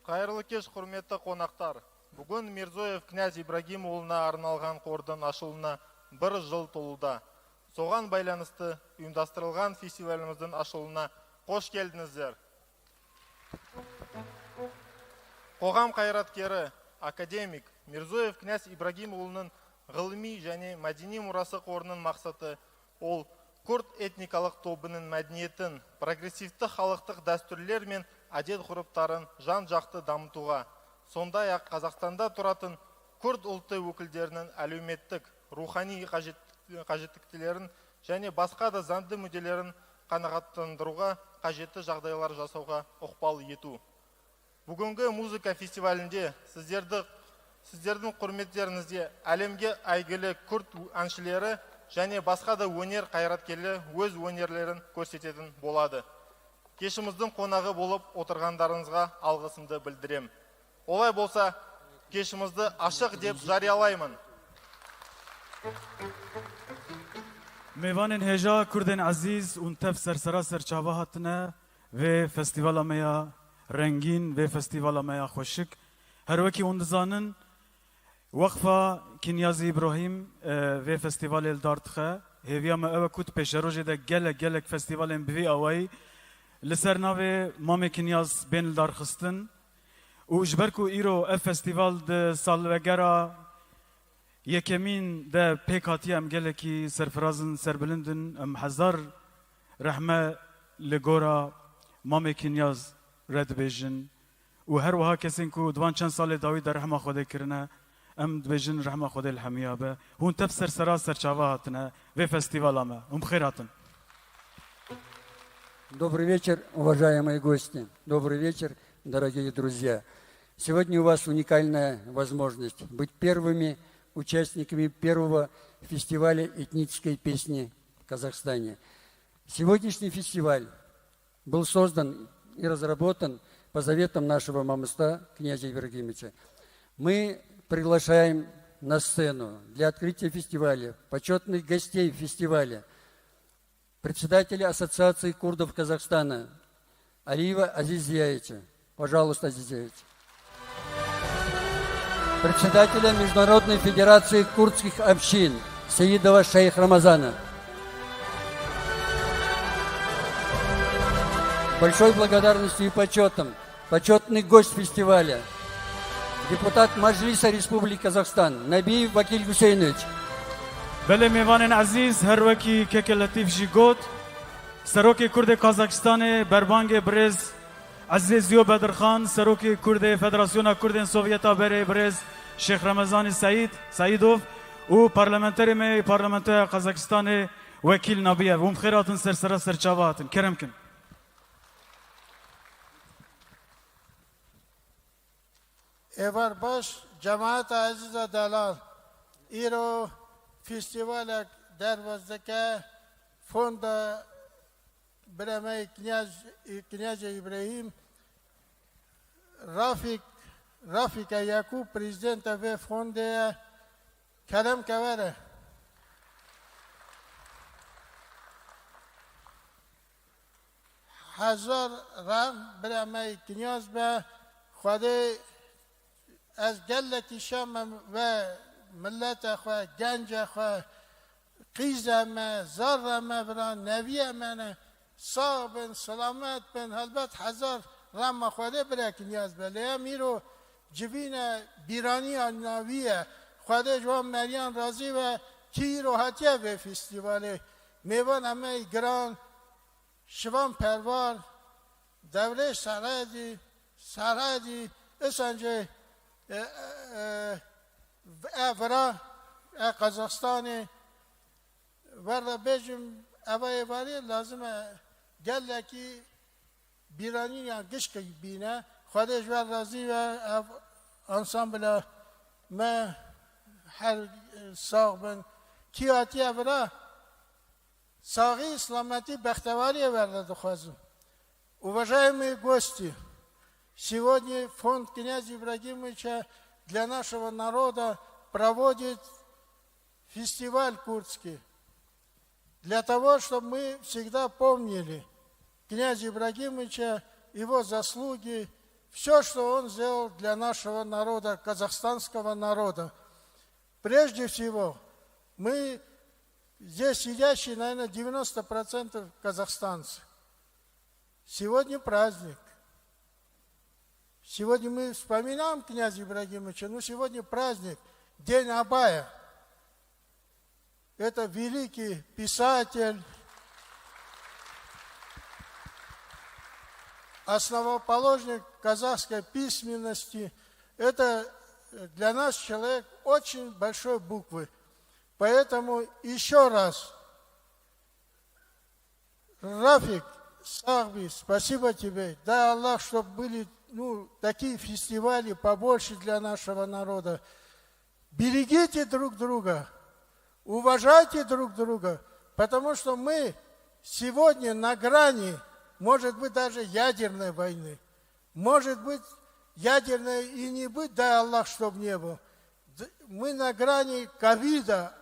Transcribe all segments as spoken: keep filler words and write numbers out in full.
Hayırlı kech, hürmetli qonaqtar. Bugün Mirzoyev Knyaz İbragim oğluna arnalğan qordun aşılına bir yıl toluda. Soğan baylanıstı uyumdastırılğan festivalimizin aşılına hoş geldinizler. Qoğam qayratkeri, akademik Mirzoyev Knyaz İbragim oğlunun ğılmiy, jani medeniy murası qorunun maqsatı ol, kurd etnikalıq tobunun medeniyetin, progressivti halıqtıq desturler men adet-ğuruptarın jan-cahtı damıtuğa, sondayaq Qazaqstanda turatın kurd ultı vekillerinin elümettik, ruhaniy qajet-, qajetliklerin jani basqa da zandi müddelerin qanaatlandıruğa qajeti jağdaylar jasauğa oqbal yetu. Bugünkü muzıka festivalinde sizlerde, sizlerden qurmetlerinizde alemge aygılı kurd anşileri jani basqa da vener qayratkerleri öz venerlerin körsetetin boladı. Keşimizden qonağı bolıp oturğanlarınızğa alğısımdı bildirem. Olay bolsa, keşimizde aşıq dep jariyalaymın. Mêvanên hêja, kurdên ezîz, hûn tev ser sera ser çava hatine vê festîvala me ya rengîn, vê festîvala me ya xweşik. Her wekî hûn dizanin, Weqfa Kinyazî Îbrahîm, e, vê festîvalê li dar dixe. Hêviya me ew e ku di pêşerojê de gelek, gelek festîvalên bi vî awayî li ser navê Mamê Kinyaz bên li dar xistin. Û ji ber ku îro ev festîval di salvegera yekemîn de pêk hatiye, em gelekî serfiraz in, serbilind in, em hezar rehme li gora Mamê Kinyaz re dibêjin û her wiha kesên ku di van çend salê dawî de rehma Xwedê kirine, em dibêjin rehma Xwedê li hemiya be. Hûn tev ser sera serçava hatine vê festîvala me. Hûn bi xêr hatin. Добрый вечер, уважаемые гости. Добрый вечер, дорогие друзья. Сегодня у вас уникальная возможность быть первыми участниками первого фестиваля этнической песни в Казахстане. Сегодняшний фестиваль был создан и разработан по заветам нашего мамыста, князя Ибрагимовича. Мы приглашаем на сцену для открытия фестиваля почетных гостей фестиваля, председателя Ассоциации курдов Казахстана Алиева Азиз Зияевича. Пожалуйста, Азиз Зияевич. Председателя Международной федерации курдских общин Сеидова Шейх Рамазана. Большой благодарностью и почетом почетный гость фестиваля, депутат Маджлиса Республики Казахстан Набиев Вакиль Гусейнович. Belê mêvanên ezîz, her wekî keke Letîf jî got, Serokê Kurdê Kazakistanê, berbangê birêz Ezîz Ziyo Bedirxan, Serokê Kurdê Federasyona Kurdên Sovyeta berê birêz Şêx Remezanî Seîd, Seîdov û parlamenterê me yê Parlamentoya Kazakistanê Wekîl Nabiyev. Hûn bi xêr hatin ser sera serçava hatin. Kerem kin. Êvar baş, cemaeta ezîz a delal. Îro festîvalek derbas dike fonda biremeyê Kinyaz-, Kinyazê Îbrahîm. Rafîk, Rafîke Yakûb, prezîdenta vê fondê ye. Kerem ke were. Hezar rem bira me yê Kinyaz be. Xwedê ez gelekî şa me ve milete xwe, gence xwe, qîze me, zarre me bira, neviyê me ne. Sax bin, selamet bin, helbet hezar rema Xwedê bira Kinyaz be. Lê em îro civîne bîraniya navî ye. Xwedê ji wan meriyan razî be, kî îro hatiye vê festîvalê. Mêvana me yê giran, Şivan Perwar, Dewlê Seredî, Seredî, Îsencê, e, e, e, e, vira, e, Qazaxistanê, werda bêjim, eva êvarî lazim e gelekî bîranîna gişkî bîne. Xwedê ji we razî be, ev ansambla me her, e, sax bin. Kî hatiye vira? Saxî, silametî, bextewariyê werde dixwazim. Уважаемые гости, сегодня фонд князя Ибрагимовича для нашего народа проводит фестиваль курдский. Для того, чтобы мы всегда помнили князя Ибрагимовича, его заслуги, Все, что он сделал для нашего народа, казахстанского народа. Прежде всего, мы здесь сидящие, наверное, девяносто процентов казахстанцы. Сегодня праздник. Сегодня мы вспоминаем князя Ибрагимовича, но сегодня праздник, День Абая. Это великий писатель, основоположник казахской письменности. Это для нас человек очень большой буквы. Поэтому еще раз, Рафик, Сахби, спасибо тебе. Дай Аллах, чтобы были, ну, такие фестивали побольше для нашего народа. Берегите друг друга, уважайте друг друга, потому что мы сегодня на грани, может быть, даже ядерной войны. Может быть, ядерной и не быть, дай Аллах, чтоб не было. Д- Мы на грани ковида,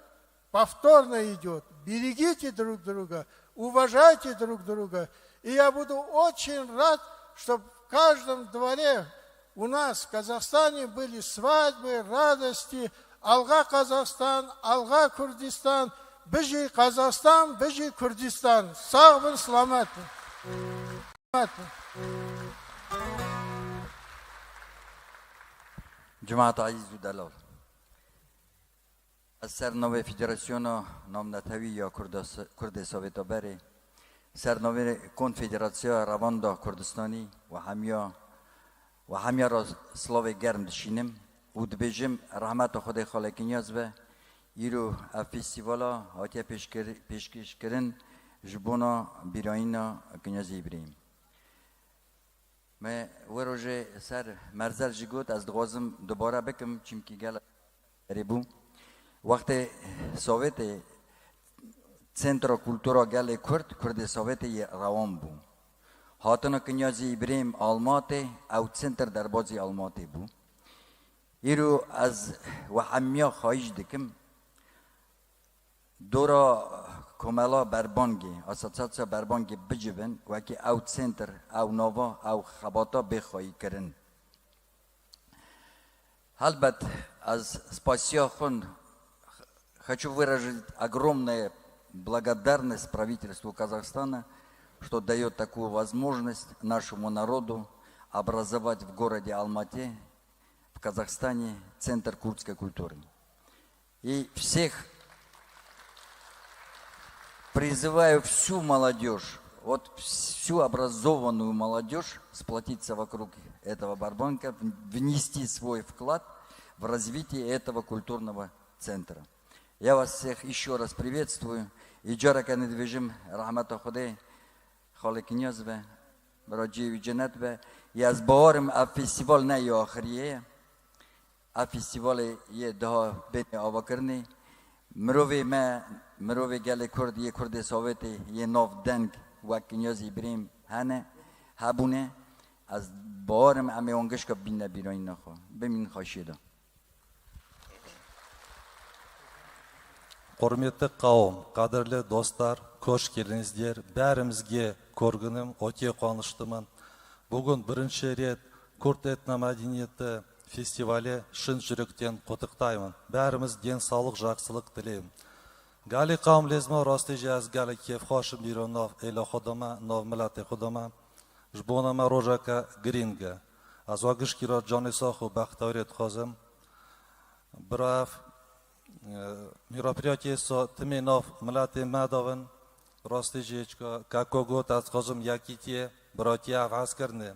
повторно идет. Берегите друг друга, уважайте друг друга. И я буду очень рад, чтобы в каждом дворе у нас в Казахстане были свадьбы, радости. Алга Казахстан, алга Курдистан, бижи Казахстан, бижи Курдистан. Sağ olun, selamet. Cemaat aziz û delal. Ez ser navê Federasyona Navnetewî ya Kurda-, Kurdê Sovêta Berê, ser navê Konfederasya Revanda Kurdistanî û hemiya, û hemiya re silavê germ dişînim û dibêjim rehmeta Xwedê xalê Kinyaz be. Îro ev festîvala hatiye pêşkir-, pêşkêşkirin ji bona bîrayîna Kinyazê Îbrahîm. Me wê rojê ser merzel jî got, ez dixwazim dubare bikim, çimkî gelek berê bû. Wextê Sowêtê Centra Kultura Gelê Kurd, Kurdê Sowêtê yê rewan bû. Hatina Kinyazî Îbrahîm Almatê, ew center derbazî Almatê bû. Îro ez we hemiya xahiş dikim, dora komela berbangê, asosiyasiya berbangê bicivin, wekî ew center, ew nava, ew xebata bê xwayî kirin. Helbet, ez spasiya xwe хочу выразить огромное благодарность правительству Казахстана, что даёт такую возможность нашему народу образовать в городе Алмате, в Казахстане, центр курдской культуры. И всех призываю, всю молодёжь, вот всю образованную молодёжь сплотиться вокруг этого барбанка, внести свой вклад в развитие этого культурного центра. Я вас всех ещё раз приветствую. И careke din dibêjim, rehmeta Xwedê xalê Kinyaz be, bira cihê wî cennet be. Ya ez bawerim ev festîval ne ya axiriyê ye. Ev festîvalê yê daha bênê avakirinê. Mirovê me, mirovê gelê Kurd, yê Kurdê Sowêtê, yê nav deng wek Kinyazî Îbrahîm hene, hebûne. Ez bawerim em ê wan gişka bînine bîrayîna xwe. Bimînin xweşiyê de. Hürmetli kavim, kadirli dostlar, hoş geldiniz diyer. Berimizge korgunum, oke konuştumun. Bugün birinci ret Kürt etnomedeniyeti festivali şın çürükten kutuktayım. Berimiz den sağlık, jaksılık dileyim. Galî qawm lêzma rastî jî ez gelek kêfxweş im îro nav êla xwe de me, nav miletê xwe de me. Ji bona me rojeke girîng e. Ez we gişkî re canê sax û bextewariyê dixwazim. Bira ev, e, mîrapiriyatiyê sa timê nav miletê me de bin. Rastî jî çika keko got ez dixwazim yekîtiyê, biratiyê ev hez kirinê.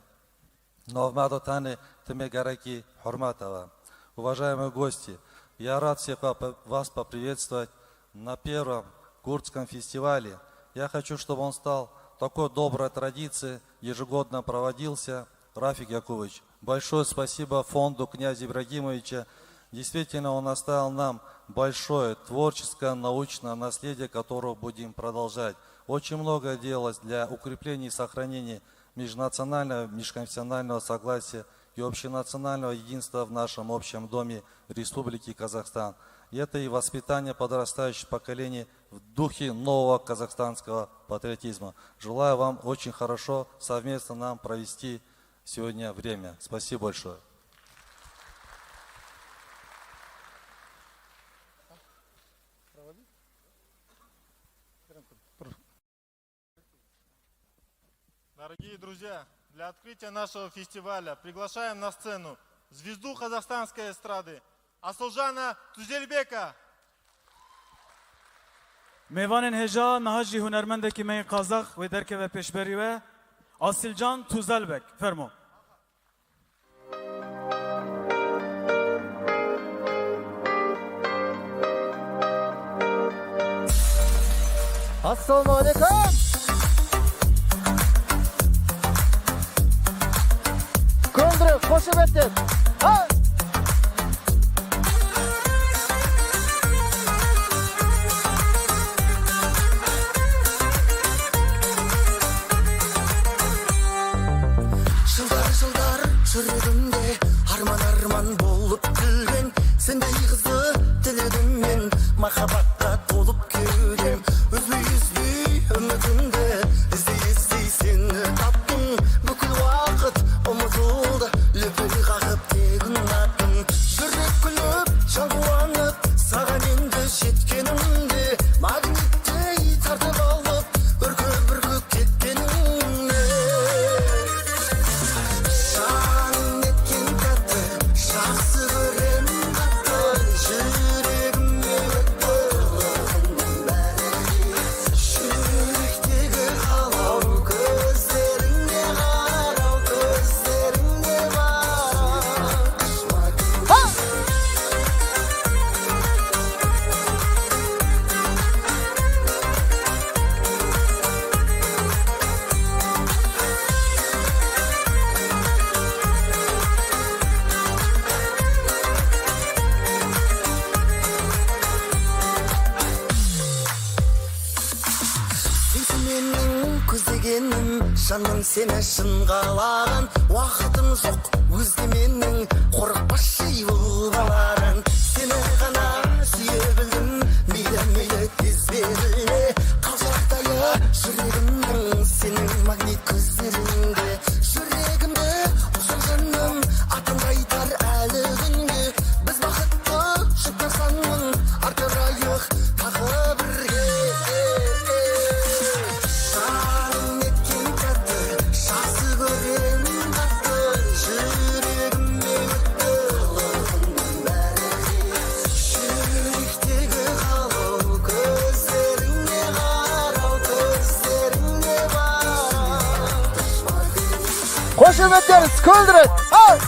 Nav me de tenê timê gerekî hurmet hebe. Уважаемые гости, я рад всех вас поприветствовать на первом курдском фестивале. Я хочу, чтобы он стал такой доброй традицией, ежегодно проводился. Рафик Якубович, большое спасибо фонду князя Ибрагимовича. Действительно, он оставил нам большое творческое, научное наследие, которое будем продолжать. Очень много делалось для укрепления и сохранения межнационального, межконфессионального согласия и общенационального единства в нашем общем доме Республики Казахстан. И это и воспитание подрастающего поколения в духе нового казахстанского патриотизма. Желаю вам очень хорошо совместно нам провести сегодня время. Спасибо большое. Дорогие друзья, для открытия нашего фестиваля приглашаем на сцену звезду казахстанской эстрады Asiljan Tuzelbeka. Mêvanên hêja niha jî hunermendekî me yê Qazax wê derkeve pêşberî we, Asilcan Tuzelbek. Fermo. Assalamu alaikum. Kundre, xoşe betin. Ha! Şıldar şıldar çürüdüm de harman harman bolup külgen. Sen de yıkızı diledim men, mahabatta dolup küldüm. Üzlü yüzlü ümitimde izli izli seni taptım. Bükül vakıt umutulda lüpül kakıp tegin attım. Jürek külüp, çal quwanıp, sağa endi jetkenimde, magnitdey tartıp alıp, ürküp ürküp ketkenimde. Şanım etken kattı, şahsı gören kattı, yüregimde öttü. Şu yürekteki halav gözlerinde var, gözlerinde var. Sensiz menim küzegeninim, janım seni şın qalağan. Wagtym jok, özge meniň, gorkma şeýwul baladan. Seni gana süýe bildim, meýle, meýle, tez berildi. Galjak daýa ýüregimden seniň magnit gözleriňde. Ýüregimde uçar janym, atan gaýtar äli günde. Biz bagtly şu persanyň, artyraýyk dagy birge. Şanyň etgen katy, şahsy gören gaty, ýüregimde ötdi. Ýürekdäki galaw gözleriňde garaw, gözleriňde garaw. Hoş ümitler, Sköldürek. Al.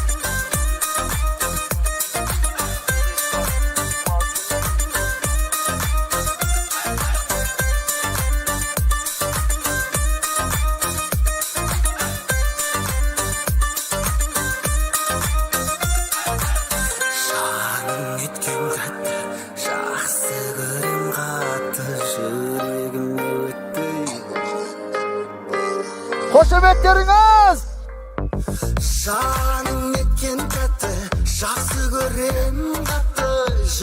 Şanyň etgen gaty, şahsy görem gaty, ýüregim ötdi. Hoşemetleriňiz! Şanyň etgen gaty, şahsy görem gaty,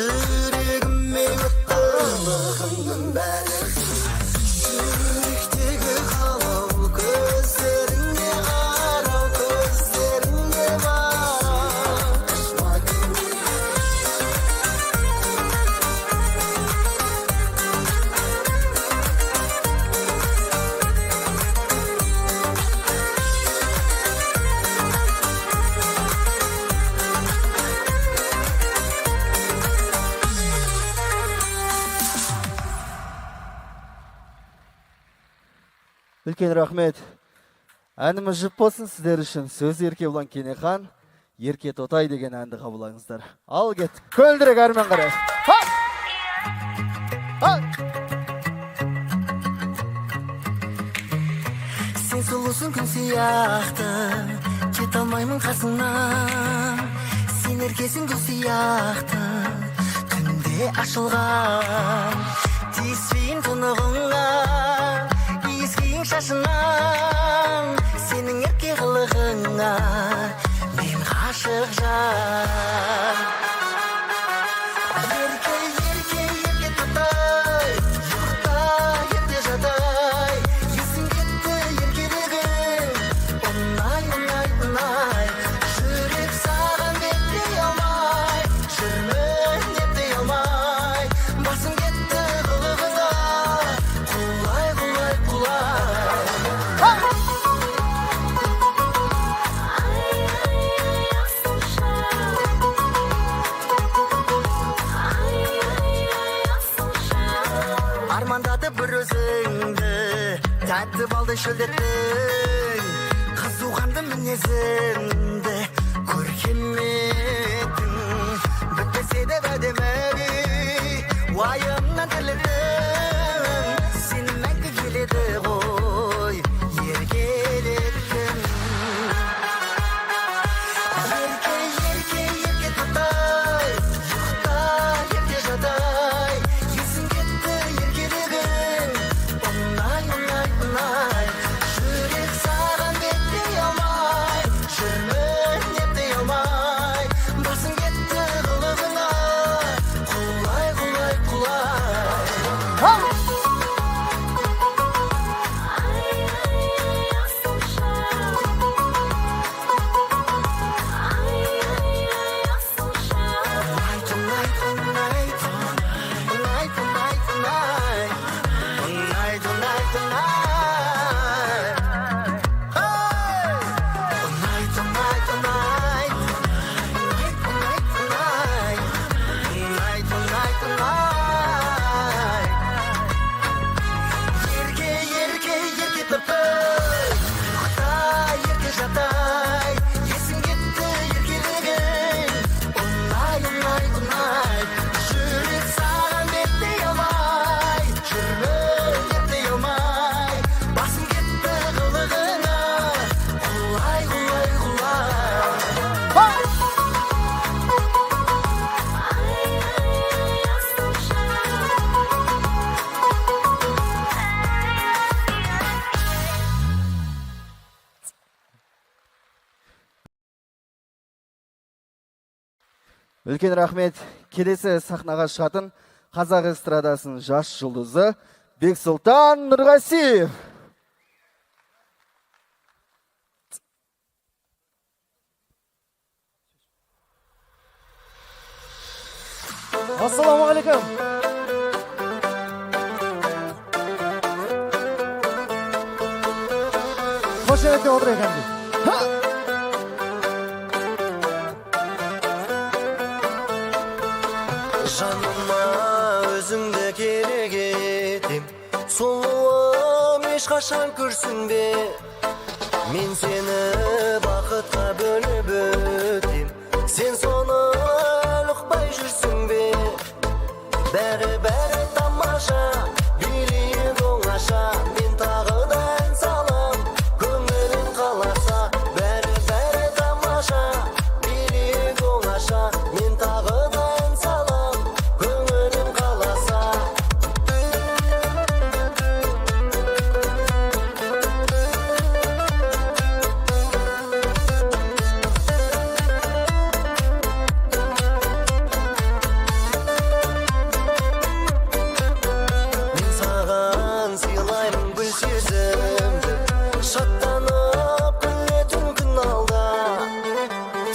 ýüregim ötdi. Ylgymdan bäri ýürekdäki galaw, gözleriňe garaw, gözleriňe garaw. Ülken rahmet. Endimiz jip olsun sizler için. Söz Erke ulan Kenehan. Erke Totay degen endi kabul alınızlar. Al git. Köldürek Ermen Kara. Ha! Ha! Sen sulusun gün siyahta, git almayman kasına. Sen herkesin gül siyahta, tünde aşılgan. Tisbin tunuğunga, iskin şaşınan. Senin erkek kılığına, men aşık jan. Erke, erke, erke tutay, ýurtda ýerde jatay, ýüzüň gitdi erkeligim. Onay, onay, onay. Şildetin, qızığandım nezinde, korkemedin. Bitmese de vademedi, vayımdan diledim. Seni ben gülede koy, yer geledim. Yerke, yerke, yerke tutay, yuhta, yerke jaday, yesim gitti, yerkeligin. Onay, onay, onay, şürek saran gitti yamay, şürmen gitti yamay, basın gitti kılıbına, kolay, kolay, kolay. Ülken rahmet, kelesi sahnağa şatin, Kazak estradasının jaş yıldızı Beksultan Nurgasiyev. Assalamu aleykum. Hoş geldin Odre Efendi. Ha! Canıma özümde geri gittim. Soluğum hiç kaşan kürsün be. Min seni vakıtla bölüp ötüm. Sen sonu lukbay jürsün be. Beri beri tamaşa, biri gonaşa, min tağı da en sağlam, köngülün kalasa. Beri beri tamaşa, biri gonaşa, min tağı da en sağlam, köngülün kalasa. Min sağan silayım gül sözümdür. Şatlanıp gülletin gün alda.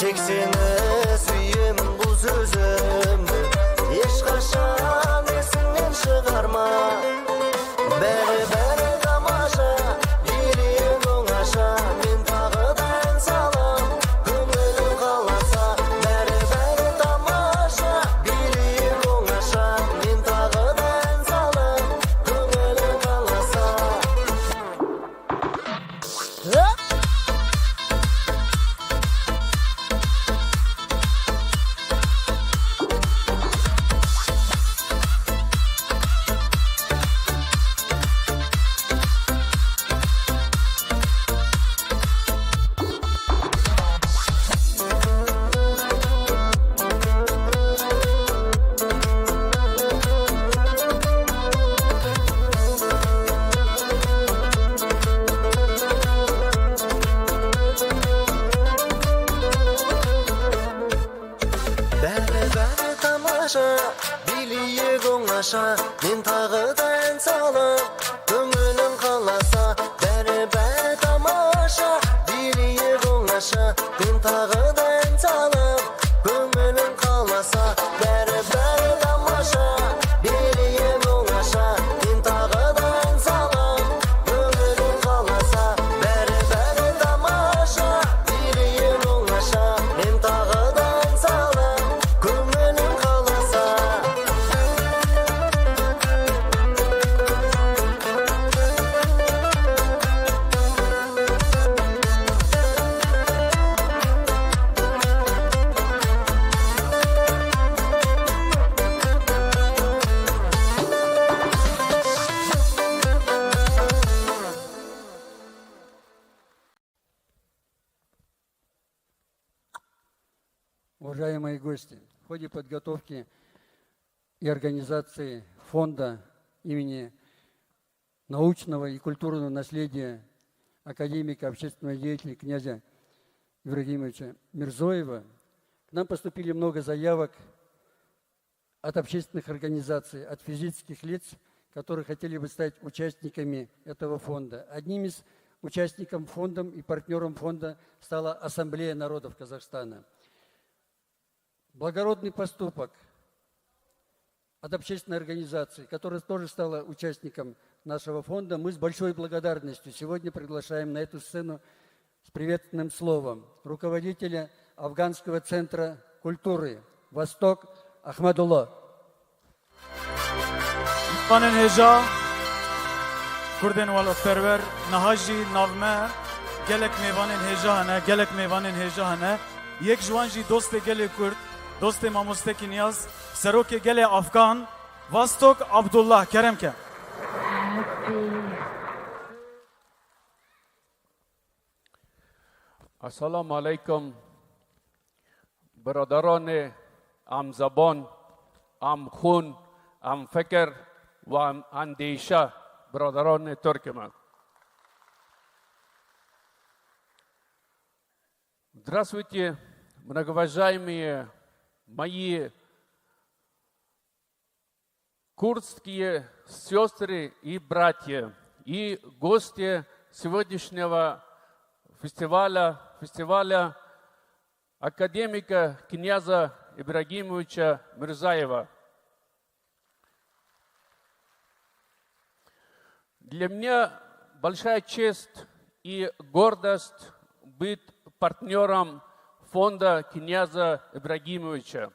Tek seni süyüm bu sözümdür. Hiç kaşan esinden çıkarma. Beri beri tamaşa, biri gonaşa, min tağı da en sağlam, köngülün kalasa. Beri beri tamaşa, biri gonaşa, min tağı da en sağlam, köngülün kalasa. Bere bere tamaşa, biliye gonaşa, min tağı da en sağlam, köngülün kalasa. Bere bere tamaşa, biliye gonaşa, min tağı da en sağlam, köngülün kalasa. Bere bere tamaşa, biliye gonaşa, min tağı da en sağlam, köngülün kalasa. Bere bere tamaşa, biliye gonaşa, min tağı da en sağlam, köngülün kalasa. Уважаемые гости, в ходе подготовки и организации фонда имени научного и культурного наследия академика, общественного деятеля князя Ибрагимовича Мирзоева к нам поступили много заявок от общественных организаций, от физических лиц, которые хотели бы стать участниками этого фонда. Одним из участников фондом и партнёром фонда стала Ассамблея народов Казахстана. Благородный поступок от общественной организации, которая тоже стала участником нашего фонда. Мы с большой благодарностью сегодня приглашаем на эту сцену с приветственным словом руководителя Афганского центра культуры «Восток» Ахмадулло. Mêvanên hêja, Kurdên welatperwer, niha jî nav me gelek mêvanên hêja hene, gelek mêvanên hêja hene. Yek ji wan jî dostê gelê Kurd, dostê mamoste Kinyaz, serokê gelê Afgan, Vastok Abdullah. Kerem ke. Esselamu aleykum. Biraderanê em zeban, em xûn, em fikir û em endêşe, biraderanê Tirkê me. Здравствуйте, многоуважаемые мои курдские сёстры и братья и гости сегодняшнего фестиваля, фестиваля академика князя Ибрагимовича Мирзаева. Для меня большая честь и гордость быть партнёром фонда князя Ибрагимовича.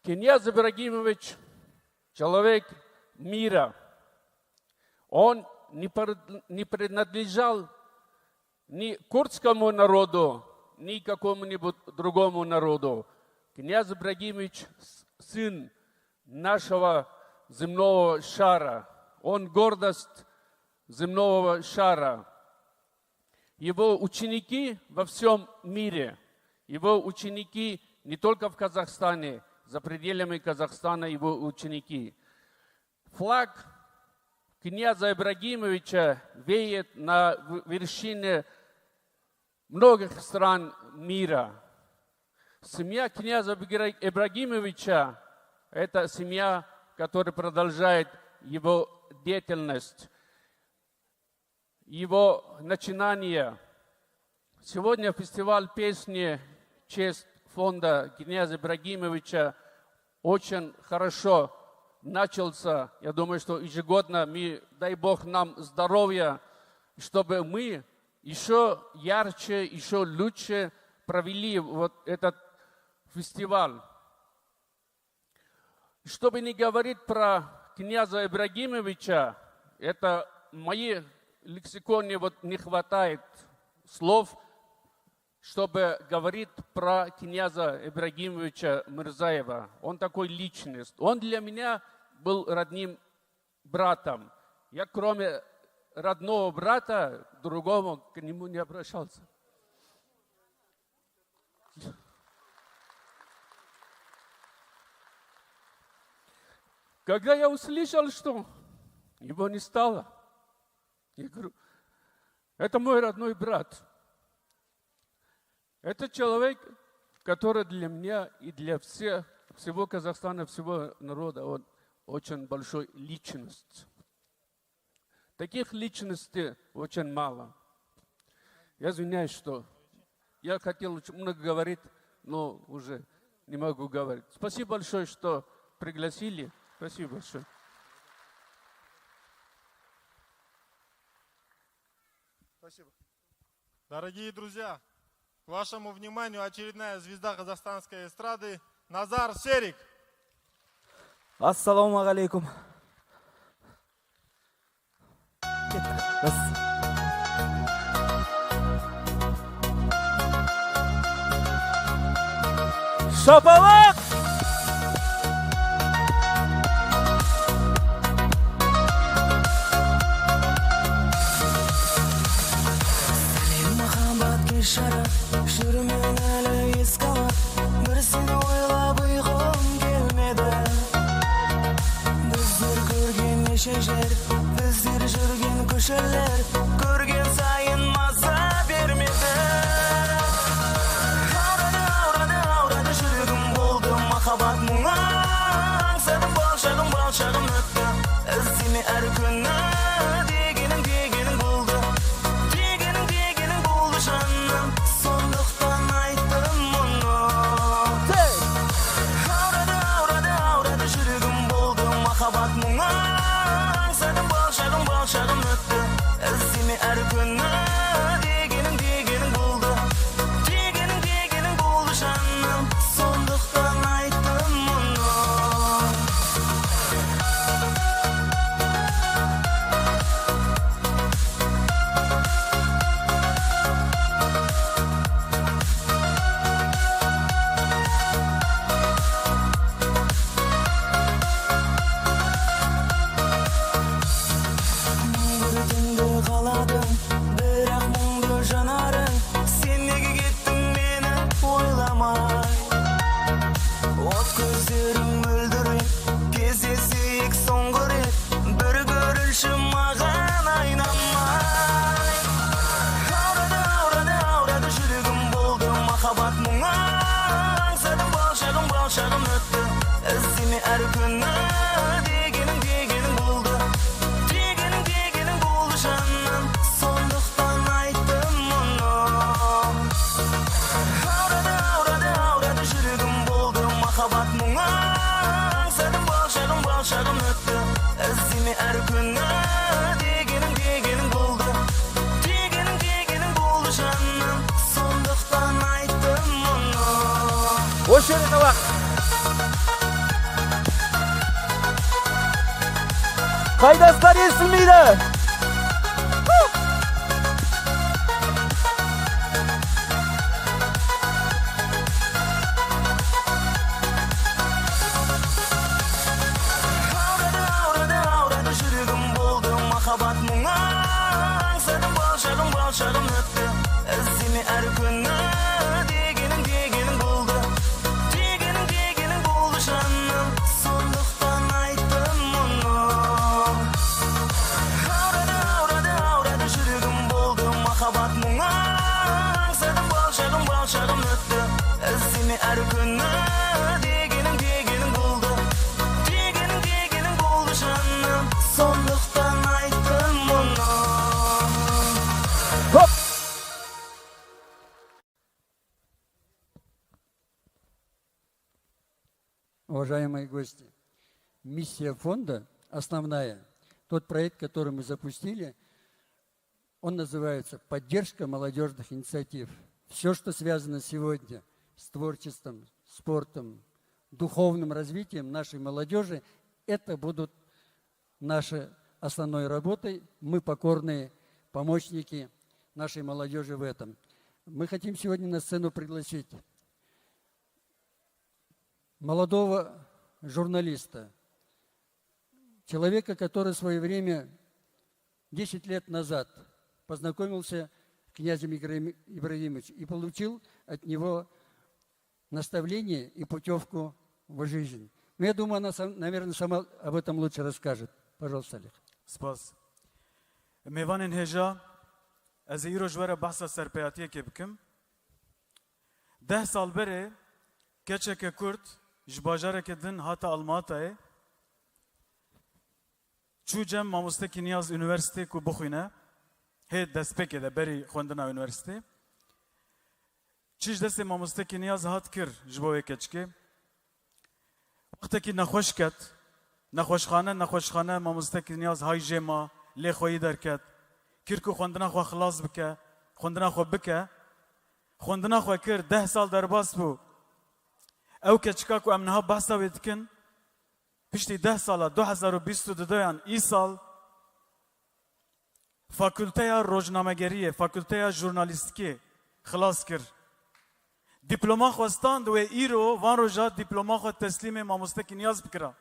Князь Ибрагимович — человек мира. Он не пред-, не принадлежал ни курдскому народу, ни какому-нибудь другому народу. Князь Ибрагимович — с-, сын нашего земного шара. Он гордость земного шара. Его ученики во всём мире, его ученики не только в Казахстане, за пределами Казахстана его ученики. Флаг князя Ибрагимовича веет на в-, вершине многих стран мира. Семья князя Ибра-, Ибрагимовича — это семья, которая продолжает его деятельность, его начинания. Сегодня фестиваль песни в честь фонда князя Ибрагимовича очень хорошо начался. Я думаю, что ежегодно мы, дай Бог нам здоровья, чтобы мы ещё ярче, ещё лучше провели вот этот фестиваль. Чтобы не говорить про князя Ибрагимовича, это мои лексиконе вот не хватает слов, чтобы говорить про князя Ибрагимовича Мирзаева. Он такой личность. Он для меня был родным братом. Я кроме родного брата к другому к нему не обращался. Когда я услышал, что его не стало, я говорю: «Это мой родной брат. Это человек, который для меня и для всех, всего Казахстана, всего народа, он очень большой личность». Таких личностей очень мало. Я извиняюсь, что я хотел очень много говорить, но уже не могу говорить. Спасибо большое, что пригласили. Спасибо большое. Спасибо. Дорогие друзья, к вашему вниманию очередная звезда казахстанской эстрады Назар Серик. Ассаламу алейкум. Bas. Şapalak! Çöller görgen sayın maza vermedi. Avradı, avradı, avradı, çürügüm buldu mahabat muňa. Aňsadım balşagym, balşagym öpdi. Izimi er künni diýgeniň, diýgeniň buldy. Diýgeniň, diýgeniň buldy jannym. Sondukdan aýtdym muny. Avradı, avradı, avradı, çürügüm buldu mahabat muňa. Aňsadym balşagym, balşagym öpdi. Izimi er künni diýgeniň, diýgeniň buldy. Diýgeniň, diýgeniň buldy jannym. Sondukdan aýtdym muny. Müngürtünde galadım, birak muňda janarym. Sen nege gitdiň meni oýlamay? Ot gözlerim müldürip, gezesik soňguryp, bir görünşim maňa aýnanmay. Awrady, awrady, awrady, jüregim boldy mahabat muňa. Aňsadym, balşagym, balşagym ötdi. Izimi er künni diýgeniň, diýgeniň boldy. Diýgeniň, diýgeniň boldy jannym, sondukdan aýtdym muny. Awrady, awrady, awrady, jüregim boldy mahabat muňa. Aňsadym, balşagym, balşagym ötdi. Izimi er künni diýgeniň, diýgeniň boldy. Diýgeniň, diýgeniň boldy jannym, sondukdan aýtdym muny. Hoş geldin, Tabak. Kaydaslar yesin miydi? Awrady, awrady, awrady, jüregim boldy mahabat muňa. Aňsadym, balşagym, balşagym ötdi. Izimi er künni diýgeniň, diýgeniň boldy. Diýgeniň, diýgeniň boldy jannym, sondukdan aýtdym muny. Awrady, awrady, awrady, jüregim boldy mahabat muňa. Aňsadym, balşagym, balşagym ötdi. Izimi er künni diýgeniň, diýgeniň boldy. Diýgeniň, diýgeniň boldy jannym, sondukdan aýtdym muny. Hop! Уважаемые гости, миссия фонда основная, тот проект, который мы запустили, он называется «Поддержка молодёжных инициатив». Всё, что связано сегодня с творчеством, спортом, духовным развитием нашей молодёжи, это будут нашей основной работой. Мы покорные помощники нашей молодёжи в этом. Мы хотим сегодня на сцену пригласить молодого журналиста, человека, который в своё время, десять лет назад, познакомился с князем Играим-, Ибрагимовичем и получил от него наставление и путёвку в жизнь. Но я думаю, она сам, наверное, сама об этом лучше расскажет. Пожалуйста, Олег. Spas. Mêvanên hêja, ez ê îro ji we re behsa serpêhatiyekê bikim. Deh sal berê keçeke Kurd ji bajareke din hate Almatayê. Çû cem mamoste Kinyaz Unîversîtê ku bixwîne, hê destpêkê de berî xwendina unîversîtê. Çi ji destê mamoste Kinyaz hat kir ji bo wê keçikê? Wextekî nexweş ket, nexweşxane, nexweşxane, mamoste Kinyaz hay jê ma, lê xweyî derket. Kir ku xwendina xwe xilas bike, xwendina xwe bike. Xwendina xwe kir, deh sal derbas bû. Ew keçika ku em niha behsa wê dikin, piştî deh sala, du hezar û bîst û duyan îsal, Fakulteya Rojnamegeriyê, Fakulteya Jurnalîstîkê xilas kir. Dîploma xwe stand wê îro, van roja dîploma xwe teslîmê mamoste Kinyaz bikira.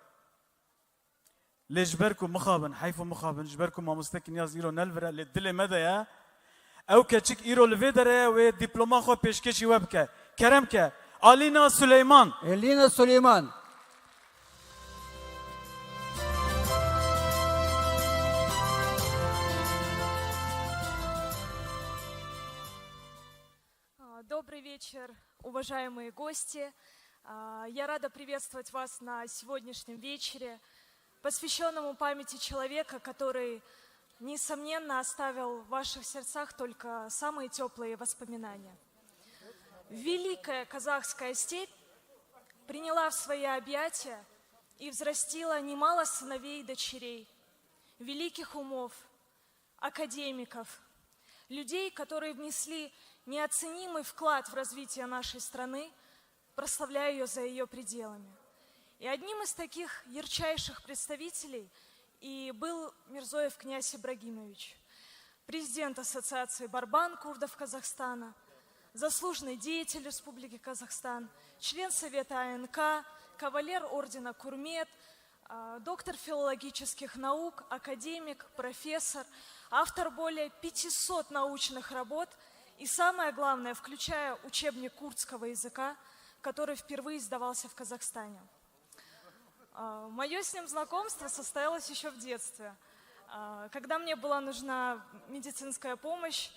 Lê ji ber ku mixabin, heyf û mixabin, ji ber ku mamoste Kinyaz îro ne li vir e, lê dilê me de ye, ew keçik îro li vê derê ye, wê dîploma xwe pêşkêşî we bike. Kerem ke. Alîna Suleyman. Elîna Suleyman. Добрый вечер, уважаемые гости. А, Я рада приветствовать вас на сегодняшнем вечере, посвященному памяти человека, который, несомненно, оставил в ваших сердцах только самые теплые воспоминания. Великая казахская степь приняла в свои объятия и взрастила немало сыновей и дочерей, великих умов, академиков, людей, которые внесли неоценимый вклад в развитие нашей страны, прославляя ее за ее пределами. И одним из таких ярчайших представителей и был Мирзоев князь Ибрагимович, президент Ассоциации Барбан курдов Казахстана, заслуженный деятель Республики Казахстан, член Совета А Н К, кавалер ордена Курмет, а, доктор филологических наук, академик, профессор, автор более пятисот научных работ и, самое главное, включая учебник курдского языка, который впервые издавался в Казахстане. Мое с ним знакомство состоялось еще в детстве. А, Когда мне была нужна медицинская помощь,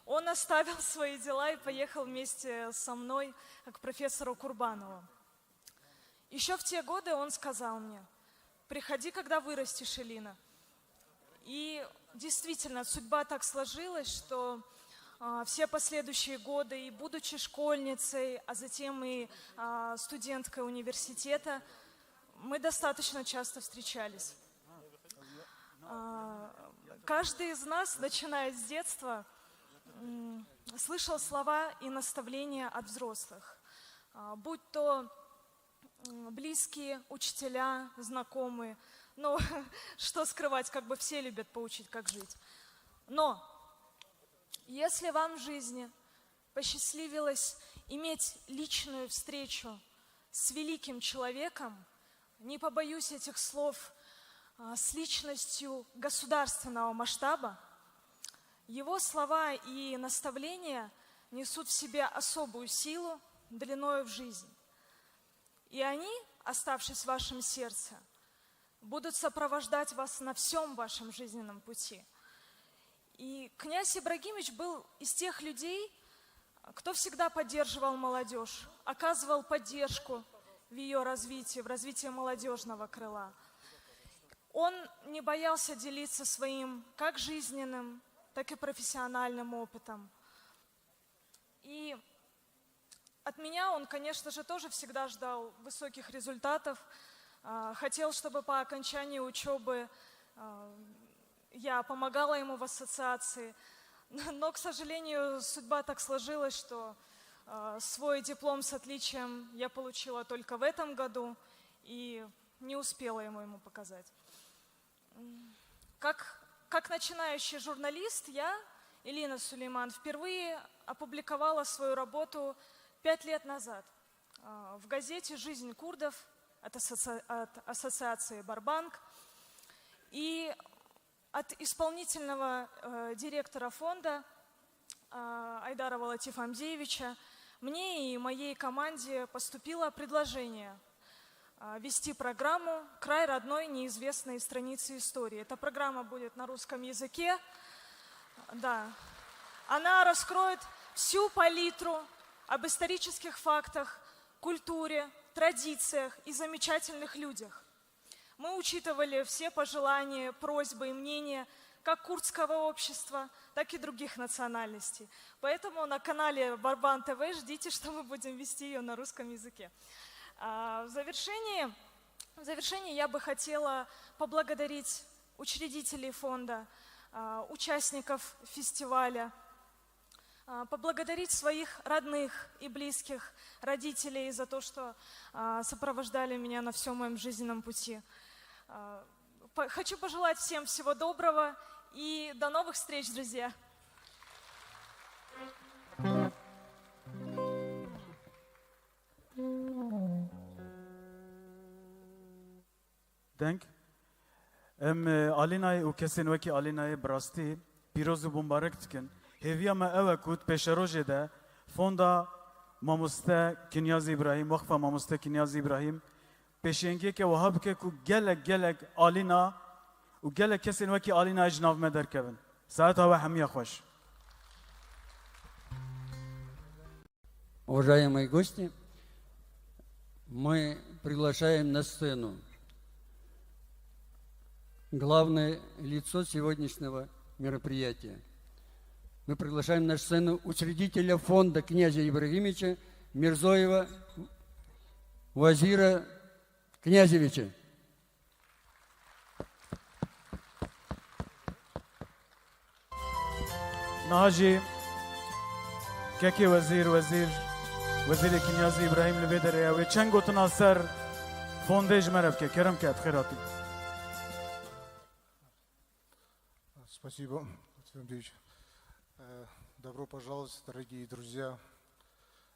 он оставил свои дела и поехал вместе со мной к профессору Курбанову. Еще в те годы он сказал мне: «Приходи, когда вырастешь, Элина». И действительно, судьба так сложилась, что а, все последующие годы, и будучи школьницей, а затем и а, студенткой университета, мы достаточно часто встречались. А, Каждый из нас, начиная с детства, м, слышал слова и наставления от взрослых, а, будь то м, близкие, учителя, знакомые. Ну, что скрывать, как бы все любят поучить, как жить. Но если вам в жизни посчастливилось иметь личную встречу с великим человеком, не побоюсь этих слов, а, с личностью государственного масштаба, его слова и наставления несут в себе особую силу, длиною в жизнь. И они, оставшись в вашем сердце, будут сопровождать вас на всем вашем жизненном пути. И князь Ибрагимович был из тех людей, кто всегда поддерживал молодежь, оказывал поддержку в ее развитии, в развитии молодежного крыла. Он не боялся делиться своим как жизненным, так и профессиональным опытом. И от меня он, конечно же, тоже всегда ждал высоких результатов. А, Хотел, чтобы по окончании учебы а, я помогала ему в ассоциации. Но, к сожалению, судьба так сложилась, что а, свой диплом с отличием я получила только в этом году и не успела ему ему показать. Как, как начинающий журналист, я, Элина Сулейман, впервые опубликовала свою работу пять лет назад а, в газете «Жизнь курдов» от, ассоци- от ассоциации «Барбанк». И от исполнительного э, директора фонда а, Айдарова Латифа Амзеевича мне и моей команде поступило предложение а, вести программу «Край родной. Неизвестные страницы истории». Эта программа будет на русском языке. Да. Она раскроет всю палитру об исторических фактах, культуре, традициях и замечательных людях. Мы учитывали все пожелания, просьбы и мнения как курдского общества, так и других национальностей. Поэтому на канале Барбан Т В ждите, что мы будем вести ее на русском языке. А, В завершении, в завершении я бы хотела поблагодарить учредителей фонда, а, участников фестиваля, а, поблагодарить своих родных и близких, родителей за то, что а, сопровождали меня на всем моем жизненном пути. А, по- Хочу пожелать всем всего доброго и до новых встреч, друзья! Deng. Em e, Alînayê û kesên wekî Alînayê bi rastî pîroz û bûmbarek dikin. Hêviya me ew e ku di pêşerojê de Fonda Mamoste Kinyaz Îbrahîm, Weqfa Mamoste Kinyaz Îbrahîm pêşengiyeke wiha bike ku gelek gelek Alîna û gelek kesên wekî Alînayê ji nav me derkevin. Saeta we hemiya xweş. Уважаемые гости, мы приглашаем на сцену главное лицо сегодняшнего мероприятия. Мы приглашаем на сцену учредителя фонда князя Ибрагимовича Мирзоева Вазира Князевича. Niha jî kekê wezîr, wezîr, wezîrê Kinyazî Îbrahîm li vê derê ye. Wê çend gotina ser fondê ji me re bike. Kerem ke, bi xêr hatî. Спасибо, Владимир Андреевич. Э, Добро пожаловать, дорогие друзья.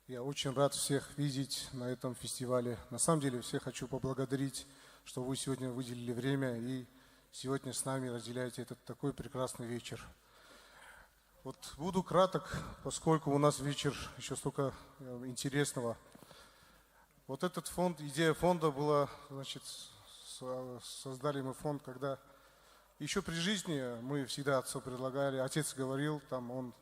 Я очень рад всех видеть на этом фестивале. На самом деле, всех хочу поблагодарить, что вы сегодня выделили время и сегодня с нами разделяете этот такой прекрасный вечер. Вот буду краток, поскольку у нас вечер, еще столько э, интересного. Вот этот фонд, идея фонда была, значит, с- создали мы фонд, когда еще при жизни мы всегда отцу предлагали, отец говорил, там он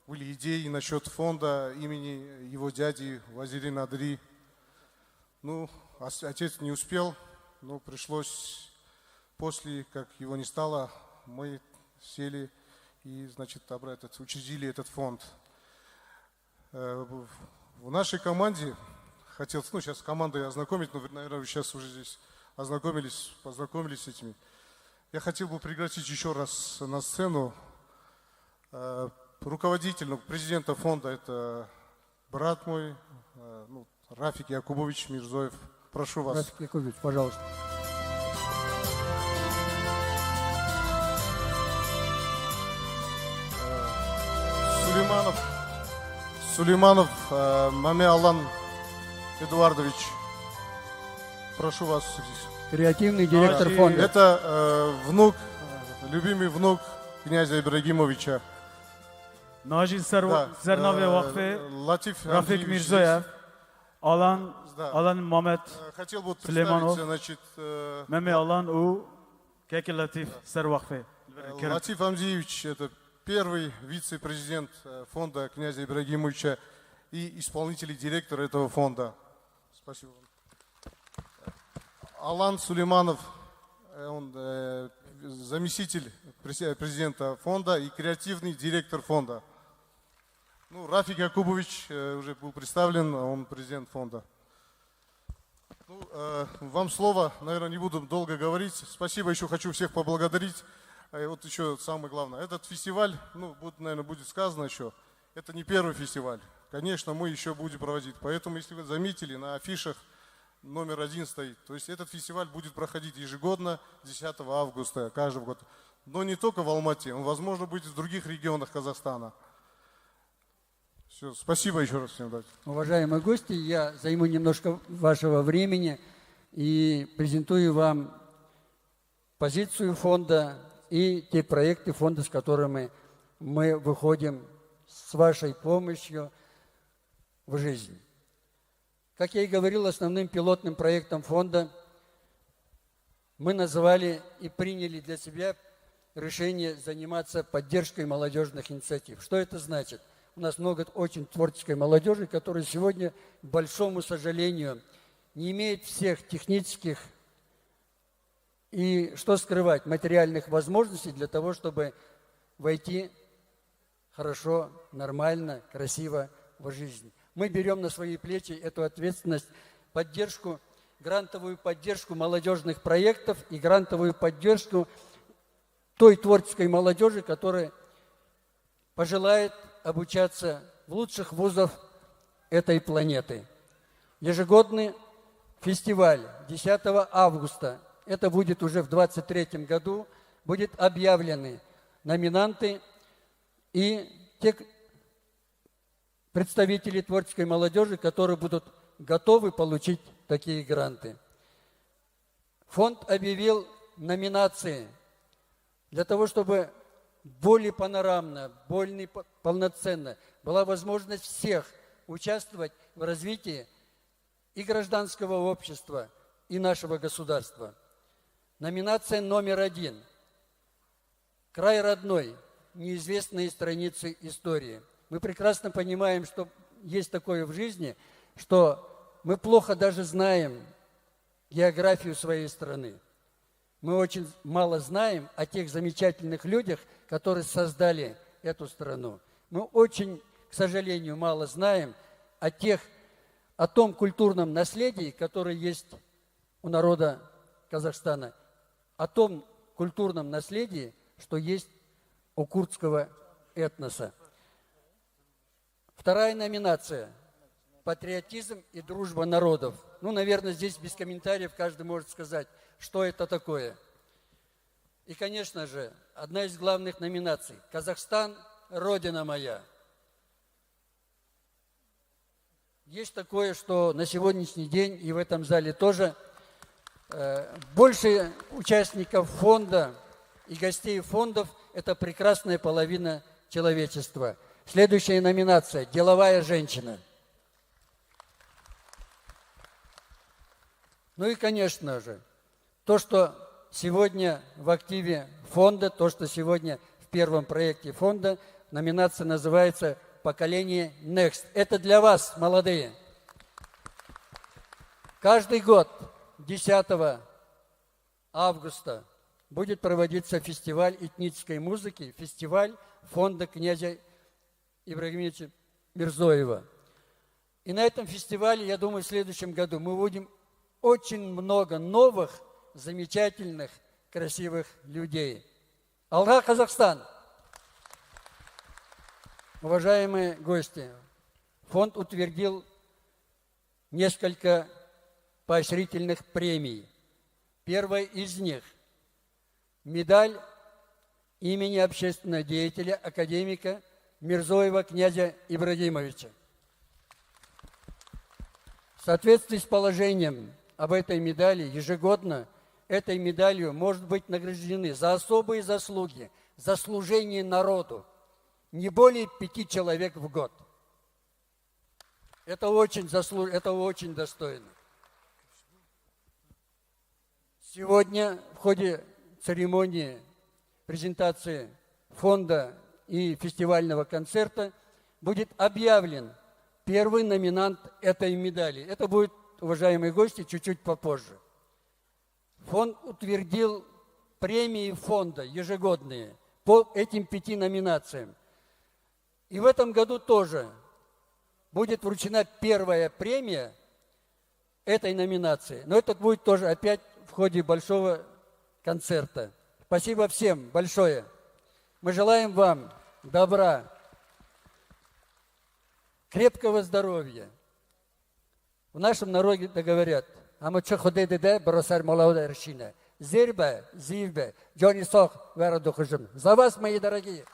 были идеи насчет фонда имени его дяди Вазири Надри. Ну, ос- отец не успел, но пришлось после, как его не стало, мы сели и, значит, обра- этот, учредили этот фонд. Э, В в нашей команде, хотел, ну, сейчас с командой ознакомить, но, вы, наверное, вы сейчас уже здесь ознакомились, познакомились с этими. Я хотел бы пригласить еще раз на сцену э, руководитель, ну, президента фонда, это брат мой, э, ну, Рафик Якубович Мирзоев. Прошу вас. Рафик Якубович, пожалуйста. Сулейманов, Сулейманов э, Маме Алан Эдуардович. Прошу вас здесь. Креативный директор Очень фонда. Это э, внук, э, любимый внук князя Ибрагимовича. Niha jî ser, Да, ser navê э, waqfê Латиф Rafik Андреевич Mirzoyev, здесь. Alan, Да. Alan Mamed, Э, Хотел бы вот Сулейманов. Представить, значит, э, Meme Alan û Keke Latîf ser waqfê. э, Kerem. Латиф Амзиевич, это первый вице-президент э, фонда князя Ибрагимовича и исполнительный директор этого фонда. Спасибо. Алан Сулейманов, э, он э, заместитель пресе- президента фонда и креативный директор фонда. Ну, Рафик Якубович э, уже был представлен, он президент фонда. Ну, э, вам слово, наверное, не буду долго говорить. Спасибо, еще хочу всех поблагодарить. Э, Вот еще самое главное. Этот фестиваль, ну, будет, наверное, будет сказано еще, это не первый фестиваль. Конечно, мы еще будем проводить. Поэтому, если вы заметили, на афишах номер один стоит. То есть этот фестиваль будет проходить ежегодно, десятого августа каждого года. Но не только в Алмате, он, возможно, будет в других регионах Казахстана. Все, спасибо еще раз всем. Давайте. Уважаемые гости, я займу немножко вашего времени и презентую вам позицию фонда и те проекты фонда, с которыми мы выходим с вашей помощью в жизнь. Как я и говорил, основным пилотным проектом фонда мы назвали и приняли для себя решение заниматься поддержкой молодежных инициатив. Что это значит? У нас много очень творческой молодежи, которая сегодня, к большому сожалению, не имеет всех технических и, что скрывать, материальных возможностей для того, чтобы войти хорошо, нормально, красиво в жизнь. Мы берем на свои плечи эту ответственность, поддержку, грантовую поддержку молодежных проектов и грантовую поддержку той творческой молодежи, которая пожелает обучаться в лучших вузах этой планеты. Ежегодный фестиваль десятого августа, это будет уже в двадцать третьем году, будет объявлены номинанты и те представители творческой молодежи, которые будут готовы получить такие гранты. Фонд объявил номинации для того, чтобы более панорамно, более полноценно была возможность всех участвовать в развитии и гражданского общества, и нашего государства. Номинация номер один. Край родной. Неизвестные страницы истории. Мы прекрасно понимаем, что Есть такое в жизни, что мы плохо даже знаем географию своей страны. Мы очень мало знаем о тех замечательных людях, которые создали эту страну. Мы очень, к сожалению, мало знаем о тех, о том культурном наследии, которое есть у народа Казахстана, о том культурном наследии, что есть у курдского этноса. Вторая номинация. Патриотизм и дружба народов. Ну, наверное, здесь без комментариев каждый может сказать, что это такое. И, конечно же, одна из главных номинаций. Казахстан, Родина моя. Есть такое, что на сегодняшний день и в этом зале тоже, э, больше участников фонда и гостей фондов — это прекрасная половина человечества. Следующая номинация — деловая женщина. Ну и, конечно же, то, что сегодня в активе фонда, то, что сегодня в первом проекте фонда, номинация называется «Поколение Next». Это для вас, молодые. Каждый год, десятого августа, будет проводиться фестиваль этнической музыки, фестиваль фонда князя Ибрагимовича Мирзоева. И на этом фестивале, я думаю, в следующем году мы увидим очень много новых, замечательных, красивых людей. Алга, Казахстан! Уважаемые гости, фонд утвердил несколько поощрительных премий. Первая из них — медаль имени общественного деятеля, академика Мирзоева князя Ибрагимовича. В соответствии с положением об этой медали, ежегодно этой медалью может быть награждены за особые заслуги, за служение народу не более пяти человек в год. Это очень заслу-, это очень достойно. Сегодня в ходе церемонии презентации фонда и фестивального концерта будет объявлен первый номинант этой медали. Это будет, уважаемые гости, чуть-чуть попозже. Фонд утвердил премии фонда ежегодные по этим пяти номинациям. И в этом году тоже будет вручена первая премия этой номинации. Но это будет тоже опять в ходе большого концерта. Спасибо всем большое. Мы желаем вам добра, крепкого здоровья. В нашем народе говорят: «Hema çi Xwedê dide, bi ser mala de rişîne. Zêr be, zîv be, canî sax were dixujim.» За вас, мои дорогие!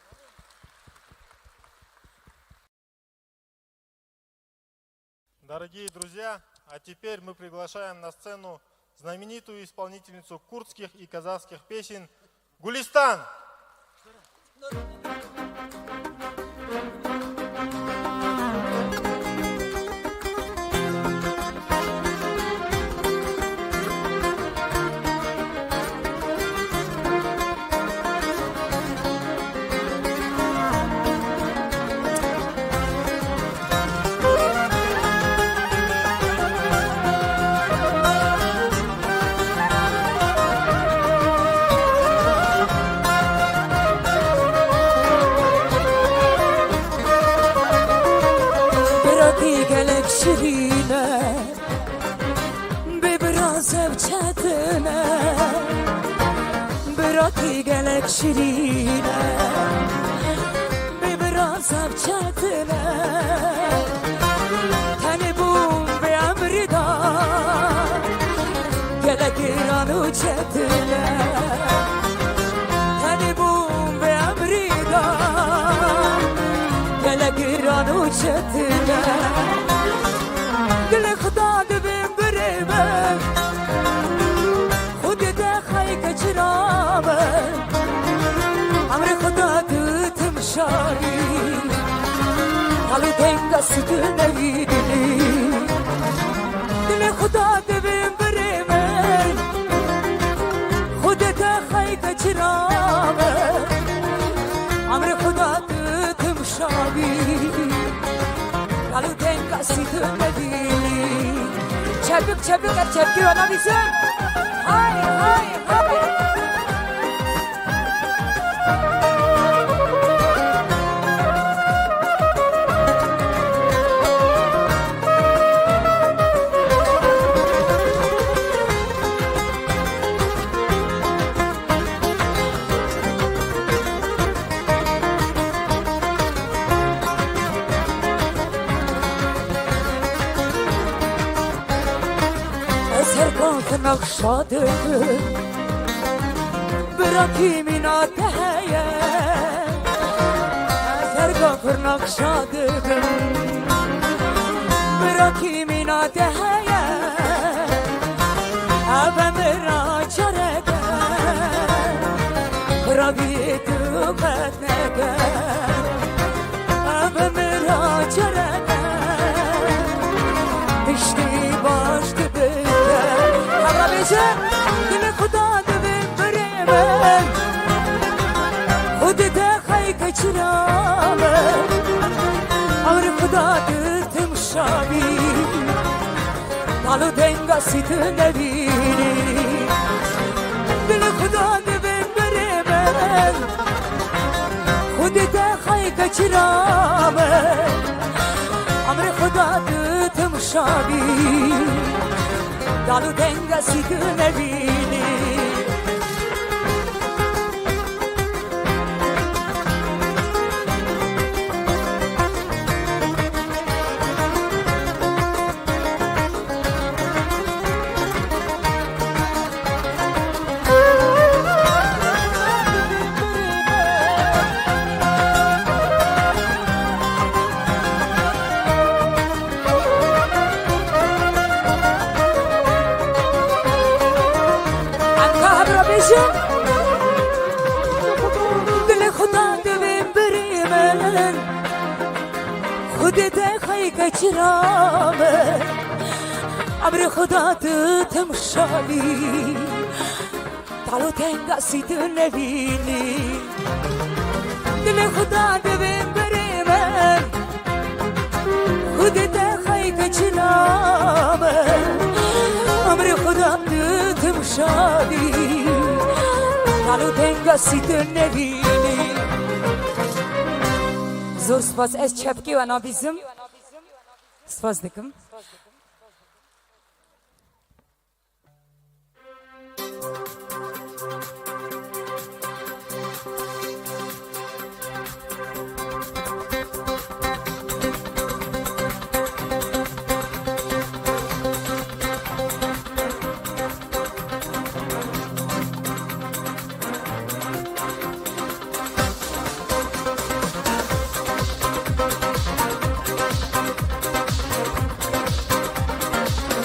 Дорогие друзья, а теперь мы приглашаем на сцену знаменитую исполнительницу курдских и казахских песен Гулистан. Birakî gelek şirîn e, bê bira zev çetin e. Birakî gelek şirîn e, bê bira zev çetin e. Tenê bûn vê emrî de gelek giran û çetin e. Tenê bûn vê emrî de gelek giran û çetin e. Dilê Xweda dibin birê min, Xwedê te xeyke çira min. Emrê Xweda ditim şarî, hal û denga sitûnevî dilî. Dilê Xweda dibin birê min, Xwedê te xeyke çira min. Emrê Xweda ditim şarî, hal û Çepik, çepik, ev çepkî wana bîsin. Hay, hay, hay. Ez her gaf nexşa dikim, bira kî mîna te heye. Ez her gaf nexşa dikim, bira kî mîna te heye. Eve min ra çareke, bira bî tu qet neke. Eve min ra çareke, tiştî baş tu bike. Hevra bêje, dilê Xuda divê birê min. Xwedê te xeyke çira min. Emrê Xuda tu tim şabî. Tal û denga sî tu nevînî. Dilê Xuda divê birê min. Xwedê te xeyke çira min. Emrê Xuda tu tim şabî. Tal û denga sî tu nevînî. Anka hebra bêje. Dilê Xuda divê birê min. Xwedê te xeyke çira min. Emrê Xuda tu tim şabî. Tal û tenga sî tu nevînî. Dilê Xuda divê birê min. Xwedê te xeyke çira min. Emrê Xuda tu tim şabî. Tal û tenga sî tu nevînî. Zor spas, ez çepkê we nabîzim. Spas dikim.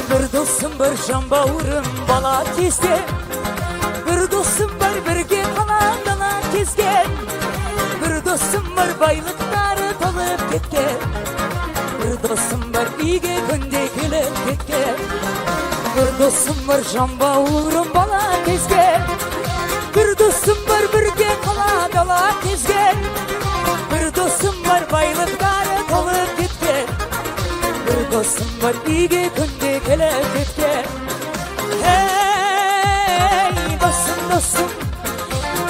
Bir dostum bir can bağırım bala kizge. Bir dostum var bir gepala dala kizge. Bir dostum var baylıkları dalıp gitge. Bir dostum var iyi günde gelip gitge. Bir dostum var can bağırım bala kizge. Bir dostum var bir gepala dala kizge. Bir dostum var baylıkları dalıp gitge. Bir dostum var iyi günde gelip gitge. Hey dostum dostum,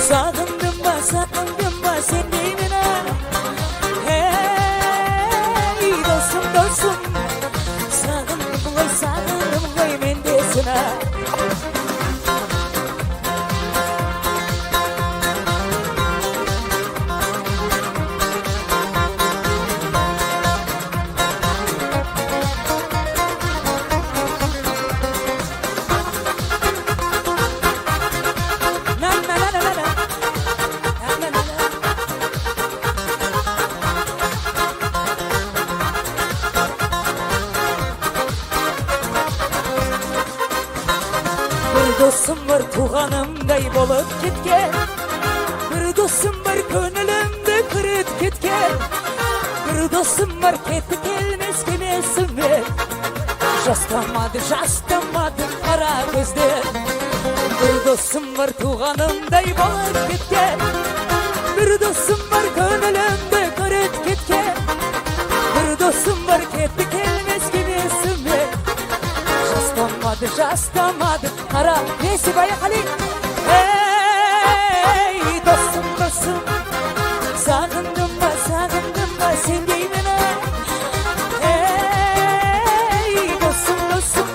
sağındım ben sağındım ben seni mina. Hey dostum dostum, sağındım ben sağındım ben mendesine. Bir dostum var tuğanım gayb olup gitken. Bir dostum var gönlümde kırıp gitken. Bir dostum var ketti kelmez kemesime. Jastamadı, jastamadı kara gözde. Bir dostum var tuğanım gayb olup gitken. Bir dostum var gönlümde kırıp gitken. Bir Dostum var kendi kelmez gibi sümbe. Jastamad, jastamad. Kara, neyse, bay Halil. Hey, dostum, dostum. Sağındım ba, sağındım ba, sen değmene. Hey, dostum, dostum.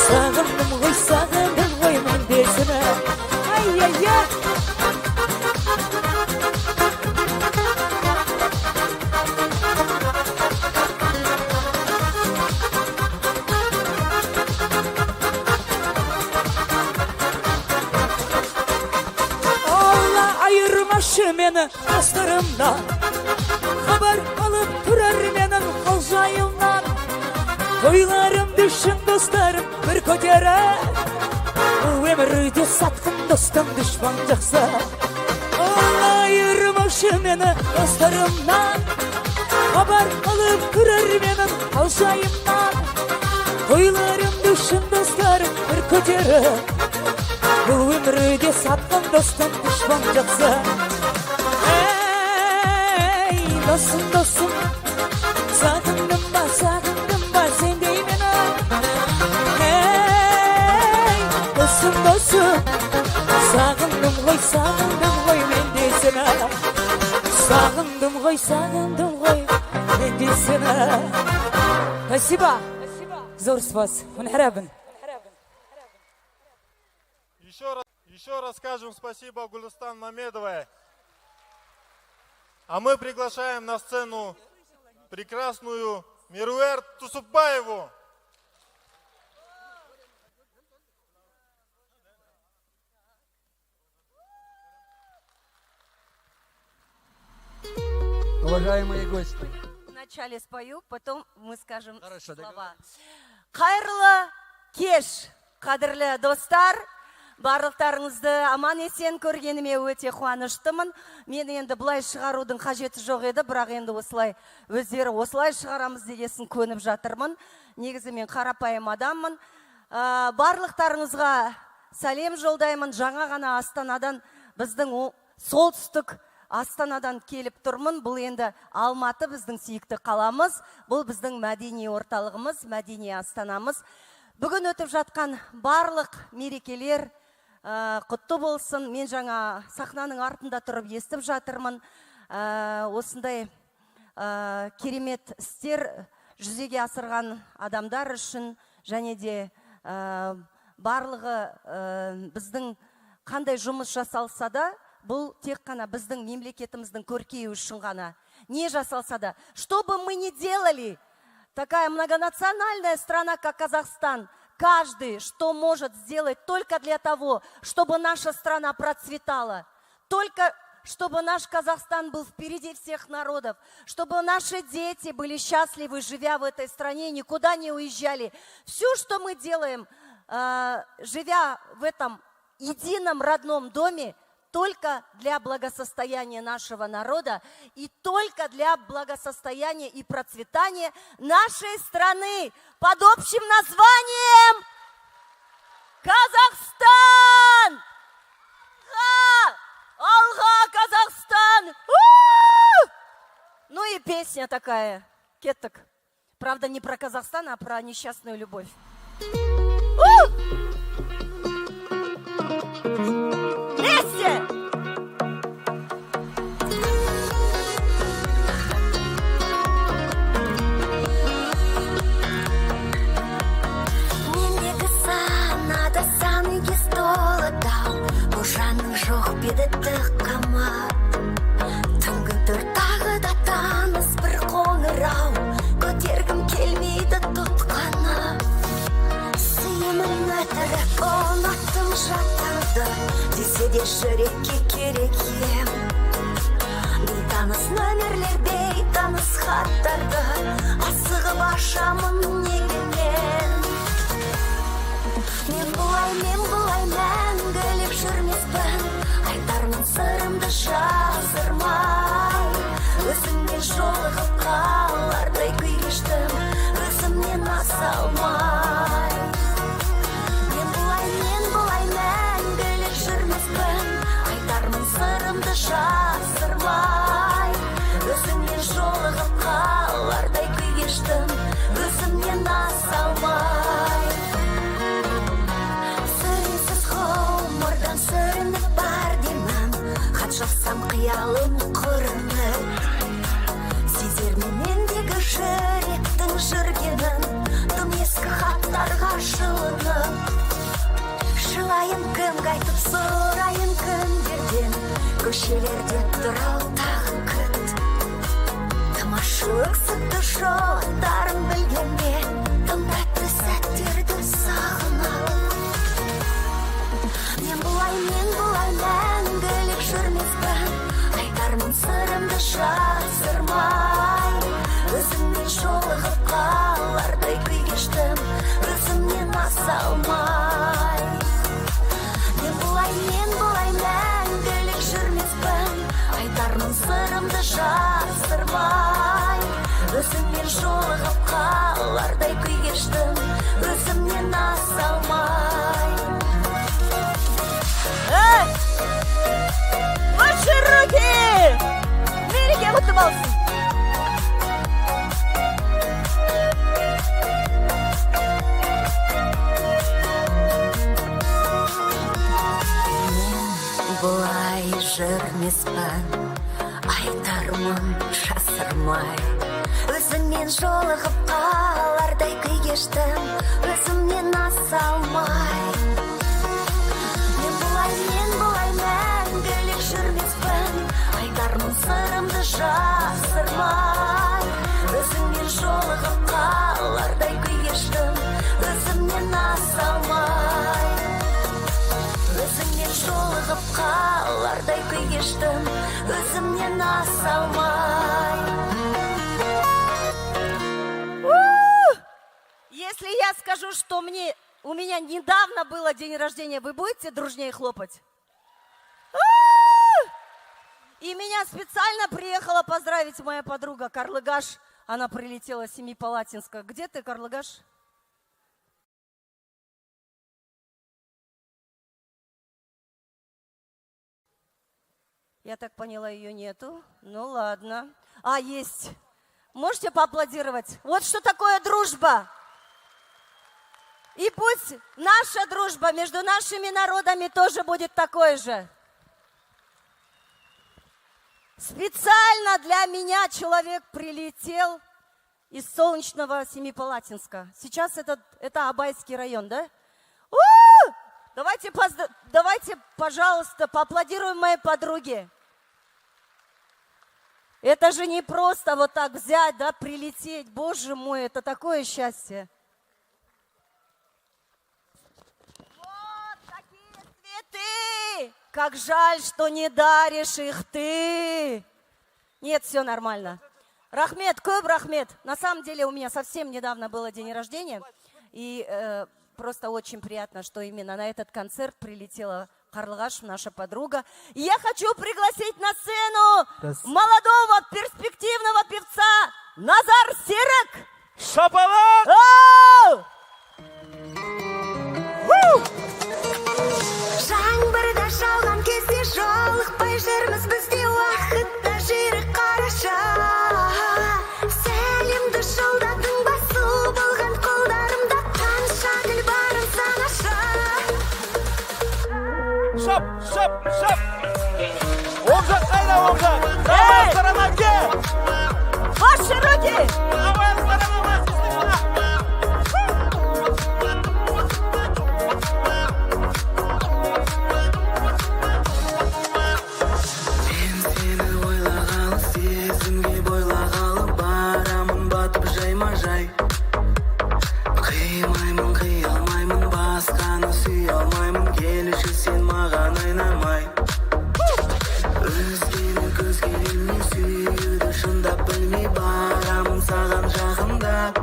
Sağındım, oy, sağındım, oy, men desene. Ay, ay, ay. Allah ayırmasın beni dostlarımdan. Haber alıp durar benim olacağımdan. Koylarım düşün dostlarım bir kökere. Bu ömürde satın dostum düşman yoksa. Ayırmışım beni dostlarımdan. Haber alıp durar benim olacağımdan. Koylarım düşün dostlarım bir kökere. Bu ömürde satın dostum düşman yoksa. Hey, dostum, dostum. Sağındım ba, sağındım ba, sen değmene. Hey, dostum, dostum. Sağındım, oy, sağındım, oy, men desene. Sağındım, oy, sağındım, oy, men desene. Спасибо. Зор спас. Hûn here bin. Ещё раз, ещё раз скажем спасибо Гулистан Мамедовой. А мы приглашаем на сцену прекрасную Меруэрт Тусупбаеву. Уважаемые гости. Вначале спою, потом мы скажем Хорошо, слова. Договорились. Xayrlı keş, qadrli dostlar. Barlıqlarıñızdı aman esen körgenime öte quwanıştımın. Men endi bılay şığaruvdıñ haceti joq edi, biraq endi oslay, özleri oslay şığaramız degesin könüp jatırmın. Negizi men qarapayım adamman. Aa, barlıqlarıñızğa salem joldaymın. Jaña ğana Astanadan, bizdiñ o, Soltüstük Astanadan kelip turmın. Bul endi Almatı bizdiñ süyükli qalamız, bul bizdiñ medeniy ortalığımız, medeniy Astanamız. Bugün ötüp jatqan barlıq merekeler, e, qutlu bolsun. Men jaña sahnanıñ artında turıp esitip jatırmın. E, osınday e, keremet ister jüzege asırğan adamlar işin, jane de, e, barlığı, e, bizdiñ qanday jumıs jasalsa da, bul tek ğana bizdiñ memleketimizniñ körkeyi işin ğana. Ne jasalsa da, что бы мы ни делали, такая многонациональная страна, как Казахстан, каждый что может сделать только для того, чтобы наша страна процветала. Только чтобы наш Казахстан был впереди всех народов, чтобы наши дети были счастливы, живя в этой стране, никуда не уезжали. Всё, что мы делаем, э, живя в этом едином родном доме, только для благосостояния нашего народа и только для благосостояния и процветания нашей страны под общим названием Казахстан! Га! Алга, Казахстан! У! Ну и песня такая. Кеттик. Правда, не про Казахстан, а про несчастную любовь. У! Вместе! Мендеги санада сан эгиз толы тау, ожанның жоқ беті тік қама. Түнгі төрт тағы да таныс бір қоңырау, көтергім келмейді тұтқаны. Сүйемін өтірік, ұнаттым жатарды, десе де жүрекке керек ем. Бейтаныс нөмерлер, бейтаныс хаттарды асығып ашамын негеннен. Мен бұлай, мен бұлай мәңгілік жүрмеспін, айтармын сырымды жасырмай. Өзіңмен жолығып қалардай күй кештім, өзімнен аса алмай. Мен бұлай, мен бұлай мәңгілік жүрмеспін, айтармын сырымды Kimge aytıp sorayım, kim girgin? Köşelerde dural tağı kıt. Tamaşa öksüp duşo, darım bilgende, tım tatlı saatlerdi sağına. Men bulay, men bulay, mängülik jürmezben. Aytarmın sırımdı jasırmay. Özümnen jolığıp qalarday küy geçtim, özümnen nas almay. Men bulay, men bulay, mängülik jürmezben. Aytarmın sırımdı jasırmay. Özümnen jolığıp qalarday küy geçtim, özümnen nas almay. Hey! Başarı ki! Melike, kutlu olsun. Bulay jürmezben, aytarmın jasırmay. Özümnen jolığıp qalarday küy geçtim, özümnen nas almay. Men bulay, men bulay, mängülik jürmezben. Aytarmın sırımdı jasırmay. Özümnen jolığıp qalarday küy geçtim, özümnen nas almay. Özümnen jolığıp qalarday küy geçtim, özümnen nas almay. Если я скажу, что мне, у меня недавно было день рождения, вы будете дружнее хлопать? И меня специально приехала поздравить моя подруга Карлыгаш. Она прилетела с Семипалатинска. Где ты, Карлыгаш? Я так поняла, ее нету. Ну ладно. А, есть. Можете поаплодировать? Вот что такое дружба. И пусть наша дружба между нашими народами тоже будет такой же. Специально для меня человек прилетел из солнечного Семипалатинска. Сейчас это, это Абайский район, да? У! Давайте, позд- давайте, пожалуйста, поаплодируем моей подруге. Это же не просто вот так взять, да, прилететь. Боже мой, это такое счастье. Вот такие цветы! Как жаль, что не даришь их ты. Нет, все нормально. Рахмет, кёп рахмет. На самом деле у меня совсем недавно было день рождения. И э, просто очень приятно, что именно на этот концерт прилетела Карлыгаш, наша подруга. И я хочу пригласить на сцену молодого перспективного певца Назар Серик. Şapalat! Жаңбырда жауған кезде жолықпай жүрміз, бізде уақыт та жүйрік қарашы. Сәлемді жолдадың ба, су болған қолдарымда, қанша гүл барын санашы. Şap, şap, şap! Omzak kayna omzak! Hey! Saranak gel! Başarı ki! Men seni oylagalı, sezimge boylagalı, baramın batıp jayma-jay. Qıymayman, qıyalmayman, basqanı suyalmayman, gelişi sen mağan aynamay. Özgeni gözge ilmey, süyüdü şındap bilmey, baramın sağan jağında.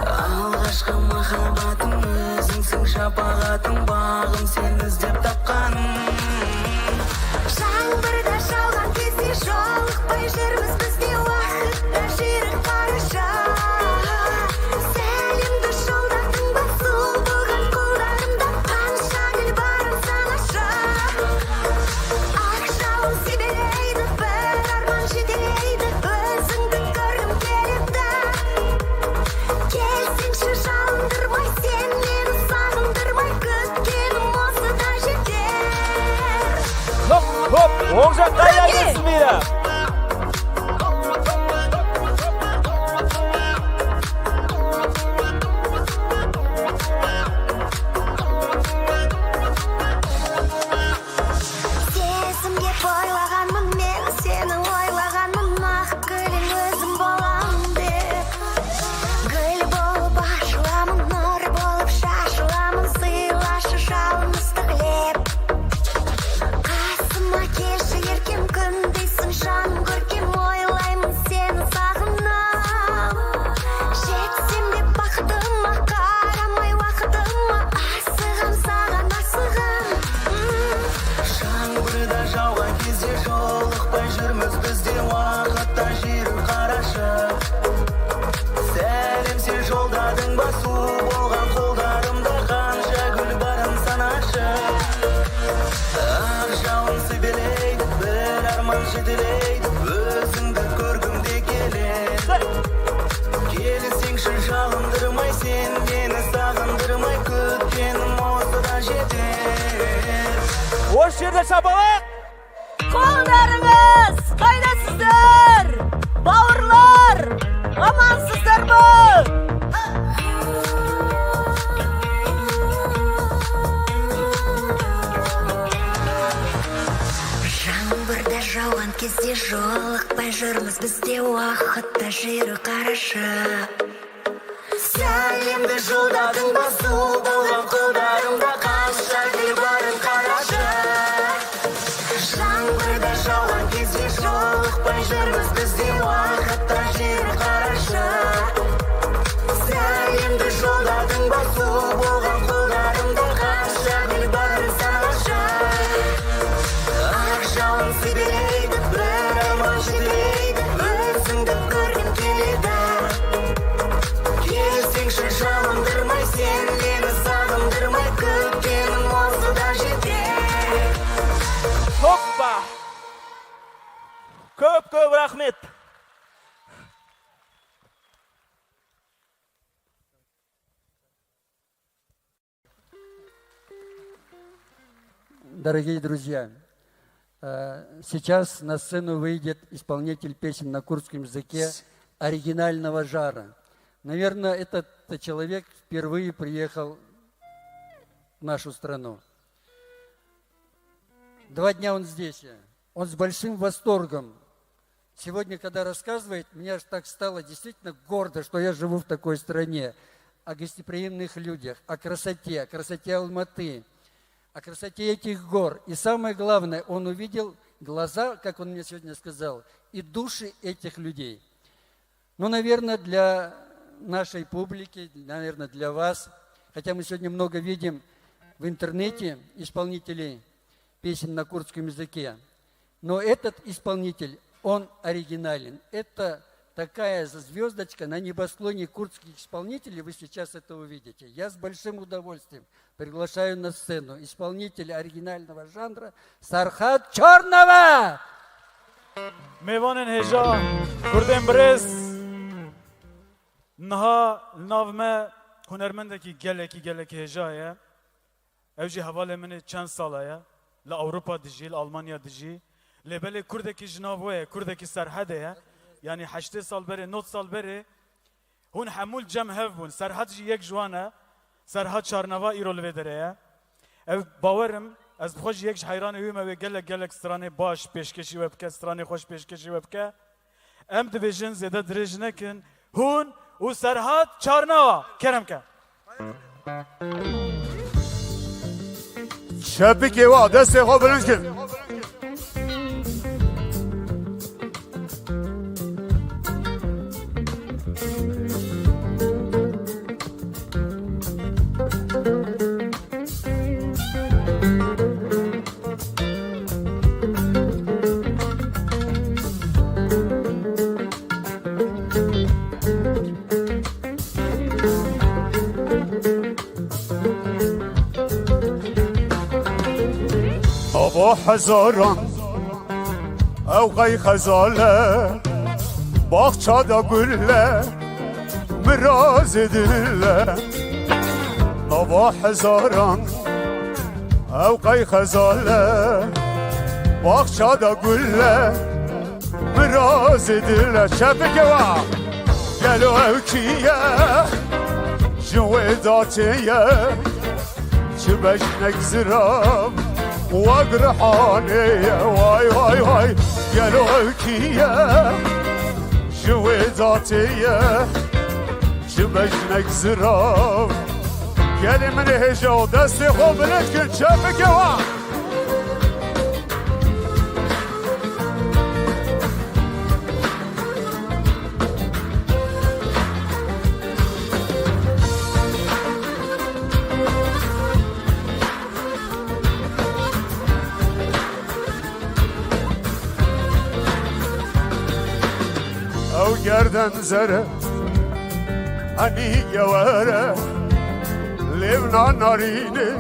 Alğaşqı mahabatım özüngsing, şapağatım, bağım sen izlep tapqanım. Жаңбырда жауған кезде жолықпай жүрміз, бізде уақыт та жүйрік қарашы. Сәлемді жолдадың ба, су болған қолдарымда, қанша гүл барын санашы. Ақ жауын себелейді, бір арман жетелейді, өзіңді көргім келеді. Келсеңші, жалындырмай, сен мені сағындырмай, күткенім осы да жетер. Şiir de şabalak. Kollarınız kaynasızdır, bağırlar amansızdır mı? Жаңбырда жауған кезде жолықпай жүрміз біз де уақытта, жүр қарашы. Сәлемді жолдадың ба, су болған қолдарымда, қанша гүл барын қарашы. Жаңбырда жауған кезде жолықпай жүрміз біз де уақытта, жүр қарашы. Сәлемді жолдадың ба, су болған қолдарымда, қанша гүл барын сағыншы. Ақ жауын себелейді, бір арман жетелейді, өзіңді көргім келеді. Келсеңші, жалындырмай, сен мені сағындырмай, күткенім осы да жетер. Hoppa! Köp köp rahmet. Дорогие друзья, э, сейчас на сцену выйдет исполнитель песен на курдском языке оригинального жанра. Наверное, этот человек впервые приехал в нашу страну. Два дня он здесь. Он с большим восторгом. Сегодня, когда рассказывает, мне аж так стало действительно гордо, что я живу в такой стране, о гостеприимных людях, о красоте, о красоте Алматы, о красоте этих гор. И самое главное, он увидел глаза, как он мне сегодня сказал, и души этих людей. Ну, наверное, для нашей публики, наверное, для вас, хотя мы сегодня много видим в интернете исполнителей песен на курдском языке, но этот исполнитель, он оригинален. Это такая звездочка на небосклоне курдских исполнителей, вы сейчас это увидите. Я с большим удовольствием приглашаю на сцену исполнителя оригинального жанра Serhat Çarnava. Mêvanên hêja, kurdên birêz, niha li nav me hunermendekî gelekî, gelekî hêja ye. Ew jî hevalê min e, çend sala ye. Li Ewropa dijî, li Almanya dijî. Lê belê kurdekî ji nav we ye, kurdekî Serhedê ye. Yanî heştê sal berê, nod sal berê, hûn hemû li cem hev bûn. Serhed jî yek ji wan e. Serhed Çarnava îro li vê derê ye. Ev bawer im, ez bi xwe jî yek ji heyranê wî me, wê gelek gelek stranê baş pêşkêşî we bike, stranê xweş pêşkêşî we bike. Em dibêjin zêde dirêj nekin. Hûn û Serhat Çarnava. Kerem ke. Çepikê wa, destê xwe bilind kin. Nava hezaran ew qey xezal e, baxça da gul e, mirazê dil e. Nava hezaran ew qey xezal e, baxça da gul e, mirazê dil e. Çepike wa. Gelo ew kî ye? Ji wê datê ye. Çi bejnek zirav wek rihanê ye. Way, way, way. Gelo ew kî ye? Ji wê datê ye. Çi bejnek zirav. Gelê min ê hêja û destê xwe bilind kin, çepike wa. Ew gerden zere, enî gewere, lêvna narîne,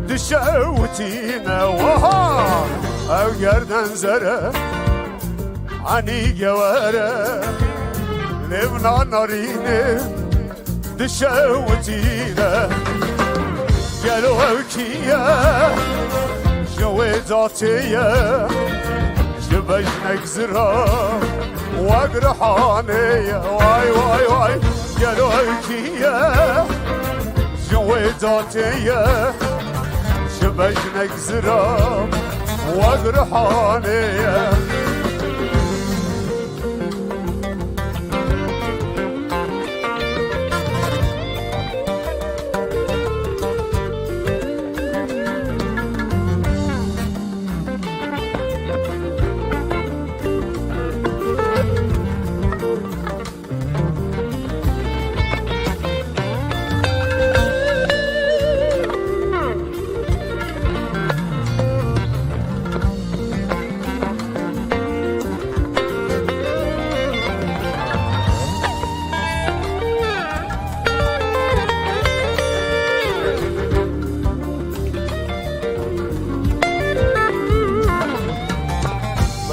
dişewitîne, waha! Ew gerden zere, enî gewere, lêvna narîne, dişewitîne. Gelo ew kî ye? Ji wê datê ye, ji bejnek zira, wek rihanê ye. Way, way, way, gelo ew kî ye? Ji wê datê ye, ji bejnek zira, wek rihanê ye.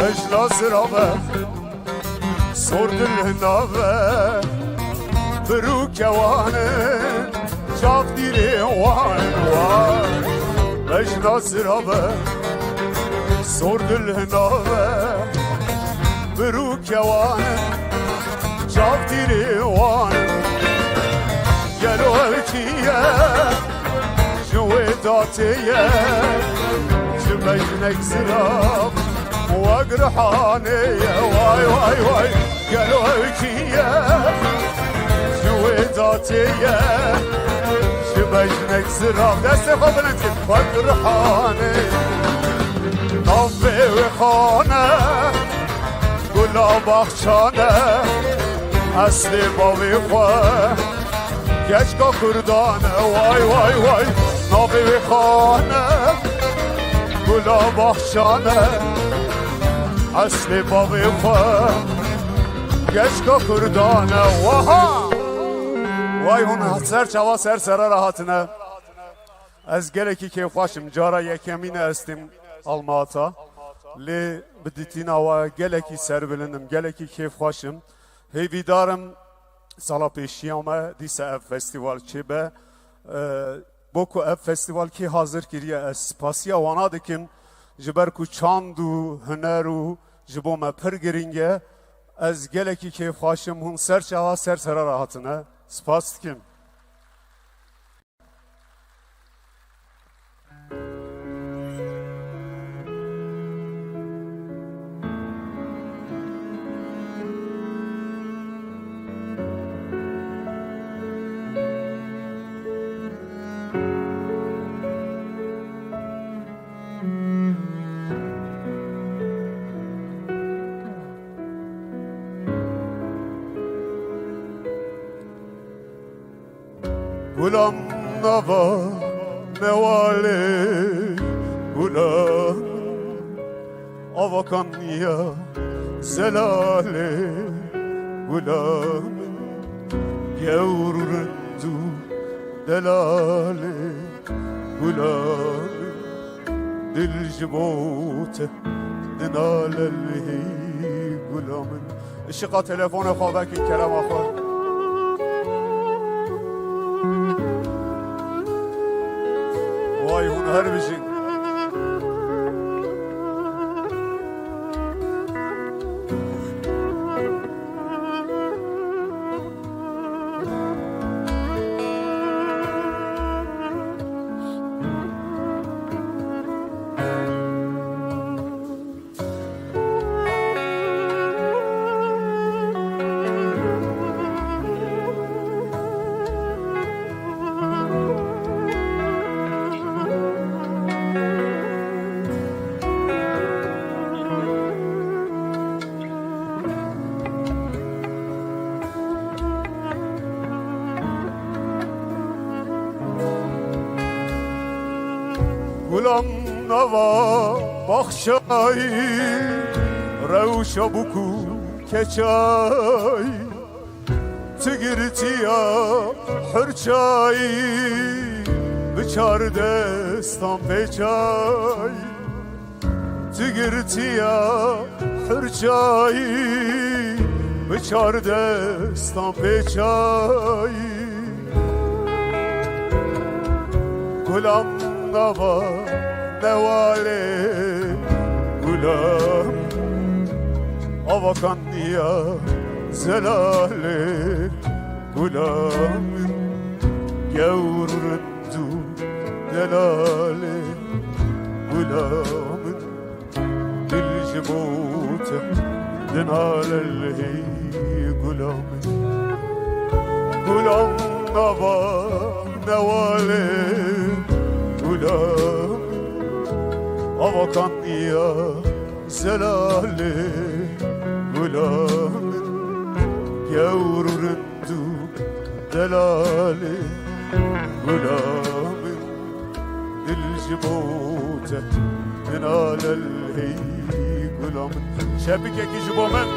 Bejna zirave, sor dil hinave, birûke wan in, çav dîrê wan in, wan. Bejna zirave, sor dil hinave, birûke wan in, çav dîrê wan in. Gelo ew kî ye? Ji wê datê ye, ji bejnek zirav, wek rihanê ye. Way, way, way, gelo ew kî ye? Ji wê datê ye, ji bejnek zirav. Destê xwe bilind kin, wek rihanê. Navê wê xane, gula baxçane, eslê bavê xwe. Keçka Kurdan e, way, way, way, navê wê xane, gula baxçan e, eslê bavê xwe, keçka Kurdan e, waha! Way, hûn ser çava ser sere re hatine. Ez gelekî kêfxweş im, cara yekemîn e ez têm Almata. Lê bi dîtina we gelekî serbilind im, gelekî kêfxweş im. Hêvîdar im sala pêşiya me dîsa ev festîval çêbe. E, bo ku ev festîval kî hazir kiriye, ez spasiya wana dikim, ji ber ku çand û huner û ji bo me pir girîng e. Ez gelekî kêfxweş im, hûn ser çava ser sere re hatine. Spas dikim. Gulam nava newalê, gulam avakan ya zelalê, gulam gewr û rind û delalê, gulam dil ji bo te dinalelhî, gulam min. Işiqa telefona xwe vekin, kerema xwe. Way hûn her bijîn. Gulam nava baxçayî, rewşa bûk û keçayî, tu girtiya hurçayî, bi çar destan pêçayî. Tu girtiya hurçayî, bi çar destan pêçayî. Gulam nava Newalê gula min, avakan ya zelalê gula min, gewr û rind û delalê gula min, dil ji bo te dinale lê gula min. Gula min ava newalê gula min, avakan ya zelalê gula min, gewr û rind û delalê gula min, dil ji bo te dinale lê gula min. Şepikekî ji bo min.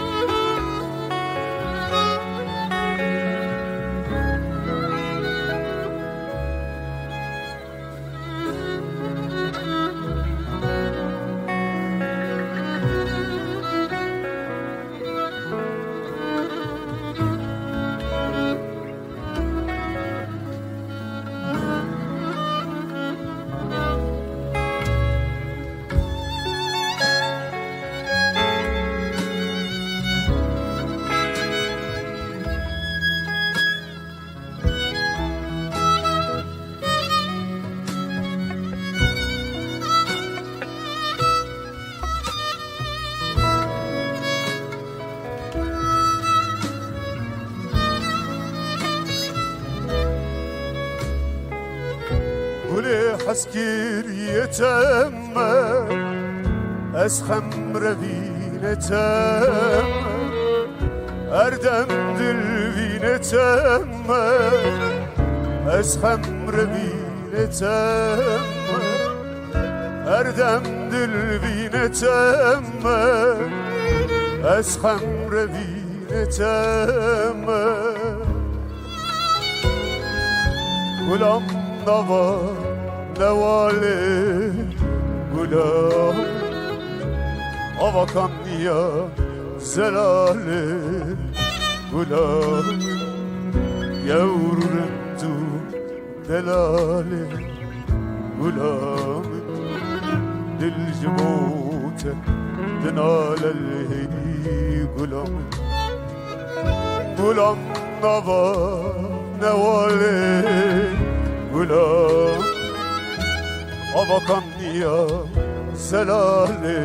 Gulê hezkiriyê te me, ez xemrevînê te me, erdem dilvînê te me, ez xemrevînê te me, erdem dilvînê te me, ez xemrevînê te me. Gulam nava newalê gulam, avakan ya zelalê gulam, gewr û rind û delalê gulam, dil ji bo te dinale lê gulam. Gulam nava newalê gulam, avakan ya zelalê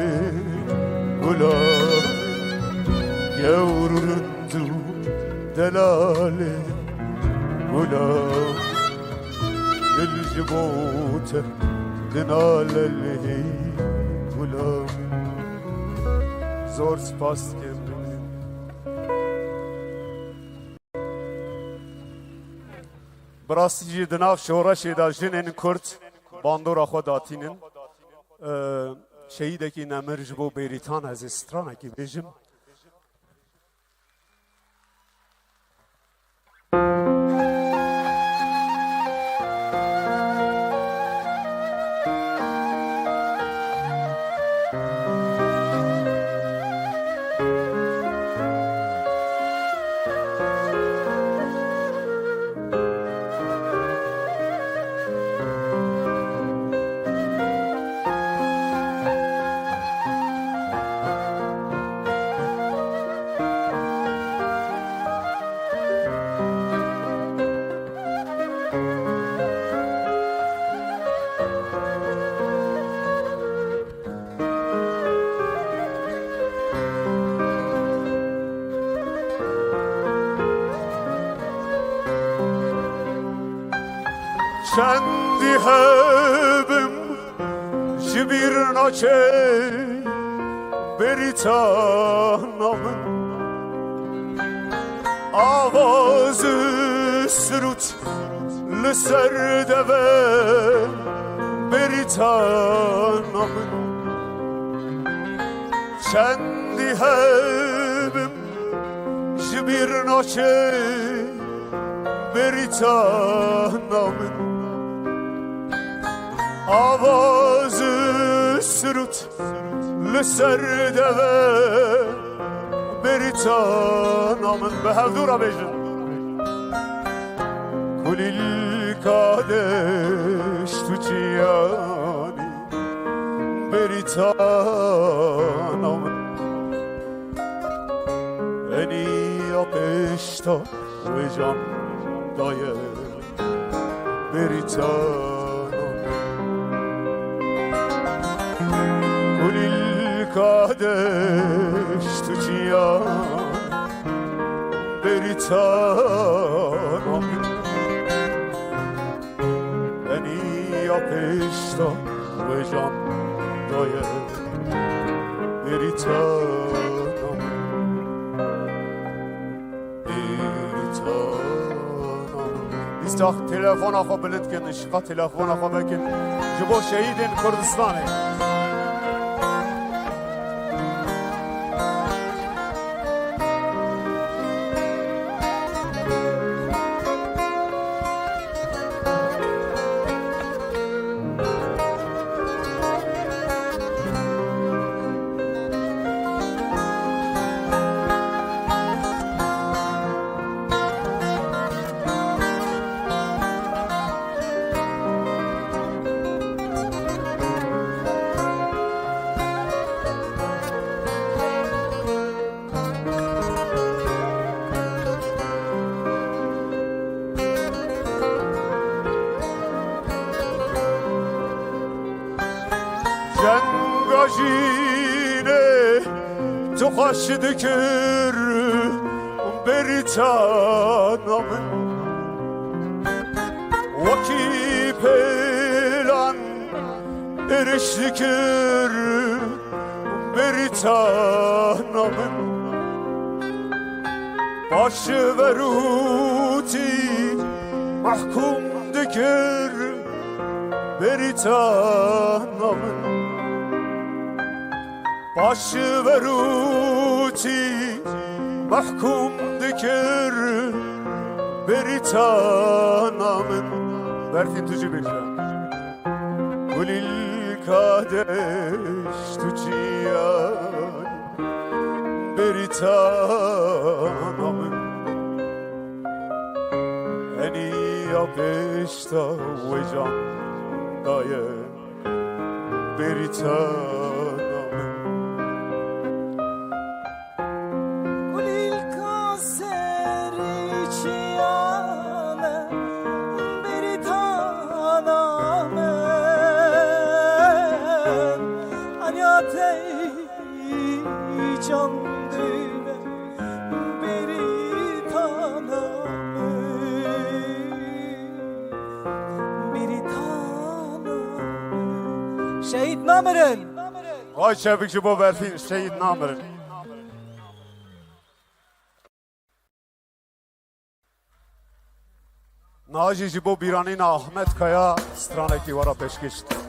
gulam, gewr û rind û delalê gulam, dil ji bo te dinale lê gulam. Zor spas dikim. Bi rastî jî di nav şoreşê de jinên Kurd bandora xwe datînin. Ee, şehîdekî nemir ji bo Bêrîtan ez ê stranekî bêjim. Çendî hebim ji bîr naçe Bêrîtana min. Avaz û sirût li ser deve Bêrîtana min. Çendî hebim ji bîr naçe Bêrîtana min. Avaz û sirût li ser deve Bêrîtana min. Bi hevdû re bêjin. Kulîlka deşt û çiyanî Berîtana min, eniya pêşta wêjan daye. Berîtana min, kulîlka deşt û çiyan. Berîtana min, eniya pêşta wêjan daye. Berîtana min, Berîtana min. Îsta telefona xwe bilind kin, şiqa telefona xwe vekin ji bo şehîdên Kurdistanê. Cenga jînê tu xweş dikir, Berîtana min. Wekî pêlan êrîş dikir, Berîtana min. Paşverûtî mehkûm dikir, Berîtana min. Paşverûtî mehkûm dikir, Berîtana min. Berfîn, tu jî bêje. Kulîlka deşt û çiyan, Berîtana min. Eniya pêşta wêjan daye. Berîtana min. Kulîlka serî çiyane, Berîtana min. Anya tey can dibe, Berîtana min. Berîtana min. Şehîd namirin. Vay çevik ji bo Berfîn, şehîd namirin. Niha jî ji bo bîranîna Ahmet Kaya stranekî we re pêşkêş dikim.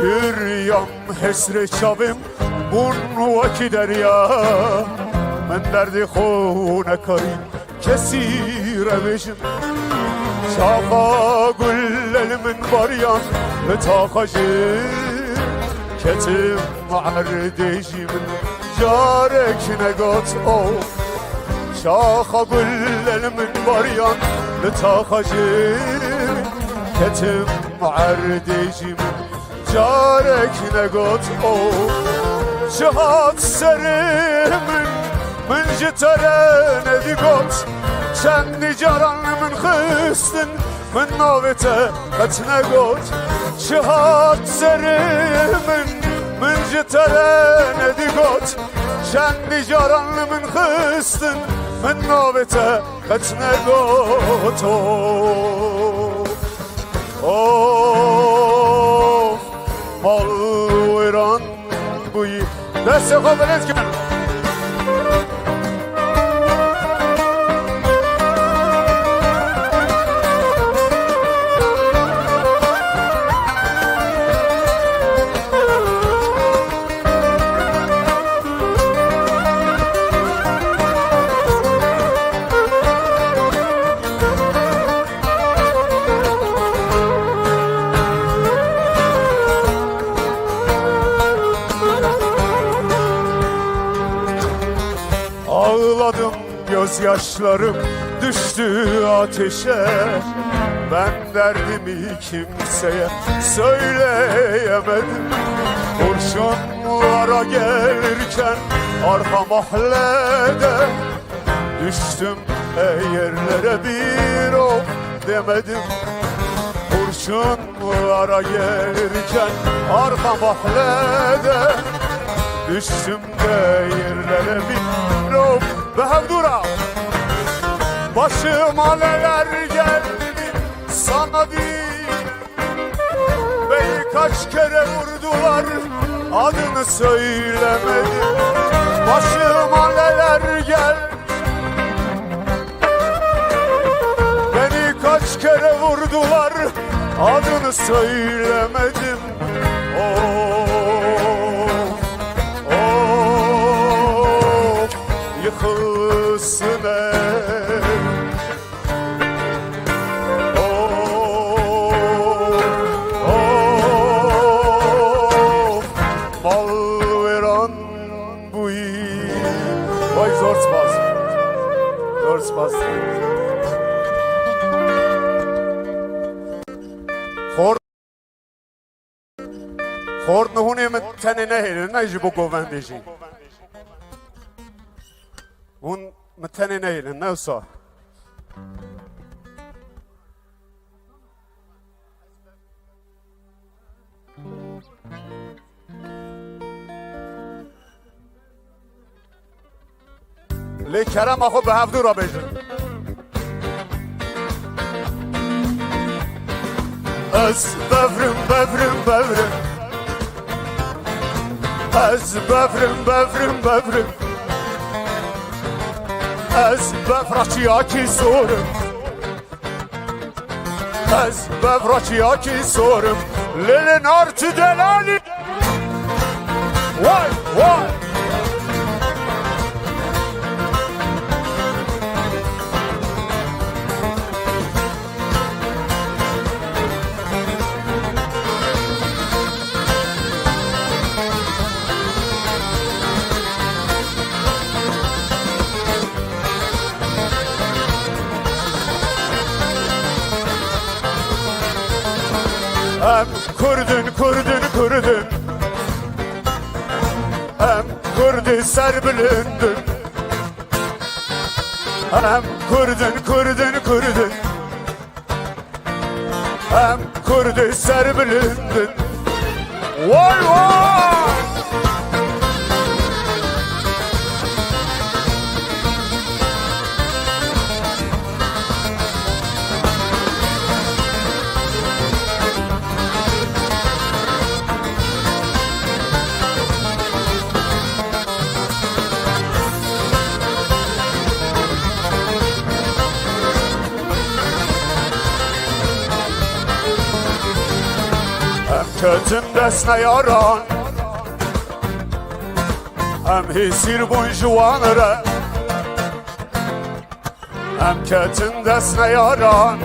Giriyam hesrê çavêm bûn wekî derya, min derdê xwe nekarî kesî re bêjim. Çaxa gule li min bariyan, li taxa jê ketim erdê jî min carek negot o. Çaxa gule li min bariyan, li taxa jê ketim erdê jî min carek negot o. Çi hat serê min, min ji te re nedigot. Çendî caran min xistin, min navê te qet negot. Çi hat serê min, min ji te re nedigot. Çendî caran min xistin, min navê te qet negot. Of, of, mal wêran bûyî. Destê xwe bilind kin. Ağladım, gözyaşlarım düştü ateşe. Ben derdimi kimseye söyleyemedim. Kurşunlara gelirken arka mahallede düştüm yerlere, bir of demedim. Kurşunlara gelirken arka mahallede düştüm de yerlere, bir of. Ve hevdura başıma neler geldi sana değil. Beni kaç kere vurdular, adını söylemedim. Başıma neler geldi. Beni kaç kere vurdular, adını söylemedim. Of, of, yıkılsın ev. Of, of, mal wêran bûyî. Vay, zor spas. Zor spas. Xort, xort nihûnê min tenê nehêlin, ne ji bo govendê jî. Hûn min tenê nehêlin, ne wisa. Lê kerema xwe bi hevdû re bêjin. Ez bevrim, bevrim, bevrim. Ez bevrim, bevrim, bevrim. Ez bevra çiyakî sorim. Ez bevra çiyakî sorim. Lê lê nar tu delalî. Vay, vay. Em Kurdin, Kurdin, Kurdin. Em Kurdî serbilindin. Em Kurdin, Kurdin, Kurdin. Em Kurdî serbilindin. Vay vay! Em ketin dest neyaran, em hêsîr bûn ji wan re. Em ketin dest neyaran,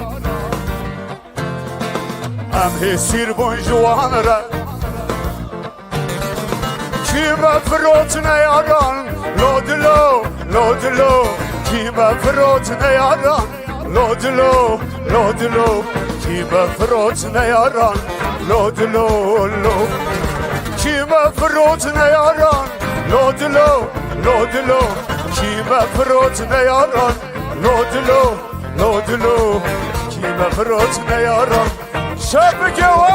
em hêsîr bûn ji wan re. Kî me firot neyaran, lo dilo, lo dilo. Kî me firot neyaran, lo dilo, lo dilo. Kî me firot neyaran, lo dilo, lo. Kî me firot neyaran, lo dilo, lo dilo. Kî me firot neyaran, lo dilo, lo dilo. Kî me firot neyaran. Şepike wa!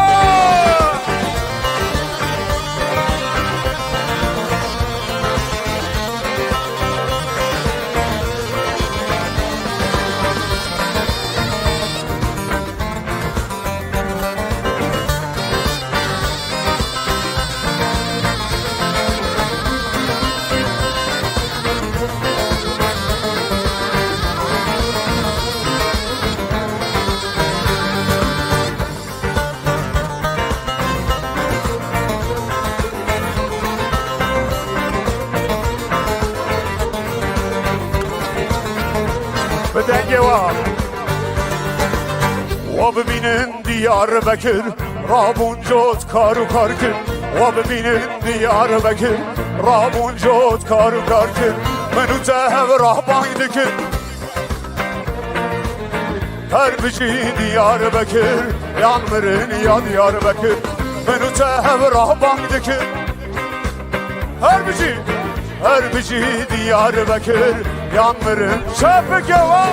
Bi dengê wa. Wa bibînin Diyarbekir, rabûn cot kar û kar kir. Wa bibînin Diyarbekir, rabûn cot kar û kar kir. Min û te hev rehbang dikin. Her bijî Diyarbekir, yan mirin ya Diyarbekir. Min û te hev rehbang dikin. Her bijî, her bijî Diyarbekir, yan mirin. Çepike wa.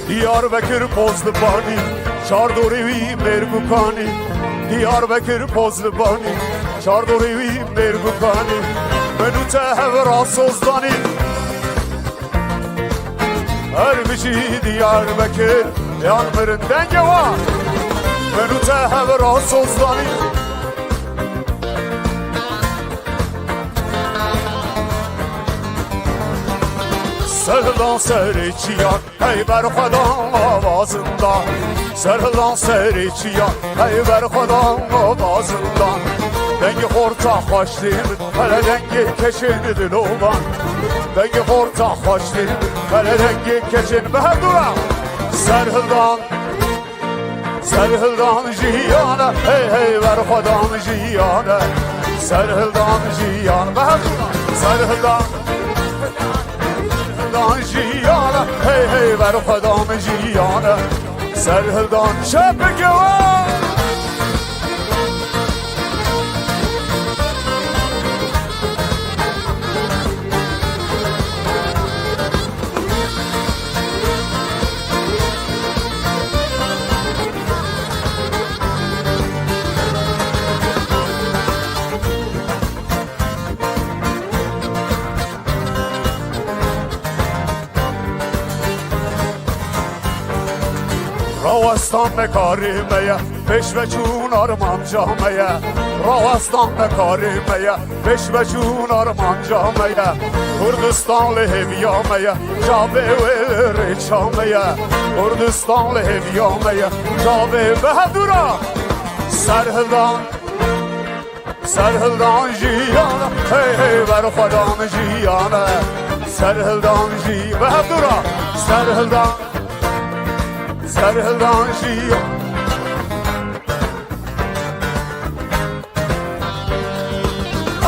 Diyarbekir poz dibanî, çardorê wî mêrgukanî. Diyarbekir poz dibanî, çardorê wî mêrgukanî. Min û te hev ra sozdanî. Her bijî Diyarbekir, yan mirin dengê wa. Min û te hev ra sozdanî. Serhildan serê çiyan, hey berxwedan avazin da. Serhildan serê çiyan, hey berxwedan avazin da. Dengê xorta xweştir, hele dengê keçên dilovan. Dengê xorta xweştir, hele dengê keçên bihedura. Serhildan, serhildan jiyane, hey hey berxwedan jiyane. Serhildan jiyan, bihedura. Serhildan, serhildan jiyane, hey hey berxwedan jiyane. Serhildan çepike we. Rawestan ne karê me ye, pêşveçûn armanca me ye. Rawestan ne karê me ye, pêşveçûn armanca me ye. Kurdistan li hêviya me ye, çavê wê li rêça me ye. Kurdistan li hêviya me ye, çavê bihedura. Serhildan, serhildan jiyane, hey hey berxwedan jiyane. Serhildan jî bihedura. Serhildan, serhildan jiyane.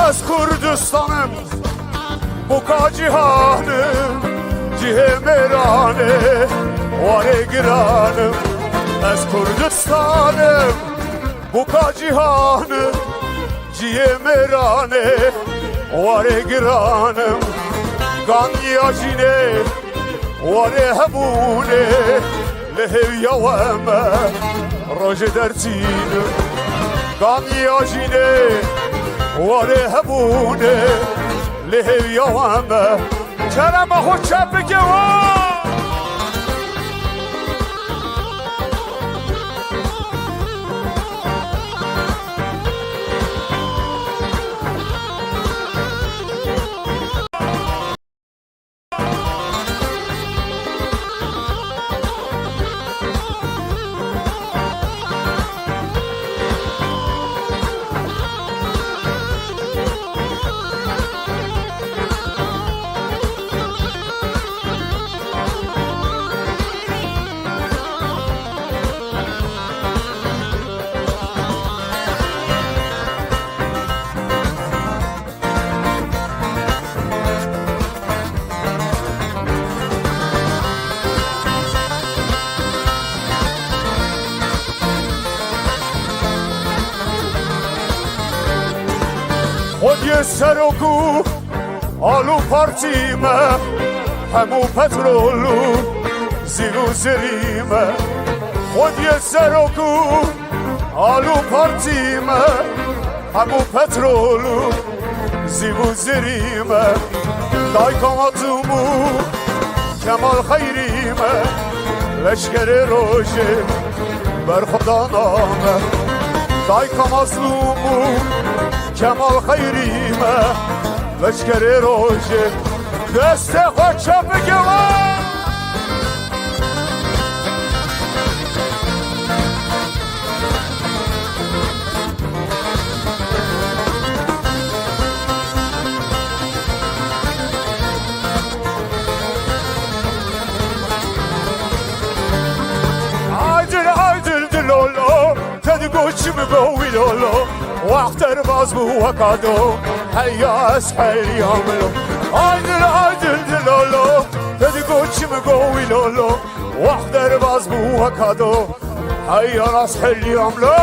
Ez Kurdistanim, boka cîhanim, cihê mêranê, warê giranim. Ez Kurdistanim, boka cîhanim, cihê mêranê, warê giranim. Ganiya jînê, warê hebûnê, li hêviya we me rojê dertînim. Ganiya jînê, warê hebûnê, li hêviya we me. Kerema xwe çepike we. Xwediyê serok û al û partî me, hemû petrol û zîv û zirî me. Xwediyê serok û al û partî me, hemû petrol û zîv û zirî me. Dayka Mazlûm û Kemal Xeyrî me, leşkerê rojê berxwedana me. Dayka Mazlûm û Kemal Xeyrî me, leşkerê rojê. Destê xwe çepike we. Çim go wî lolo, wext derbaz bû weka do, heya ez heliyam lo. Ay dil, ay dil dilolo, te digo çim go wî lolo, wext derbaz bû weka do, heya ez heliyam lo.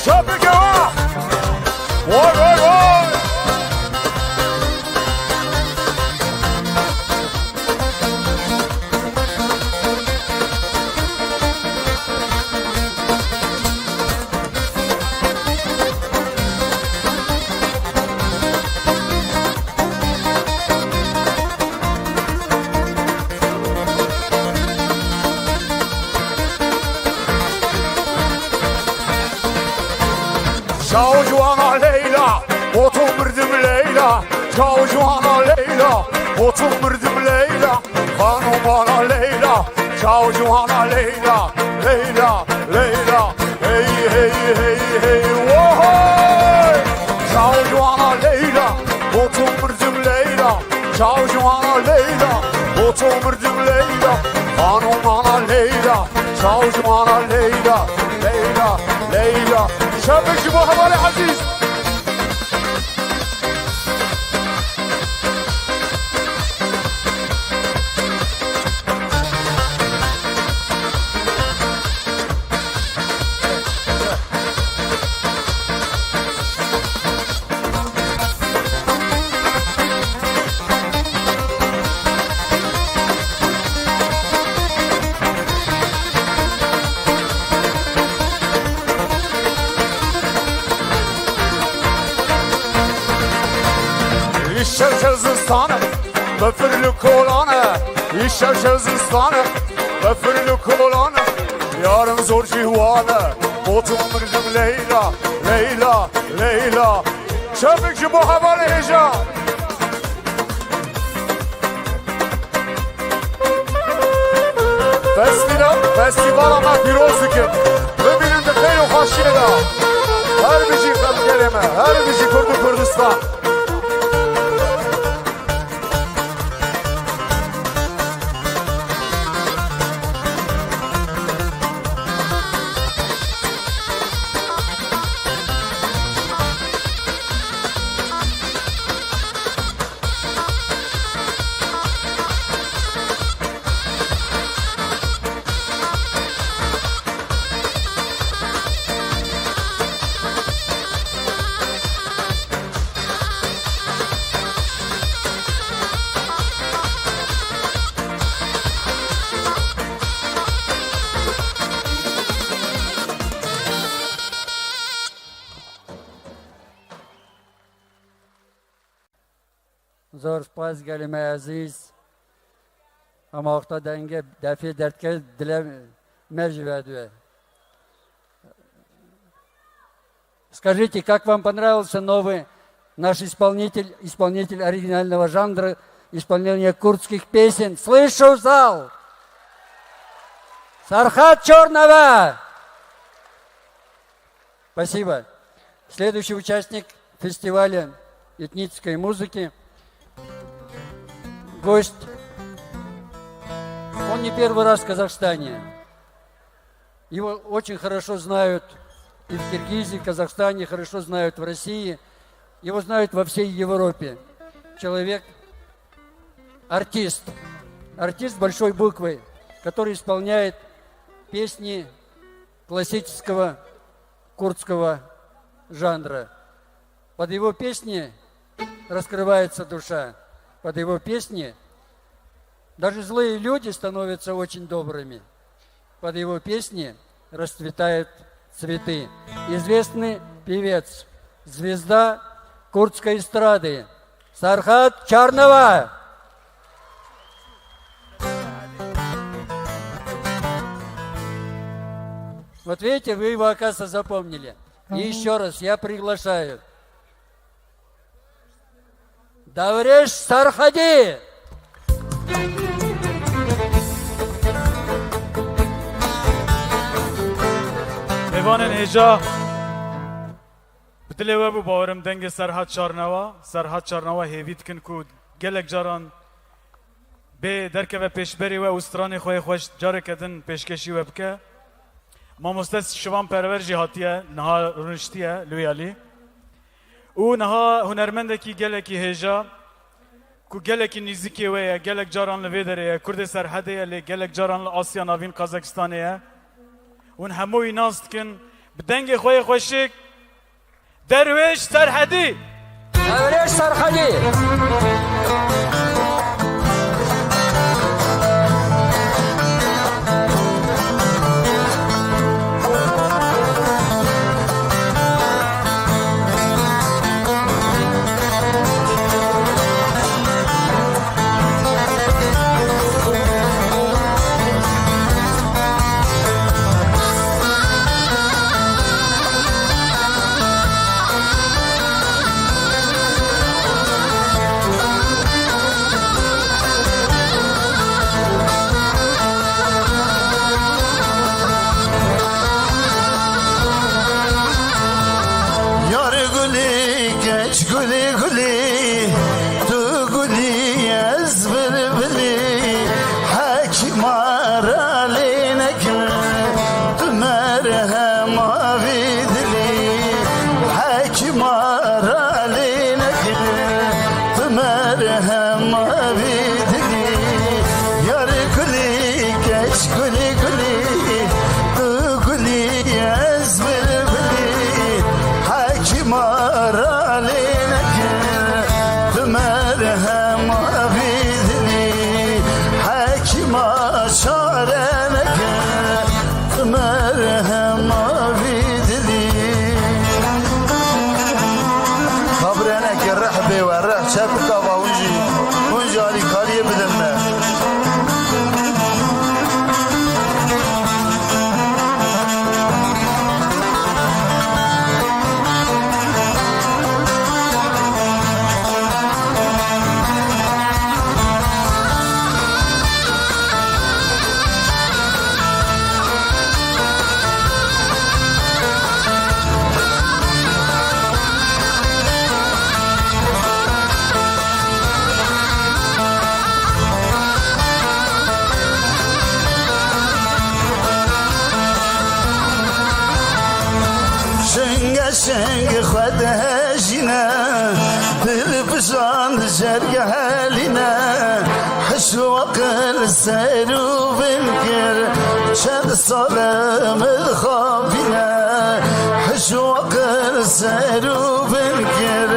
Şapike wa! Vay, vay, vay! Çaw ciwana Leyla, bo to mirdim Leyla. Çaw ciwana Leyla, bo to mirdim Leyla. Xanûmana Leyla, çaw ciwana Leyla, Leyla, Leyla. Hey, hey, hey, hey, wohoy! Çaw ciwana Leyla, bo to mirdim Leyla. Çaw ciwana Leyla, bo to mirdim Leyla. Xanûmana Leyla, çaw ciwana Leyla, Leyla, Leyla. Şevek ji bo hevalê ezîz. Îşev şev zistane, befir li kolane. Îşev şev zistane, befir li kolane. Yarın zor cihwane, botum mirdim Leyla, Leyla, Leyla. Şevik ji bo hevalê hêja. Festîla-, festîvala me pîroz dikim. Bimînin di xêr û xweşiyê de. Her bijî xelkê me, her bijî Kurd û Kurdistan. Zor spas gelê me ezîz. Ama wexta denge defê derdke dile me jî vedue. Скажите, как вам понравился новый наш исполнитель, исполнитель оригинального жанра, исполнение курдских песен? Слышу зал! Сархат Чорнова! Спасибо. Следующий участник фестиваля этнической музыки, гость. Он не первый раз в Казахстане. Его очень хорошо знают и в Киргизии, и в Казахстане, хорошо знают в России. Его знают во всей Европе. Человек, артист. Артист большой буквы, который исполняет песни классического курдского жанра. Под его песни раскрывается душа. Под его песни даже злые люди становятся очень добрыми. Под его песни расцветают цветы. Известный певец, звезда курдской эстрады Сархат Чарнова. Вот видите, вы его, оказывается, запомнили. И еще раз, я приглашаю. Давреш Сархади! Mêvanên hêja, bi dilê we bû, bawerim dengê Serhat Çarnewa. Serhat Çarnewa hêvî dikin ku gelek caran bê derkeve pêşberî we û stranê xwe yê xweş careke din pêşkêşî we bike. Mamoste Şivan Perwer jî hatiye, niha rûniştiye li wî alî. Û niha hunermendekî gelekî hêja, ku gelekî nîzikê we ye, gelek caran li vê derê ye, Kurdê Serhedê ye, lê gelek caran li Asya Navîn, Kazakistanê ye. Hûn hemû wî nas dikin. Bi dengê xwe yê xweşik, Derwêş Serhedî. Derwêş Serhedî. Yar gulî, keç gulî gulî, tu gulî, ez bilbilî. Hekîma re lê nekin, tu merhema vî dilî. Hekîma re lê nekin, tu merhema vî dilî. Yar gulî, keç gulî gulî, tu gulî, ez bilbilî. Hekîma re lê nekin, tu merhema vî dilî. Hekîma çare nekin, tu merhema vî dilî. Xebre neke rih bê we, rih çepik ava hûn jî, hûn jî alîkariyê bidin me. Şinge şing xwe dihejîne, dil bijan cerge helîne. Hiş û aqil ser û vin kir, çend sal e min dixapîne. Hiş û aqil ser û vin kir,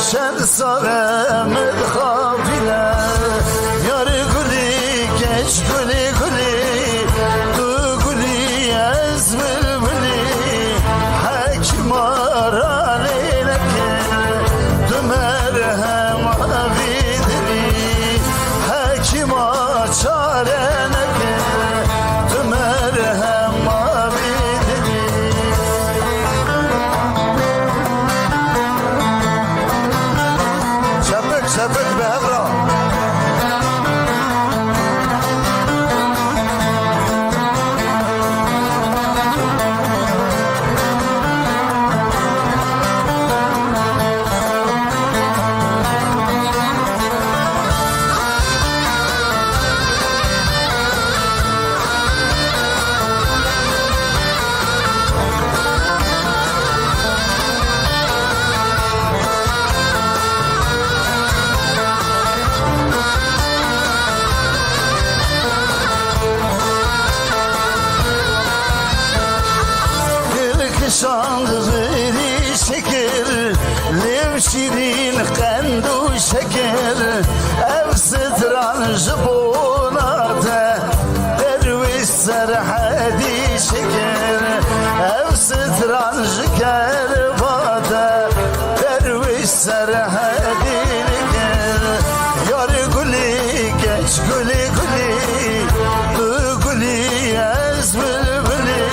çend sal e min dixapîne. Yar gulî, keç gulî gulî, tu gulî, ez bilbilî. Hekîma re lê nekin, tu merhema vî dilî. Hekîma çare nekin, tu merhema vî dilî. Çepik, çepik bi hev re. Dil kişand xirî şekir, lêv şîrîn qend û şekir. Ev stran ji bona te, derwêş Serhedî şekir. Ev stran ji kerba te, derwêş Serhedî kir. Yar gulî, keç gulî gulî, tu gulî, ez bilbilî.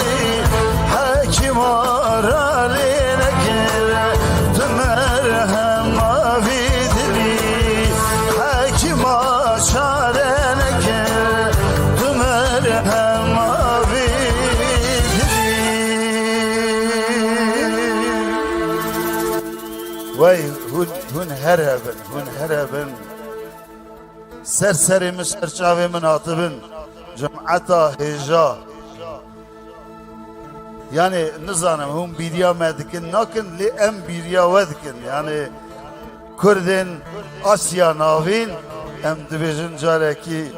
Wey, hûn, hûn her hebin, hûn her hebin. Ser serê min, ser çavê min hatibin. Cemeta hêja. Yani, nizanim, hûn bîriya me dikin, nakin, lê em bîriya we dikin. Yani, Kurdên Asya Navîn, em dibêjin carekî,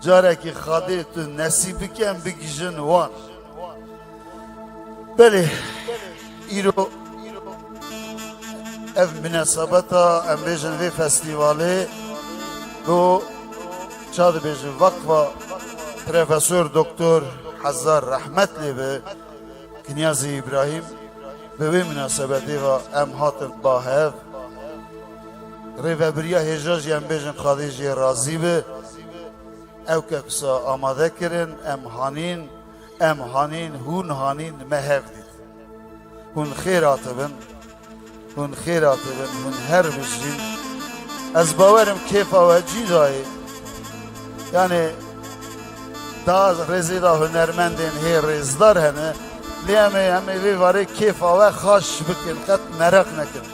carekî Xwedê tu nesîb bike, em bigihîjin wan. Belê, îro ev minasebeta, em bêjin, vê festîvalê bo, ça dibêjin, Vakfa Profesor Doktor Hezar, rehmet lê be, Kinyazê Îbrahîm, bi wê minasebetê ve em hatin ba hev. Rêvebiriya hêja jî, em bêjin, Xwedê jê razî be. Ew ke wisa amade kirin, em hanîn, em hanîn, hûn hanîn, me hev dît. Hûn xêr hatibin, hûn xêr hatibin, hûn her bijîn. Ez bawerim kêfa we cî dayê. Yani, da rêzê da hunermendên hê rêzdar hene. Lê em ê, em ê vê varê kêfa we xaş bikin, qet meraq nekin.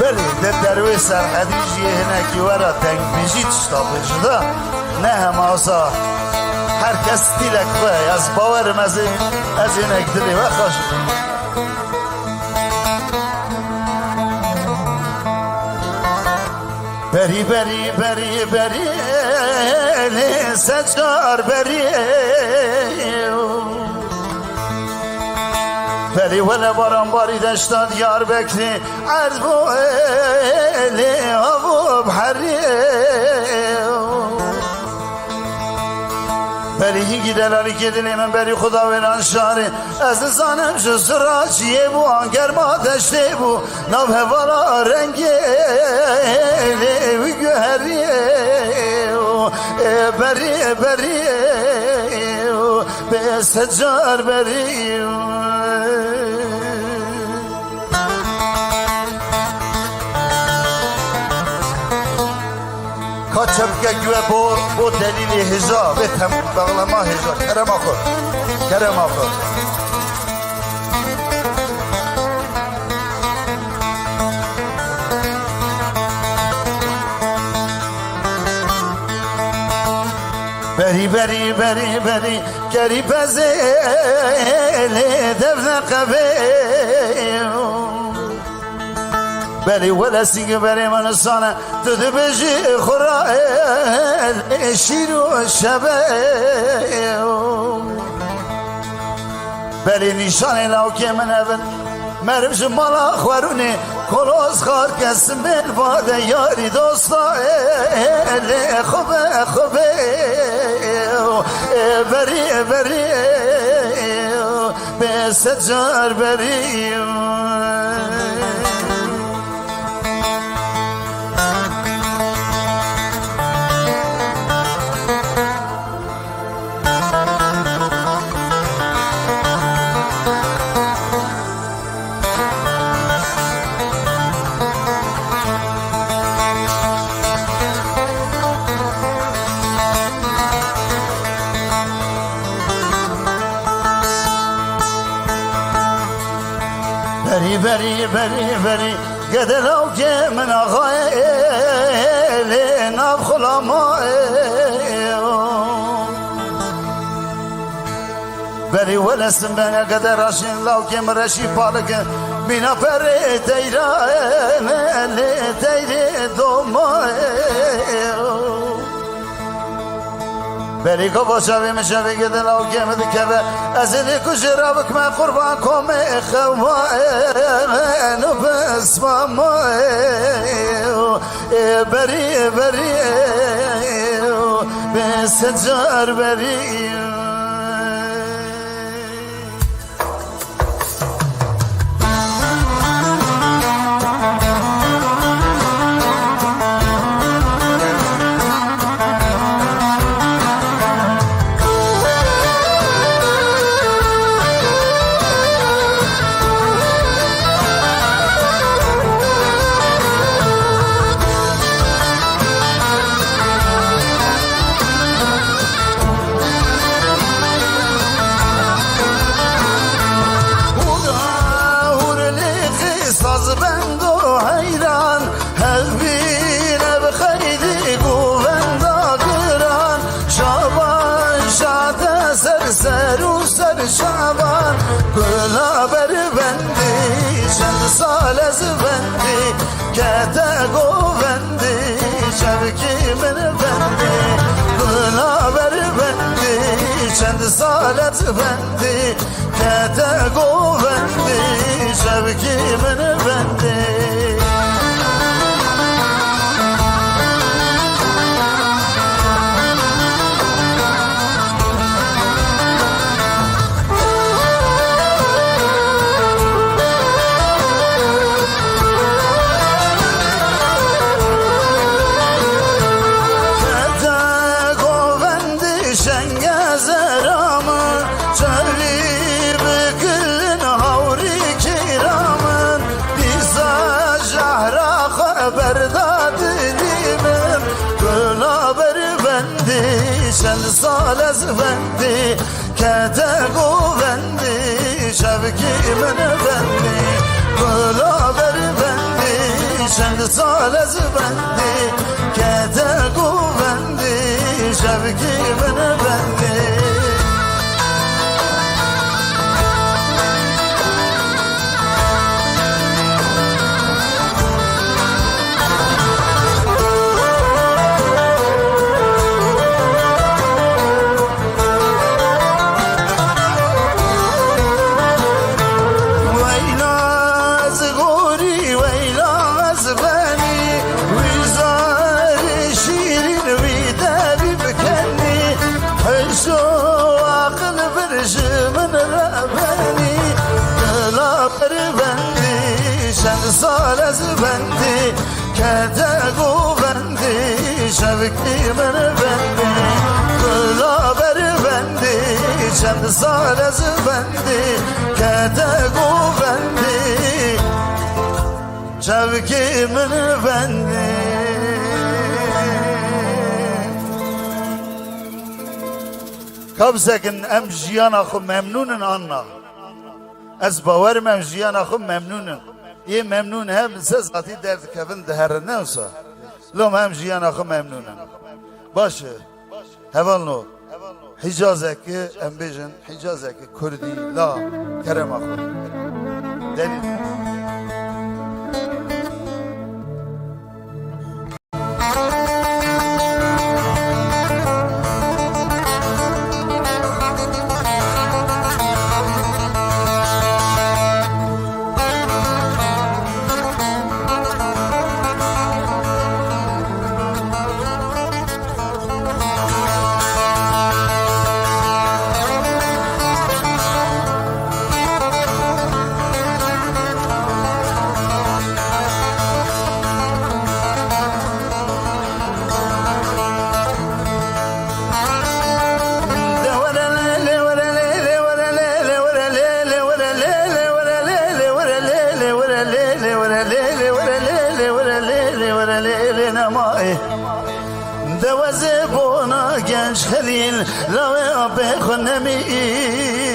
Belê, di derwê Serhedî jî yê hinekî were dengbêjî tişta pê ji de ne hema wisa. Her kes stîlek xwe heye. Ez bawerim ez ê, ez ê hinek dilê we xweş bikim. Berî, berî, berî, berî, lê secar berî. Berî wele baran barî deşta Diyarbekirê, erd bû lê av û biherî. Berî hingî delalî kê dilê min berî xuda wêran şarê. Ez nizanim ji sirra çiyê bû, an germa deştê bû, nav hevala rengê lê wî guherî. Ê berî, berî, bê secar berî. Ka çepkek we bo, bo delîlê hêja, vê tem-, bağlama hêja, kerema xwe, kerema xwe. Berî, berî, berî, berî, kerî bezê lê dev neqebê. Berî wele sîngê berê min sane, tu dibêjî xura, e, şîr û şebe. Berî nîşanê lawkê min ev in, meriv ji mala xwerûnê, koloz xar kesim bên vade yarî dosta, e, lê xwe be, xwe be, e, berî, berî, bê secar berî. Berî, berî, berî, berî, gede lawkê min axayê lê nav xulamayê. Berî wele simbene gede raşîn lawkê min reşî palike. Mîna perê teyra lê teyrê domayê. Berî gava çavê min çavê gede lawkê min dikeve. Ez ê lê ku jê rabikme qurban komê xewa û bisma ma. Ê berî, berî, bê secar berî. Ser û ser şevan, gula bervendî, çend sal ez vendî, kete govendî, çevkî min vendî. Gula bervendî, çend sal ez vendî, kete govendî, çevkî min vendî. Kete govendî şenge zera min, çevlî bikilin hawrî kîra min, dîsa jehra xwe berda dilî min. Gula bervendî, çend sal ez vendî, kete govendî, çevkî min vendî. Gula bervendî, çend sal ez vendî, kete govendî, çevkî min vendî. Weyla ez gorî, weyla ez benî, wî zarê şîrîn, wî devî bikenî, hişo aqil vir ji min re benî. Dila bervendî, çend sal ez vendî, kete govendî, çevkî min vendî. Dila bervendî, çend sal ez vendî, kete govendî, çevkî min vendî. Ka bisekin, em jiyana xwe memnûn in an na? Ez bawer im em jiyana xwe memnûn in. Yê memnûn hebin se zatî derdikevin diherin, ne wisa? Loma em jiyana xwe memnûn in. Baş e. Hevalno. Hicazeke, em bêjin, Hicazeke Kurdî la kerema xwe. Delîl. De wezê bona genç Xelîl, lawê apê xwe nemînin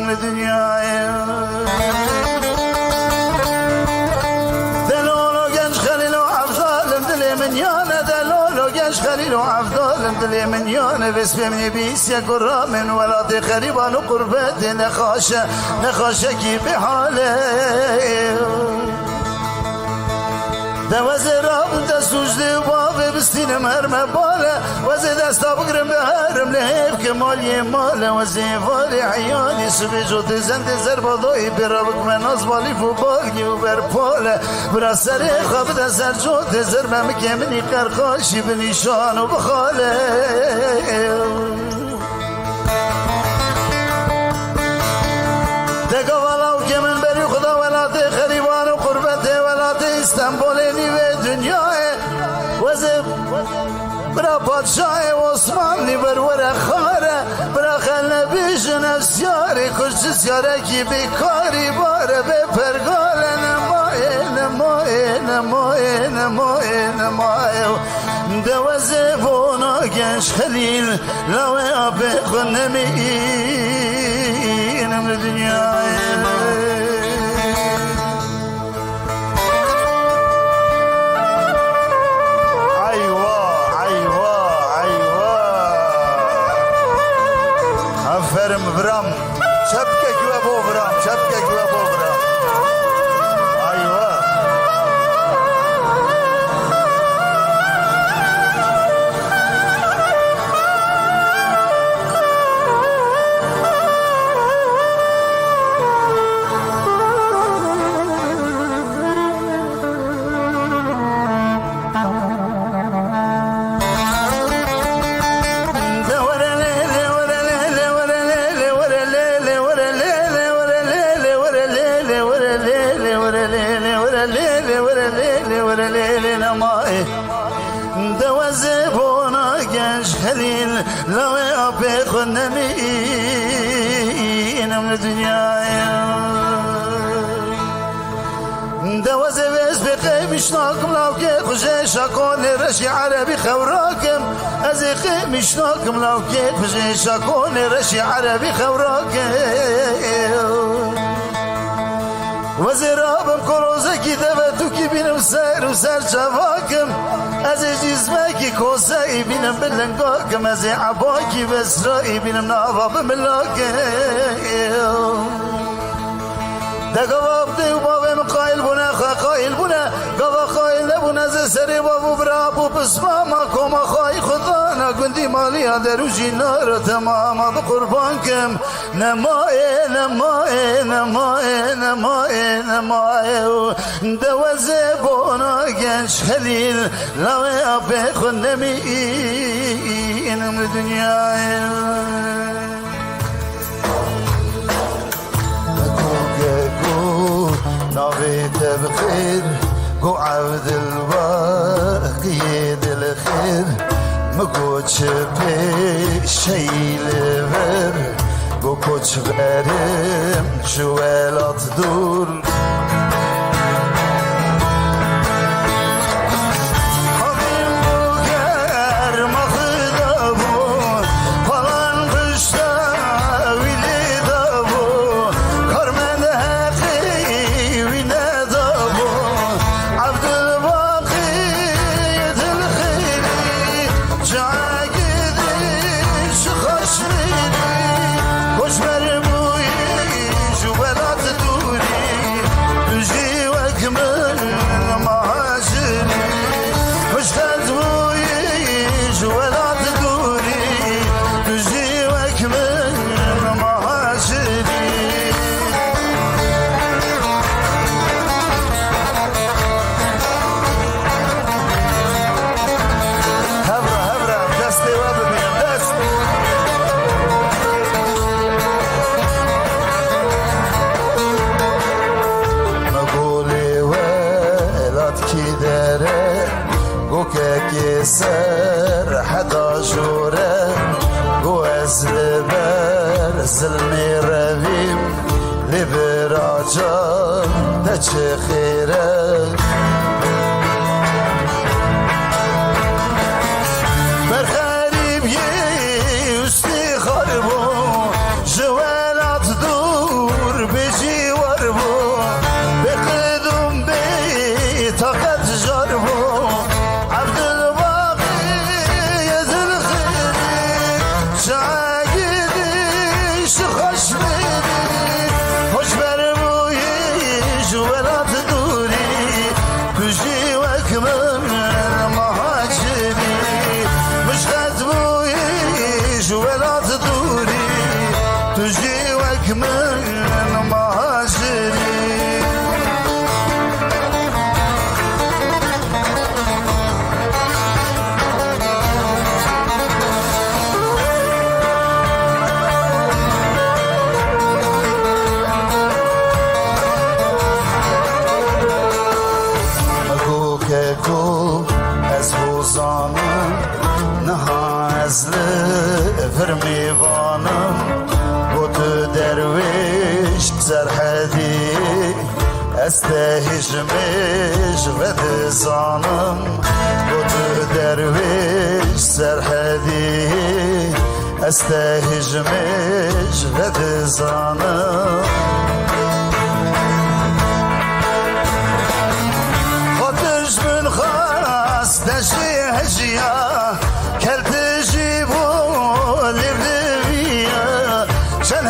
li dinyayê. Delolo genç Xelîl û Evdal in dilê min yane, delolo genç Xelîl û Evdal in dilê min yane, vê spê min ê bîsiye ku ramên welatê xerîban û qurbetê nexaşe, nexaşekî bêhale. De wezê rabim dest û ji dê û bavê bistînim herme bale. Wezê desta bigrim biherim lê hêv ke maliyê male. Wezê varê eyanî sibê cotê zendê zerba dayî pê rabikme nas balîf û balgî û berpale. Bira serê xwe bide ser cotê zer memikê minî qerqaşî bi nîşan û bi xale. De gava lawkê min berî xwe da welatê xerîban û qurbetê welatê Îstenbolê nîvê dinyayê. Wezê bira padşahê Osmanlî ber were xare, bira xelnebîjin ev siyarê, kurçi siyarekî bêkarî bare bê pergale. Nemayê, nemayê, nemayê, nemayê, nemayê. De wezê bona genç Xelîl, lawê apê xwe nemînim li dinyayê. Eywa, eywa, eywa. Aferin Viram. Çepkek we bo viram. Çepkek we bo viram. Aywa. Dewezê bona genç Helîl, lawê apê xwe nemînim li dinyayê. Dewezê vê ez pê qêmiş nakim, lawkê xwe jê şakonê reşî erebî xewrakim. Ez ê qêmiş nakim, lawkê xwe jê şakonê reşî erebî xewrakim. Wezê rabim korozekî deve tûkî bînim ser û ser çevakim. Ez ê cîzmekî koseyî bînim bi lingakim. Ez ê ebakî vesrayî bînim nava bi milakim. De gava dê û bavê min qayil bûne, xwe qayil bûne. Gava qayil nebûne, ez ê serê bav û bira bû pismama koma xayî xwe dana gundî maliya derû jî nara temama bi qurban kim. Nemaye, nemaye, nemaye, nemaye, nemaye. Dewezê bona genç Helîl, lawê apê xwe nemînim li dinyayê. Geko, geko, navê te bi xêr, go Evdilbaqiyê dilxêr, mi go çi pêşeyî li vir, go koçberim ji welat dûr. Havîn bû germa xwe dabû, palan pişta wî lê dabû, karmend heqî wî nedabû. Evdilbaqî dilxêrî, çagidî ji xaşmîrî, koçber bûyî ji welat dûrî, tu jî wek min muhacirî, hişqet bûyî ji welat dûrî, tu jî wek min muhacirî. Hevra, hevra, destê we bibînim, dest. Me golê welatkî dere, gokekê ser heda jore, go ez li ber zilmê revîm. Lê bira can te çi xêr e? Ber xerîbiyê û stîxar bû, ji welat dûr bêjîwar bû, bê qid û bê taqet jar bû. Evdilbaqî yê dilxêrî, şagirî ji xweşbîrî, koçber bûyî ji welat dûrî, tu jî wek min muhacirî, mişxet bûyî ji welat dûrî, tu jî wek min muhacirî. Go keko, ez ho zanim, niha ez li vir mêvanim. Go tu derwêj serhedî, ez te hêj mêj vedizanim. Go tu derwêj serhedî, ez te hêj mêj vedizanim. Xatir ji min xas te jî hejiya, kel tu jî bû lêvliviya. Çend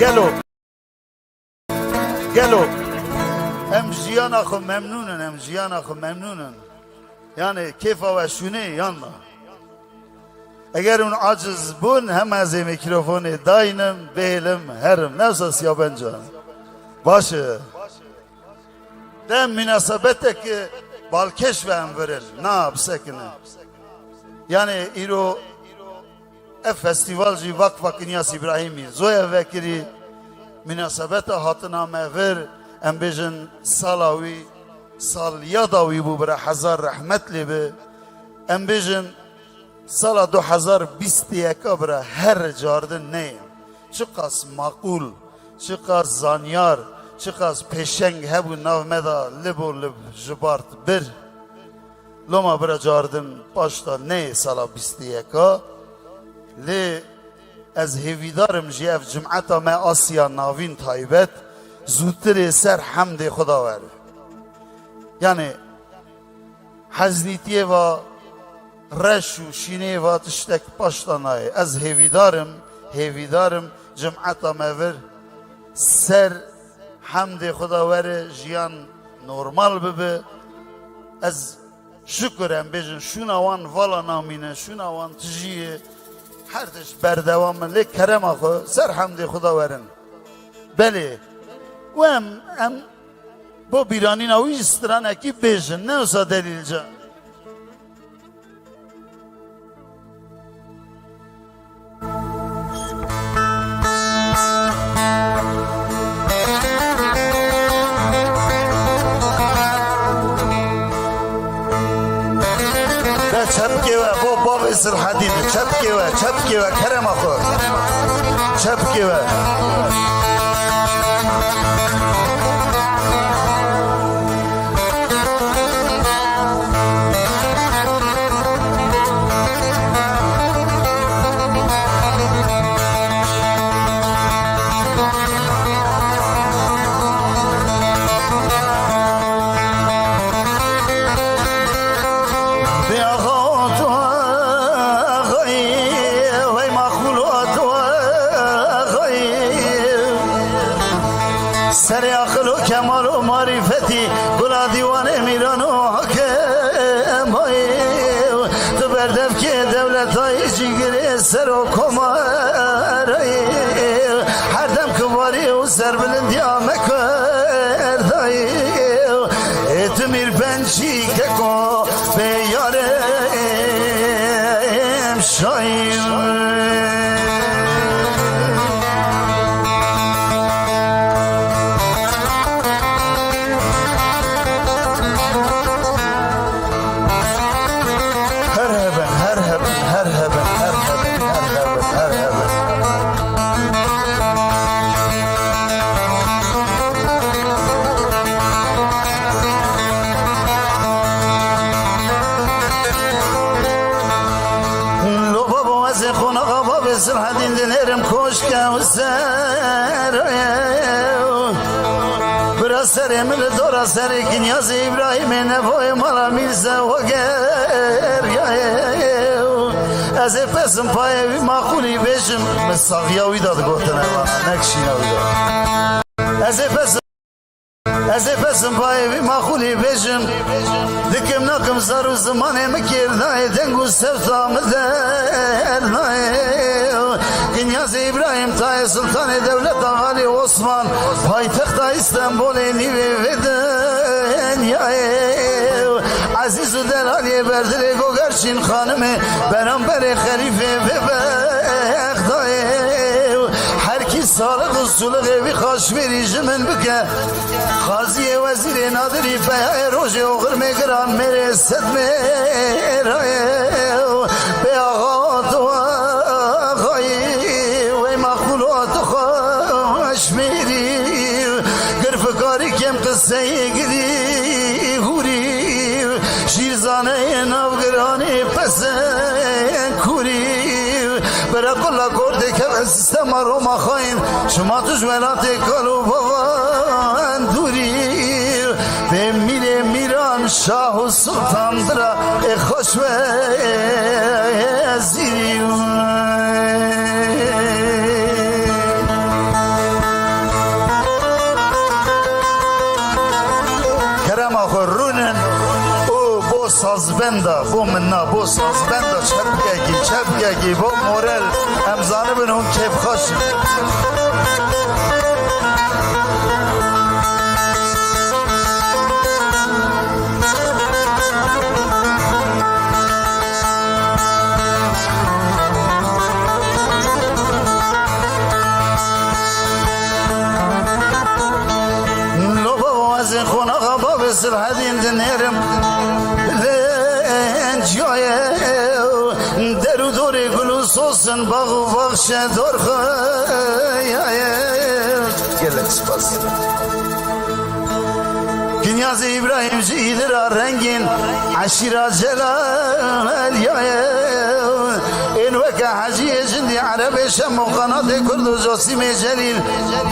Gelo, gelo em jiyana xwe memnûn in, em jiyana xwe memnûn in. Yani kêfa we şûnê yan na? Eger hûn aciz bûn, hema ez ê mîkrofonê daynim, bihêlim, herim. Ne wisa siyabenca. Baş e. Dem mînasebetek balkêş ve em virin. Na, bisekine. Yani îro ev festîval jî Vakfa Kinyas Îbrahîmî zoya vekirî, mînasebeta hatina me vir, em bêjin sala wî, sal yada wî bû bira hezar rehmet lê bi. Em bêjin sala du hezar bîst û yeka bira her cardin neyê. Çiqas maqûl, çiqas zanyar, çiqas pêşeng hebû nav me de lib û lib ji bart bir. Loma bira cardin paşta neyê sala bîst û yeka. Lê ez hêvîdar im jî ev cumeta me Asya Navîn taybet zûtirê ser hemdê Xuda were. Yani heznîtiyê va reş û şînê va tiştek paşta nayê. Ez hêvîdar im, hêvîdar im cumeta me vir ser hemdê Xuda were jiyan normal bibe. Ez şukur em bêjin şûna wan vala namîne, şûna wan tijî ye. Her tişt berdewam in, lê kerema xwe ser hemdê Xuda werin. Belê, û em, em bo bîranîna wî jî stranekî bêjin, ne wisa Delîl Can. De çepkê we bo bavê Silhedîn, çepkê we, çepkê we, kerema xwe. Çepkê we. Bê axa tu axayî, wey maxûl tu axayî. Serê aqil û kemal û marîfetî, gula dîwanê mîran û hakemayî. Tu berdevkê dewletayî, cîgirê ser û komarayî. Her dem kibarî û serbilindiya me kerdayî. Ê tu mîr pençî keko bê yarê em şayî. Her hebin, her hebin, her hebin, her hebin, her hebin, her hebin. Lo babo, ez ê qonaxa bavê Sirhedîn dinêrim koşke û serê. Bira serê min li dora serê Kinyazê Îbrahîmê nevoyê mala Mîrze Weger ya. Ez ê pesim payê wî maqûlî bêjim. Min saxiya wî da digotin evana, ne kişîna wî da. Ez ê pesim, ez ê pesim payê wî maqûlî bêjim. Dikim nakim zar û zimanê min kêr nayê, deng û sewta min der nayê. Kinyazê Îbrahîm tayê sultanê dewleta Valî Osman, paytexta Îstenbolê nîvê vê dinyayê. Ezîz û delaliyê berdilê Gogerçîn xanimê, beramberê xelîfê vê Bexdayê. Her kî salix û sulixê wî xaşmêrî ji min bike. Qaziyê wezîrê nadirî peyayê rojê oxirmê giran mêrê sedmêrayê. Bê axa tu axayî, wey maqûl tu xaşmêrî. Gir fikarî kêm qiseyê girî hûrî. Şîrzaneyê navgiranê pesên kûrî. Bere qula kordê keve sîstema Roma xayîn. Şima tu ji welatê kal û bavan dûrî. Bê mîrê mîran şah û sultan bira ê xweş wezîrî. Min na bo sazbenda çepkekî, çepkekî bo morel, em zanibin hûn kêfxweş in. Lo babo, ez ê qonaxa bavê Silhedîn dinêrim. Lenciyayê der û dorê gul û sos in, bax û baxçe dorxeyaye. Gelek spas. Kinyazê Îbrahîm ji îdira rengîn, eşîra Celaliyaye. Ên weke Heciyê jindî Erebê Şem û qanatê Kurd û Casîmê Celîl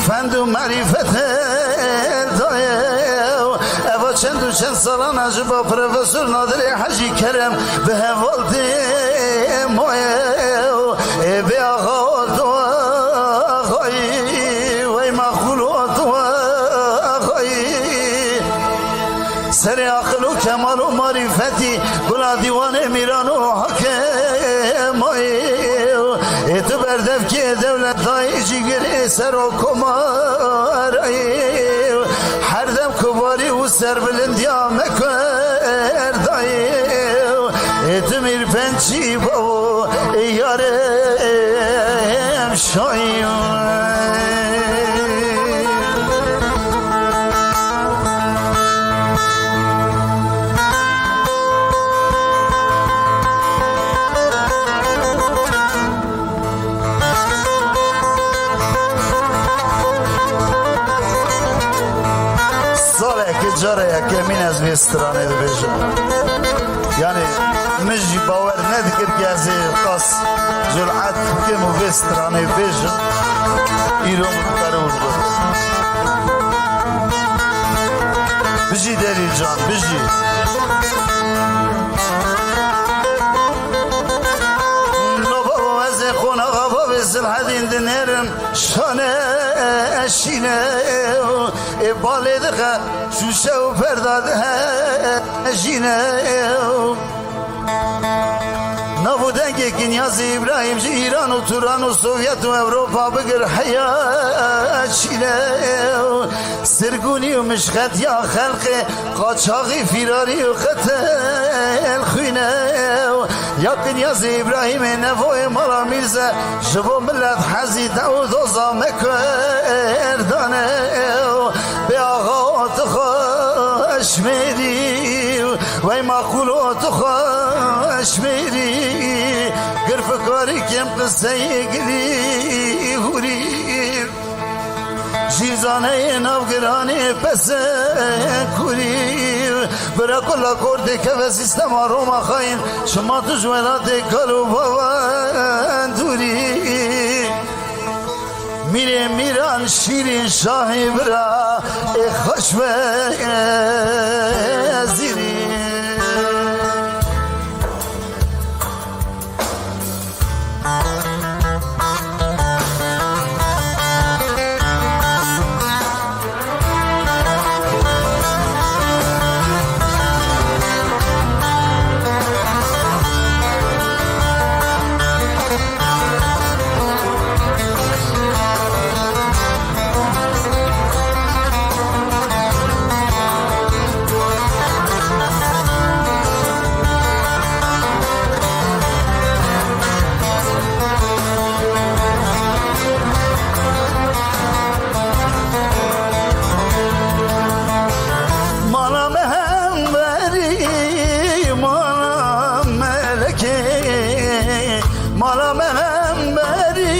fend û merîfetê daye. Eva çend û çend salana ji ba Profesor Nadirê Hecî Kerem bi heval tê maye. Ê bê axa tu axayî, wey maqûl tu axayî. Serê aqil û kemal û marîfetî, gula dîwanê mîran û hakemayî. Ê tu berdevkê dewletayî, cîgirê ser o komarayî. Her dem kubarî û serbilindiya me kerdayî. Ê tu mîr pençî bavo, ê yarê em şayî. Saleke cara yekemîn ez vê stranê dibêjim. Yanî min jî bawer nedikir ku ez ê qas curet bikim û vê stranê bêjim. Îro min qerûr bû. Bijî Delîl can, bijî. Lo bavo, ez ê qonaxa bavê Silhedîn dinêrim. Şane eşîne, ê balê dixe, şûşe û perda dihejîne. Nav û dengê Kinyazê Îbrahîm ji Îran û Turan û Sovyet û Ewropa bigir heya çîne. Sirgûnî û mişxetiya xelqê, qaçaxî, fîrarî û qetil xwîne. Ya Kinyazê Îbrahîmê nevoyê mala Mîrze, ji bo milet hezî te û doza me kerdane. Bê axa tu xweş mêrî, wey maqûl tu xweş mêrî. Gir fikarî kêm qiseyê gilî hûrî. Jîzaneyê navgiranê pese kurî. Bira kula kordê keve sîstema Roma xayîn, çima tu ji welatê kal û bavan dûrî? Mîrê mîran şîrîn şahê bira ê xweş wezîrî. Mala me hemberî, mala melekê, mala me hemberî,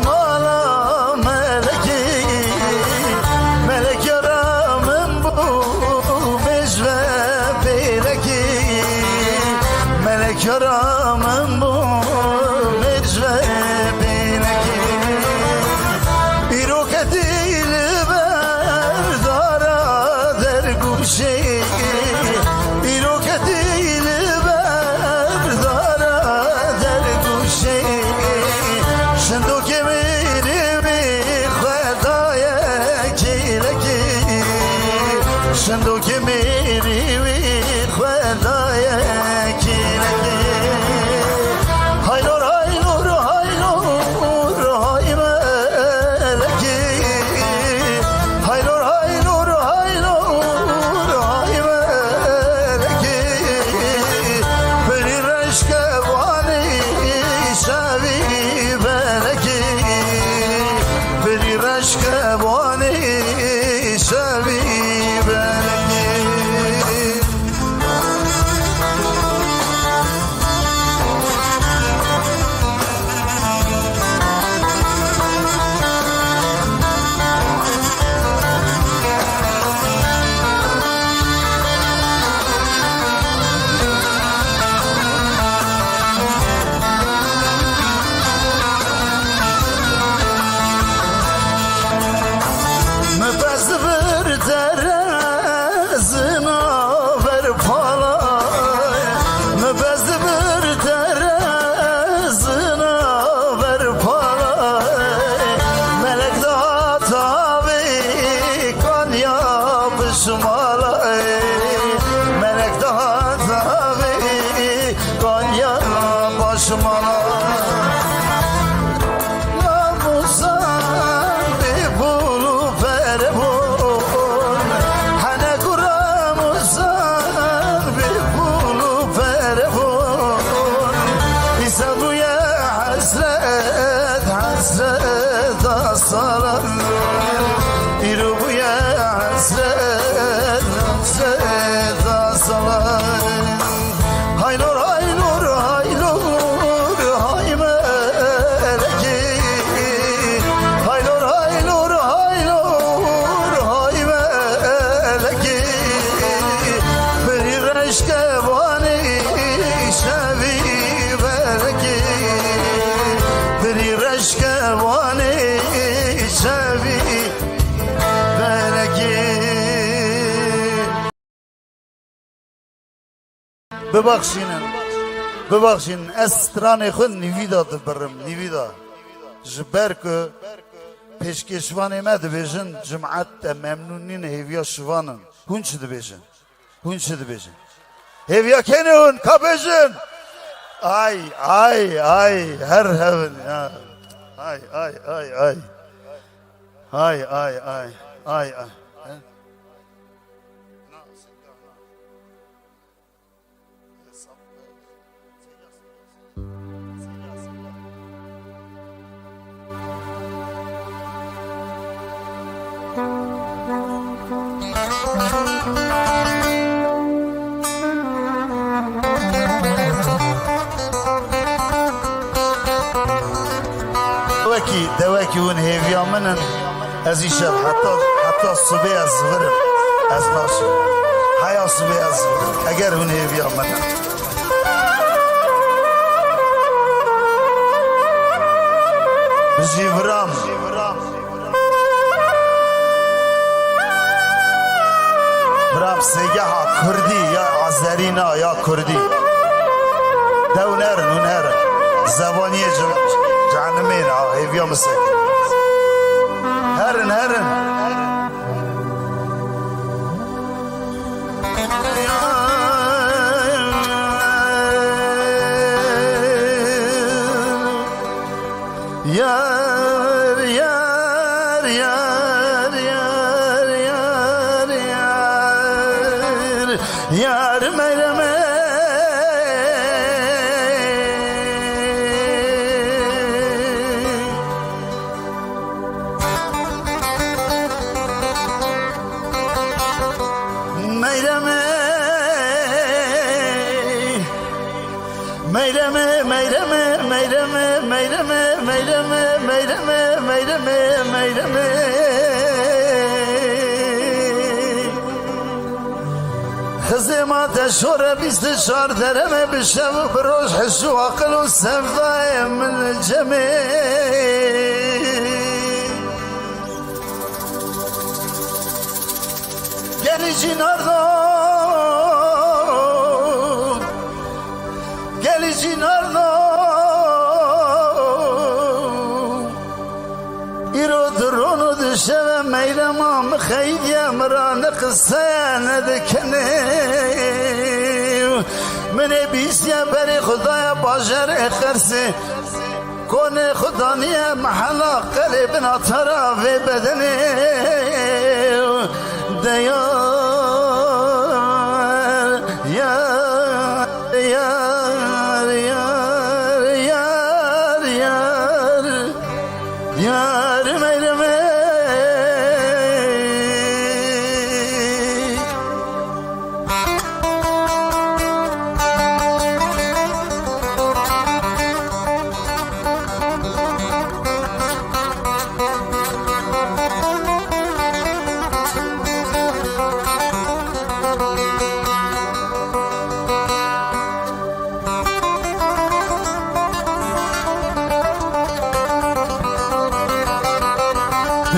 mala melekê. Melek yara min bû, bêj ve pêlekê. Melek yara min bû, bêj ve pêlekê. Îro ketî li ber dara dergûşê. Îro ketî li ber dara dergûşê. Şkebanê şevî belkî. Me bes bir terezina ver palay, me bes bir terezina ver palay, melek da tabi kan yapışmalay, melek da tabi Konya başmana. Namusan bi bulu ferebun. Hene kuramusan bi bulu ferebun. İsa bu ya hasret, hasret asalan. İru bu ya hasret, hasret asalan. Haylor, haylor, haylor, hay melekî. Haylor, haylor, haylor, hay melekî. Birî reşke vanî şevî belkî. Birî reşke vanî şevî belkî. Bibaxşînin, bibaxşînin, ez stranê xwe nîvî de dibirim, nîvî de. Ji ber ku pêşkêşvanê me dibêjin, cimet te memnûn nîn, hêviya şivan in. Hûn çi dibêjin? Hûn çi dibêjin? Hêviya kê ne hûn? Ka bêjin! Ay, ay, ay, her hevin ya. Ay, ay, ay, ay. Ay, ay, ay, ay, ay. He? Wekî, dewekî hûn hêviya min in. Ez îşev heta, heta sibê ez vir im. Ez naşim. Heya sibê ez vir im. Eger hûn hêviya min in. Bijî viram. Viram sêgeha kurdî ya azerî na ya kurdî. Dew nerin, hûn herin. Zevaniyê ce-, cehenimê ne, ha, hêviya min sekin. Herin, herin. Yar, yar, yar, yar, yar, yar, yar, meyreme. Meyreme. Meyreme, meyreme, meyreme, meyreme, meyreme, meyreme, meyreme, meyreme, meyreme. Xizê ma te şore bîst û çar dereme bi şev û bi roj, hiş û aqil û sevdayê min cemê. Gelî cî nardo, gelî cî nardo. Îro di ron û di şeve meyrema min xeydiye, min ra ne qiseye ne dikene. Min ê bîstiye berê Xwedaya bajarê Qersê. Konê xwe daniye mehela qelê bina tara vê bedenê. De yar, yar, yar, yar, yar, yar, yar, yar, meyreme.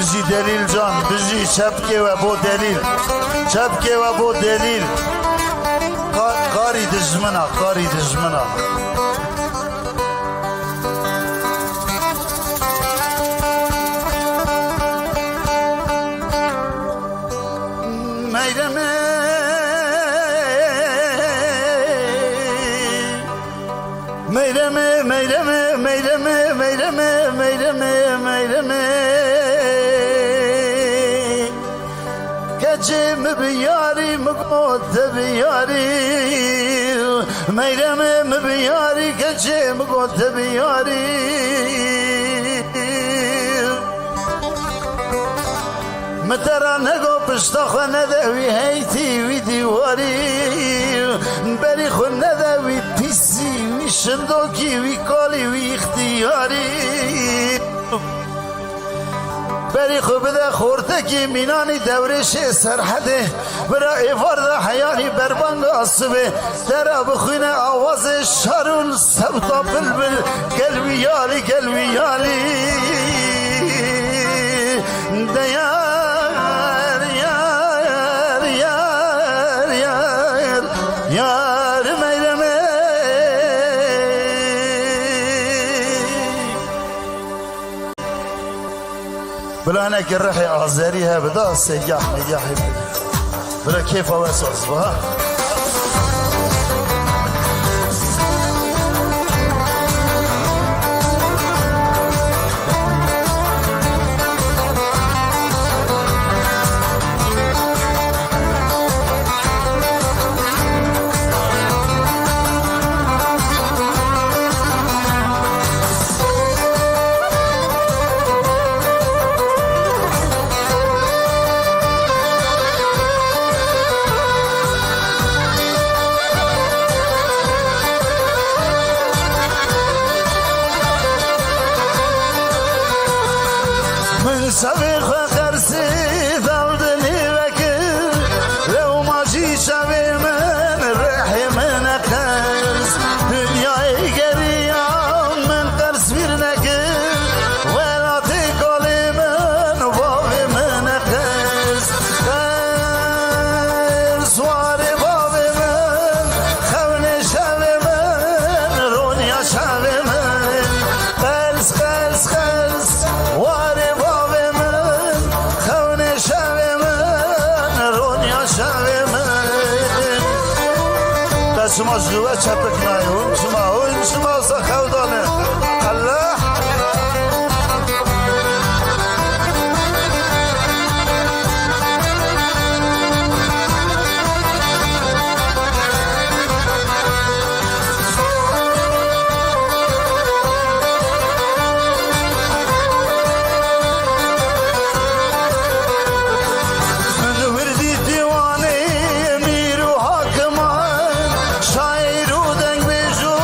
Bijî Delîl can, bijî, çepkê we bo Delîl. Çepkê we bo Delîl. Ka-, karî dijmina, karî dijmina. Meyremê, Meyremê, Meyremê, Meyremê, Meyremê, Meyremê, Meyremê. Keçê min bi yarî, min got te bi yarî. Meyremê, min bi yarî, keçê min got te bi yarî. Min te ra nego pişta xwe nede wî heytî wî dîwarî. Berî xwe nede wî pîsî, wî şindokî, wî kalî, wî îxtiyarî. Berî xwe bide xortekî mînanî dewrêşê serhedê. Bira êvar de heyanî berbanga sibê. Te ra bixwîne awazê şarûn sewta bilbil. Gel wî yalî, gel wî yalî. De yar, yar, yar, yar, yar, yar Meyremê. Bila hinekî rihê azerî hebe da, sêgah mîgahê bide. Bila kêfa we saz be, ha. Min çavê xwe qersî dal dinî vekir, lewma jî çavê min rihê min e qers. Dinyayê geriya min qers vîr nekir, welatê kalê min bavê min e qers. Qers warê bavê min, xewnê şevê min, roniya çavê min. Qels, qels, qels, warê bavê min, xewnê şevê min, roniya çavê min. Te çima ji we çepik nayê? Hûn çima, hûn çima wisa xew dane? Allah! Min wirdî dîwanê mîr û hakiman, şaîr û dengbêj û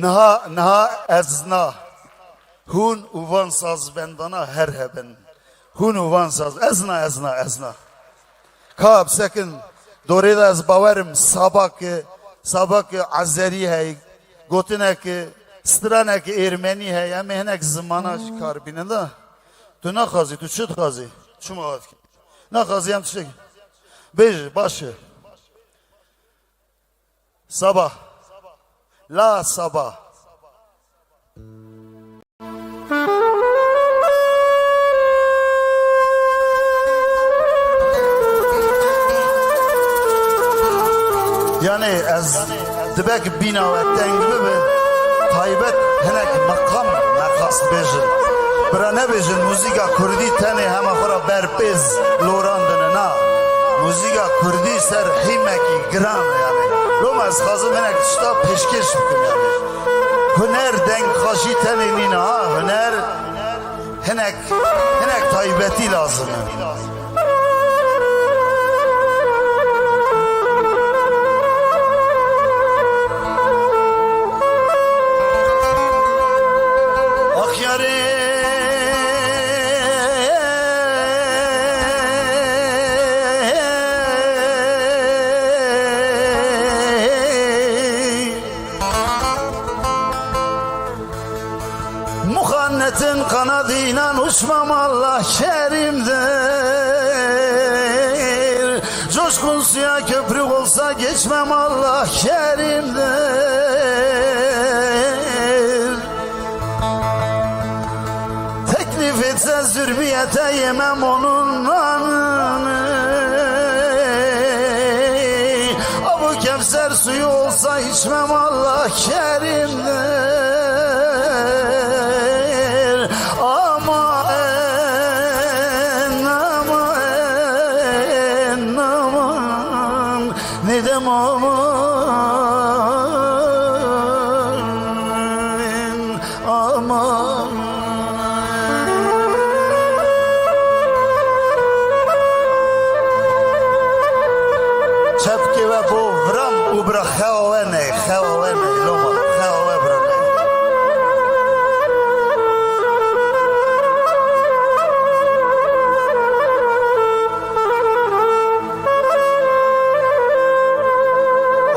Niha, niha ez na. Hûn û van sazbendana her hebin. Hûn û van saz. Ez na, ez na, ez na. Ka bisekin dorê de ez bawerim sabak, sabak Azerî hey, gotinek, straneke Ermenî hey, em ê hinek zimana jî kar bînin de. Tu naxwazî, tu çi dixwazî? Çima hat ki? Naxwazî em tiştek. Bêje, baş e. Saba. La saba. Yani ez dibek bîna we teng bibe, taybet hinek meqam meqas bêjin. Bira nebêjin muzîka kurdî tenê hema xwe ra berpêz lorandine, na. Muzîka kurdî ser hîmekî giran e yani. Loma ez xwazim hinek tişta pêşkêş bikim yani. Huner deng xweşî tenê nîne ha, huner hinek, hinek taybetî lazim e. Ax yarê. Muhannetin kanadıyla uçmam Allah kerimdir. Coşkun suya köprü olsa geçmem Allah kerimdir. Teklif etse zürriyete yemem onun nanını. Abu Kevser suyu olsa içmem Allah kerimdir. Aman, aman, aman, Nidem aman. Aman. Çepkê we bo viram û bira xewa we ney, xewa we ney, loma, xewa we bira ney.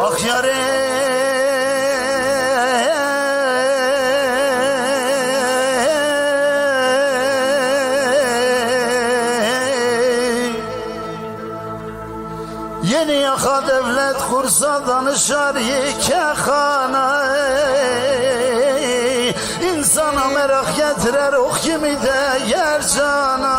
Ax yarê. Yeni yaka devlet kursa danışar yekexana. İnsana merak getirer oh kimi değer cana.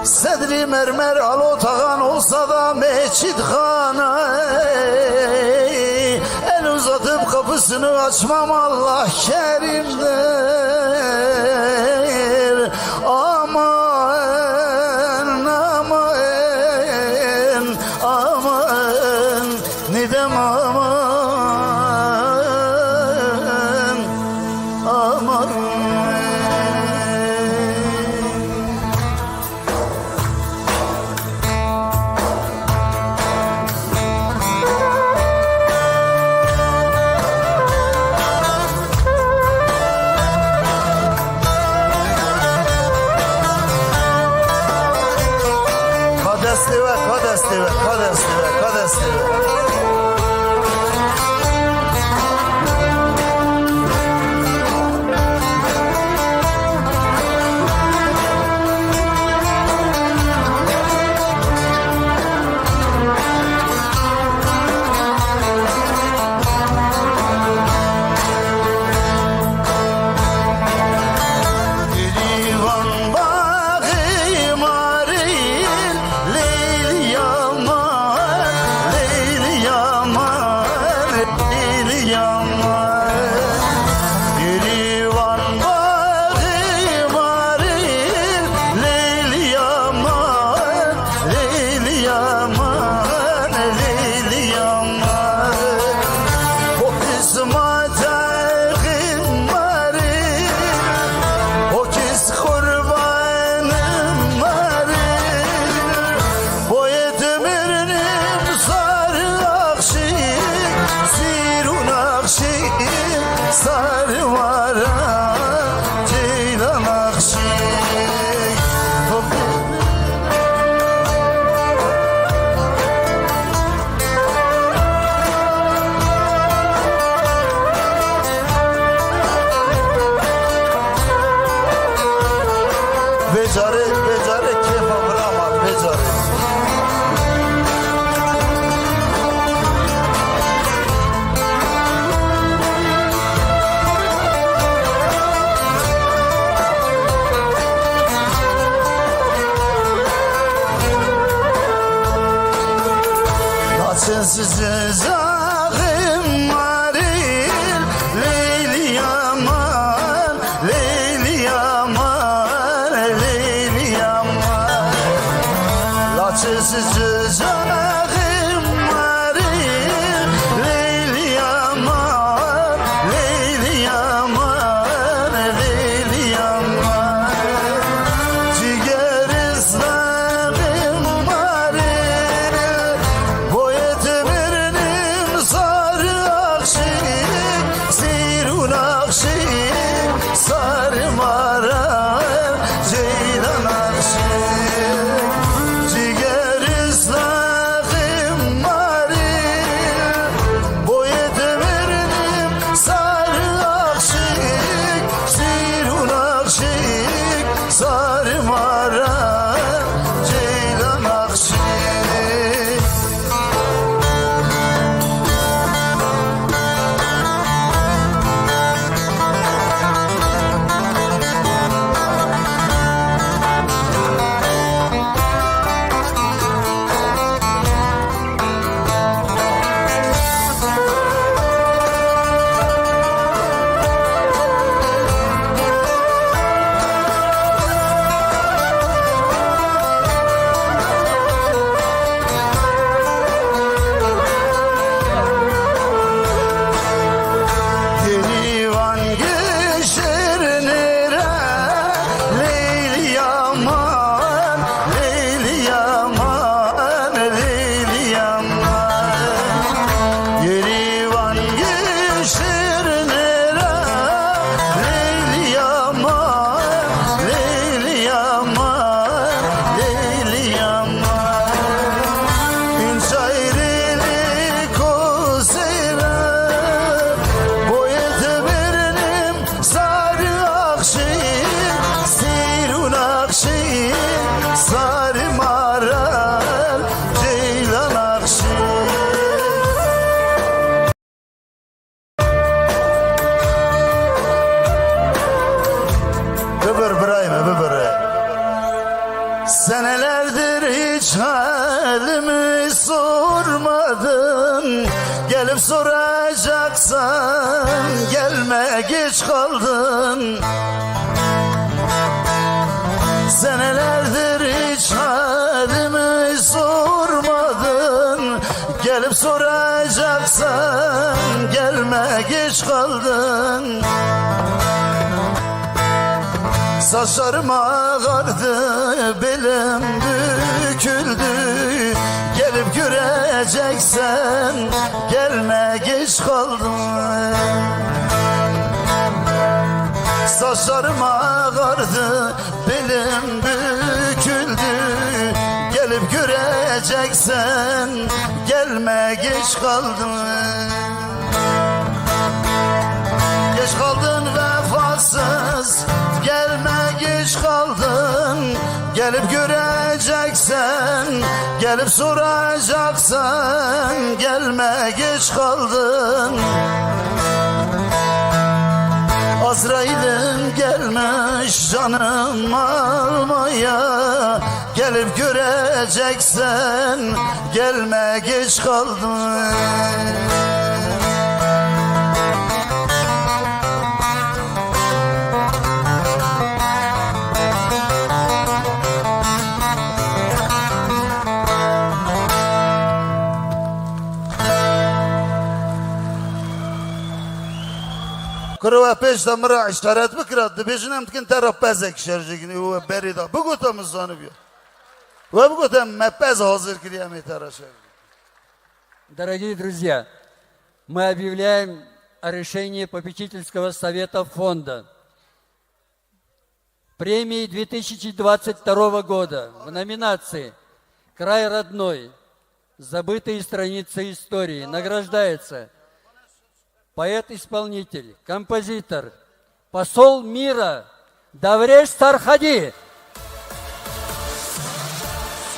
Sedri mermer al otağan olsa da meçit hana. El uzatıp kapısını açmam Allah kerimdir. Aman, aman, aman, Nidem aman, aman. Ka destê we, ka destê we, ka destê we, ka destê we. Zaxim marî, Leyli yaman, Leyli yaman, Leyli yaman. Laçiz zaxim marî, Leyli yaman, Leyli yaman, Leyli yaman. Ciger ıslahım marî, Boyê temirnim sarı akşik, sîr û nakşik, sarı mara, ceylan akşik. Ciger ıslahım marî, boyê temirnim sarı akşik, sîr û nakşik, sarı mara, ceylan akşik. Gerivan gişirnere Leyli yaman, Leyli yaman, Leyli yaman. Gerivan gişirnere Leyli yaman, Leyli yaman, Leyli yaman. Ünç ayrılık o seyran, boyet birnim sarı akşi, sirun akşi, sarı maral, ceylan akşi. Bibir birayê me, bibir. Senelerdir hiç halimi sormadın. Gelip soracaksan gelme geç kaldın. Senelerdir hiç halimi sormadın. Gelip soracaksan gelme geç kaldın. Saçlarım ağardı, belim büküldü. Gelip göreceksen gelme geç kaldın. Saçlarım ağardı, belim büküldü. Gelip göreceksen gelme geç kaldın. Geç kaldın vefasız, gelme geç kaldın. Gelip göreceksen, gelip soracaksan, gelme geç kaldın. Azrail'im gelmiş canım almaya. Gelip göreceksen, gelme geç kaldın. Kuro we pêş de min re işaret bikira, dibêjin em dikin te re pezek şerjê kinî û we berê da. Bigota min zanibiya. We bigota me pez hazir kiriye, em ê te re şerjê. Дорогие друзья, мы объявляем о решении попечительского совета фонда. Премии две тысячи двадцать второго года в номинации «Край родной. Забытые страницы истории» награждается поэт-исполнитель, композитор, посол мира Давреш Сархади.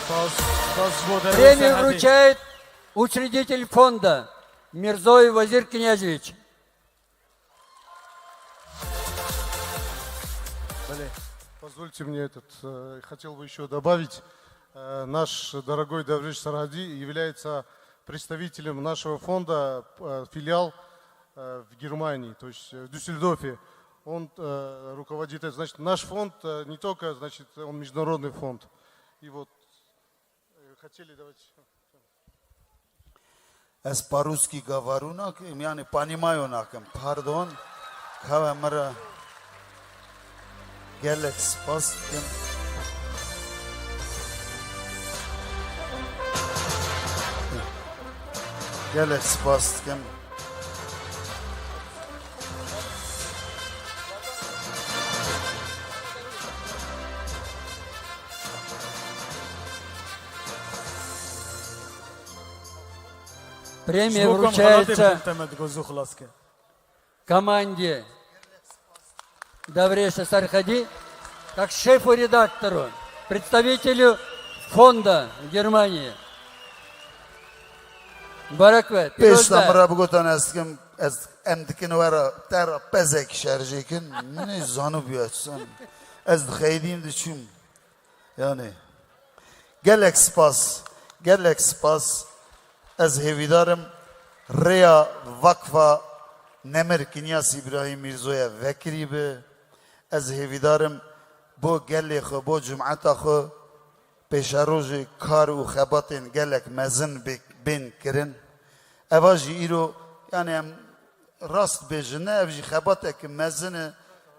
Spas, spas ji bo derê Премию Serhedê. Вручает учредитель фонда Мирзой Вазир Князевич. Далее. Позвольте мне этот, э, хотел бы ещё добавить. Э, наш дорогой Давреш Сархади является представителем нашего фонда, э, филиал, э, в Германии, то есть, э, в Дюссельдорфе. Он, э, руководит, это значит, наш фонд, э, не только, значит, он международный фонд. И вот, э, хотели давать. Ez paruskî gavarû nakim, yani panîmayo nakim, pardon. Kawe min re gelek spas dikim. Gelek spas dikim. Премия вручается команде Давреша Сархади, как шефу-редактору, представителю фонда Германии. Бараквет. Пêşta min re bigotan ez dikim, ez, em dikin we re te re pezek şerjê kin. Min ê zanibû ez çi. Ez dixeydîm diçûm. Yani, gelek spas, gelek spas. Ez hêvîdar im rêya Vakfa Nemir Kinyas Îbrahîm Mîrzoye vekirî bi. Ez hêvîdar im bo gelê xwe, bo cumeta xwe pêşerojê kar û xebatên gelek mezin bê-, bên kirin. Eva jî îro, yani em rast bêjin, ne, ev jî xebatek mezin e,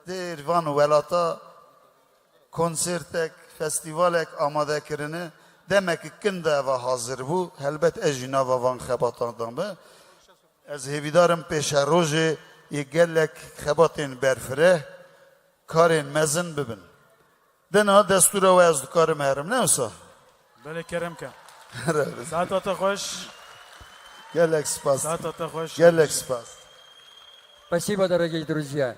dêr van welata konsertek, festîvalek amade kirine, demek kin de eva hazir bû. Helbet ez jî nava van xebatan de me. Ez hêvîdar im pêşerojê yê gelek xebatên berfireh, karên mezin bibin. De niha destûra we ez dikarim herim, ne wisa? Belê, kerem ke. Saeta te xweş. Gelek spas. Saeta te xweş. Gelek spas. Спасибо, дорогие друзья.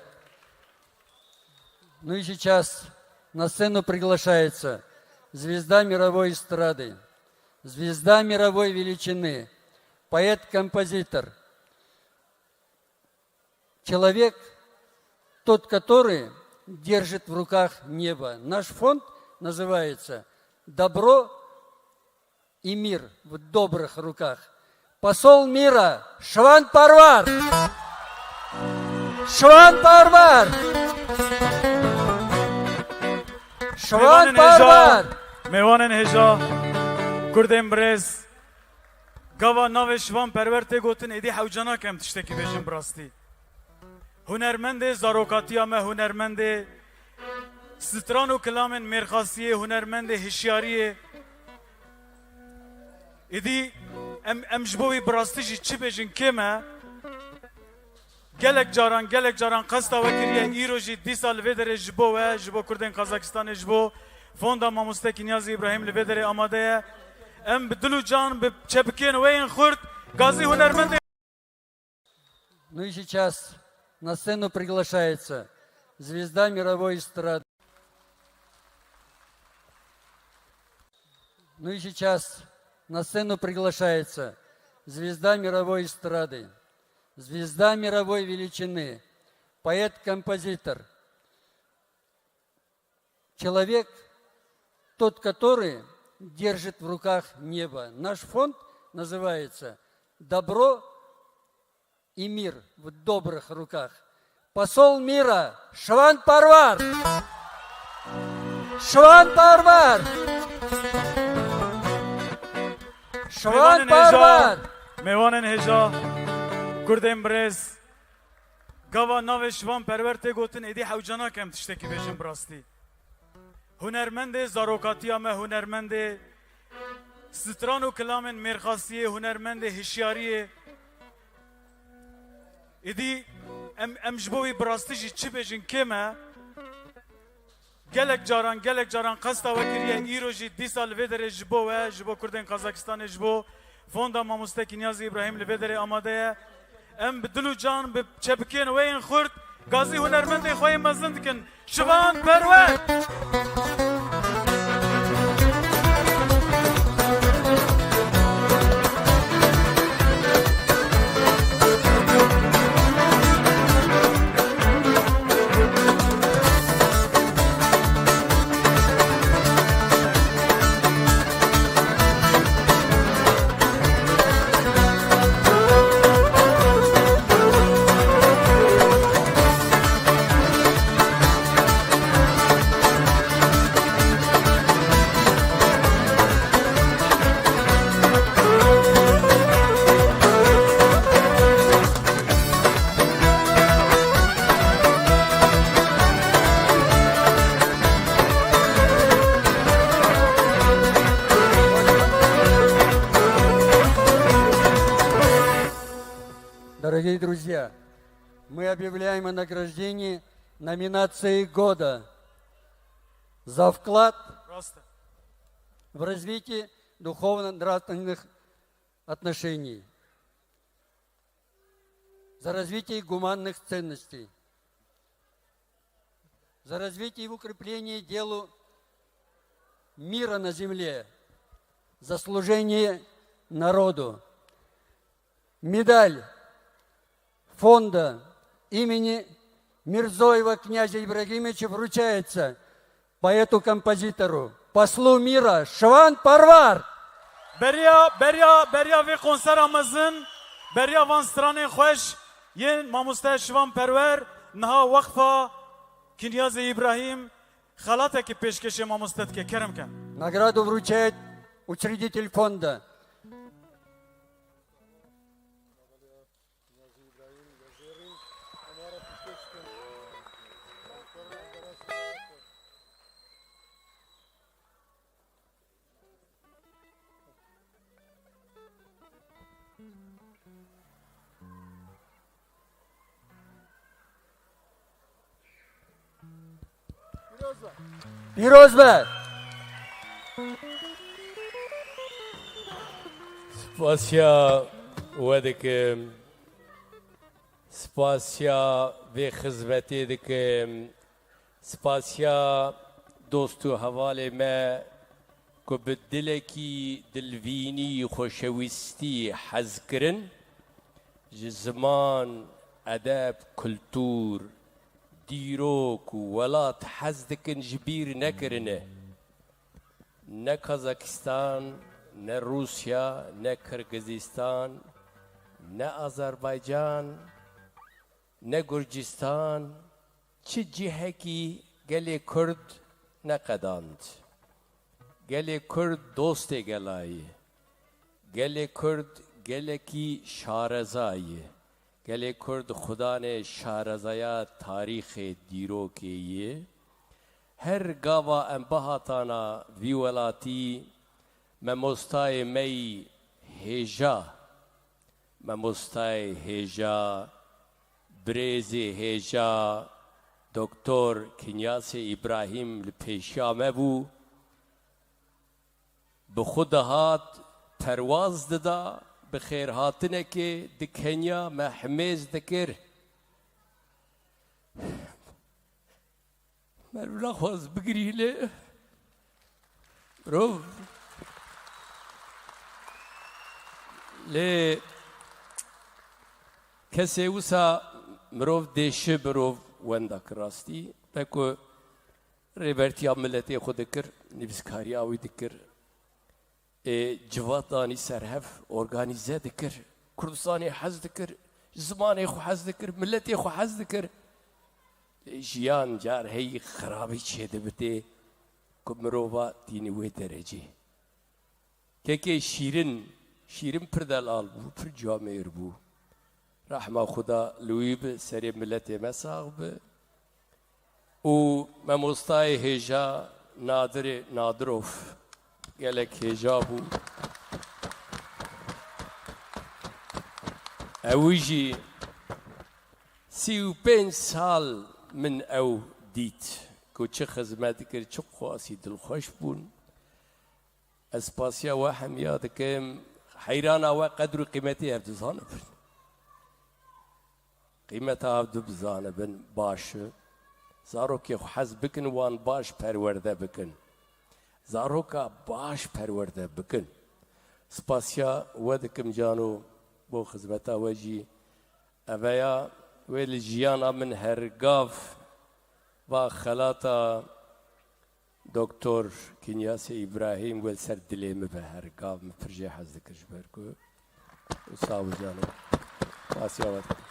Ну и сейчас на сцену приглашается звезда мировой эстрады, звезда мировой величины, поэт-композитор, человек, тот, который держит в руках небо. Наш фонд называется «Добро и мир в добрых руках». Посол мира Шван Парвар! Şivan Parvar! Şivan Mêvanên hêja, Parvar! Mêvanên hêja, Kurdên birêz, gava navê Şivan Perwer tê gotin, êdî hewce nake em tiştekî bêjin bi rastî. Hunermendê zarokatiya me, hunermendê stran û kilamên mêrxasiyê, hunermendê hişyariyê. Êdî em, em ji bo wî bi rastî jî çi bêjin kêm e. Gelek caran, gelek caran qesta we kiriye. Îro jî dîsa li vê derê ji bo we, ji bo Kurdên Qazakistanê, ji bo Fonda Mamoste Kinyazî Îbrahîm li vê derê amade ye. Em bi dil û can, bi çepikên we yên xurt, gazî hunermendê Ну и сейчас на сцену приглашается звезда мировой эстрады. Ну и сейчас на сцену приглашается звезда мировой эстрады, звезда мировой величины, поэт-композитор, человек, тот, который держит в руках небо. Наш фонд называется «Добро и мир в добрых руках». Посол мира Шван Парвар! Şivan Parvar! Şivan Mêvanên hêja, Parvar! Mêvanên hêja, Kurdên birêz, gava navê Şivan Perwer tê gotin, êdî hewce nake em tiştekî bêjin bi rastî. Hunermendê zarokatiya me, hunermendê stran û kilamên mêrxasiyê, hunermendê hişyariyê. Êdî em, em ji bo wî bi rastî jî çi bêjin kêm e. Gelek caran, gelek caran qesta we kiriye. Îro jî dîsa li vê derê ji bo we, ji bo Kurdên Qazakistanê, ji bo Fonda Mamoste Kinyazî Îbrahîm li vê derê amade ye. Em bi dil û can, bi çepikên we yên xurt, gazî hunermendên xwe yên mezin dikin. Şivan Perwer! Дорогие друзья, мы объявляем о награждении номинации года за вклад Просто. в развитие духовно-нравственных отношений, за развитие гуманных ценностей, за развитие и укрепление делу мира на земле, за служение народу. Медаль фонда имени Мирзоева князя Ибрагимовича вручается поэту-композитору, послу мира Шван Parvar. Beriya, beriya, beriya vê konsera mezin, beriya van stranên xweş yên mamoste Şivan Perwer, niha Weqfa Kinyazê Îbrahîm xelatekî pêşkêşê mamoste dike. Kerem ke. Награду вручает учредитель фонда. Pîroz be! Spasiya we dikim. Spasiya vê xizmetê dikim. Spasiya dost û hevalê me ku bi dilekî dilvînî, xweşewîstî hez kirin, ji ziman, edeb, kultur, dîrok û welat hez dikin, ji bîr nekirine. Ne Kazakistan, ne Rûsya, ne Kirgizistan, ne Azerbaycan, ne Gurcistan, çi cihekî gelê Kurd neqedand. Gelê Kurd dostê gela ye. Gelê Kurd gelekî şareza ye. Gelê Kurd xudanê şarezaya tarîxê dîrokê ye. Her gava em bihatana vî welatî, memostayê me yî hêja, memostayê hêja, birêzê hêja, Doktor Kinyasê Îbrahîm li pêşiya me bû. Bi xwe dihat, perwaz dida, bi xêrhatinekê dikenya, me himêz dikir. Merv naxwaz bigirî lê mirov, lê kesê wisa mirov dêşi mirov wenda kir rastî. Be ku rêbertiya miletê xwe dikir, nivîskariya wî dikir, ê, civat danî ser hev, organîze dikir, Kurdistanê hez dikir, zimanê xwe hez dikir, miletê xwe hez dikir. Lê jiyan car heyî xirabî çêdibitê ku mirova tînî wê derecê. Kekê Şîrin, Şîrin pir delal bû, pir camêr bû. Rehma Xuda li wî bi, serê miletê me sax bi. Û memostayê hêja Nadirê Nadirov gelek hêja bû. Ew jî sî û pênc sal min ew dît ku çi xizmet dikir, çi qasî dilxweş bûn. Ez spasiya we hemiya dikim. Heyrana we qedr û qîmetê ev dizanibin. Qîmeta ev dizanibin baş e. Zarokê xwe hez bikin, wan baş perwerde bikin. Zaroka baş perwerde bikin. Spasiya we dikim cano, bo xizmeta we jî. Eveya wê li jiyana min her gav va xelata Doktor Kinyasê Îbrahîm wê li ser dilê min be her gav, min pir jê hez dikir ji ber ku wisa û canê pasiya we dikim.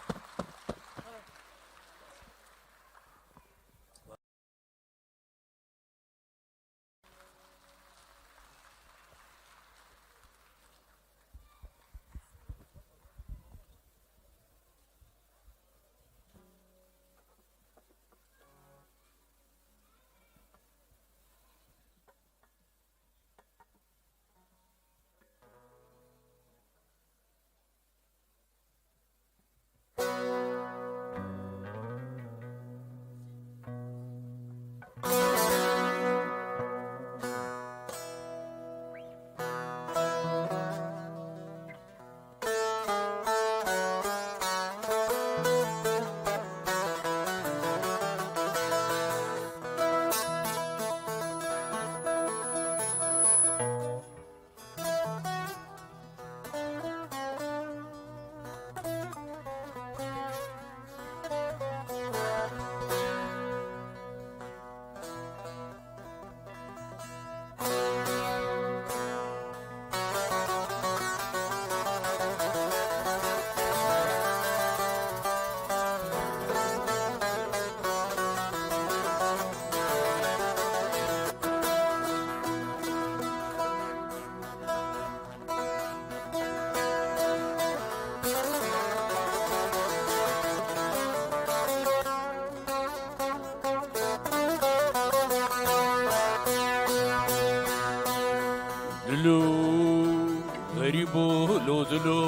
Dilo,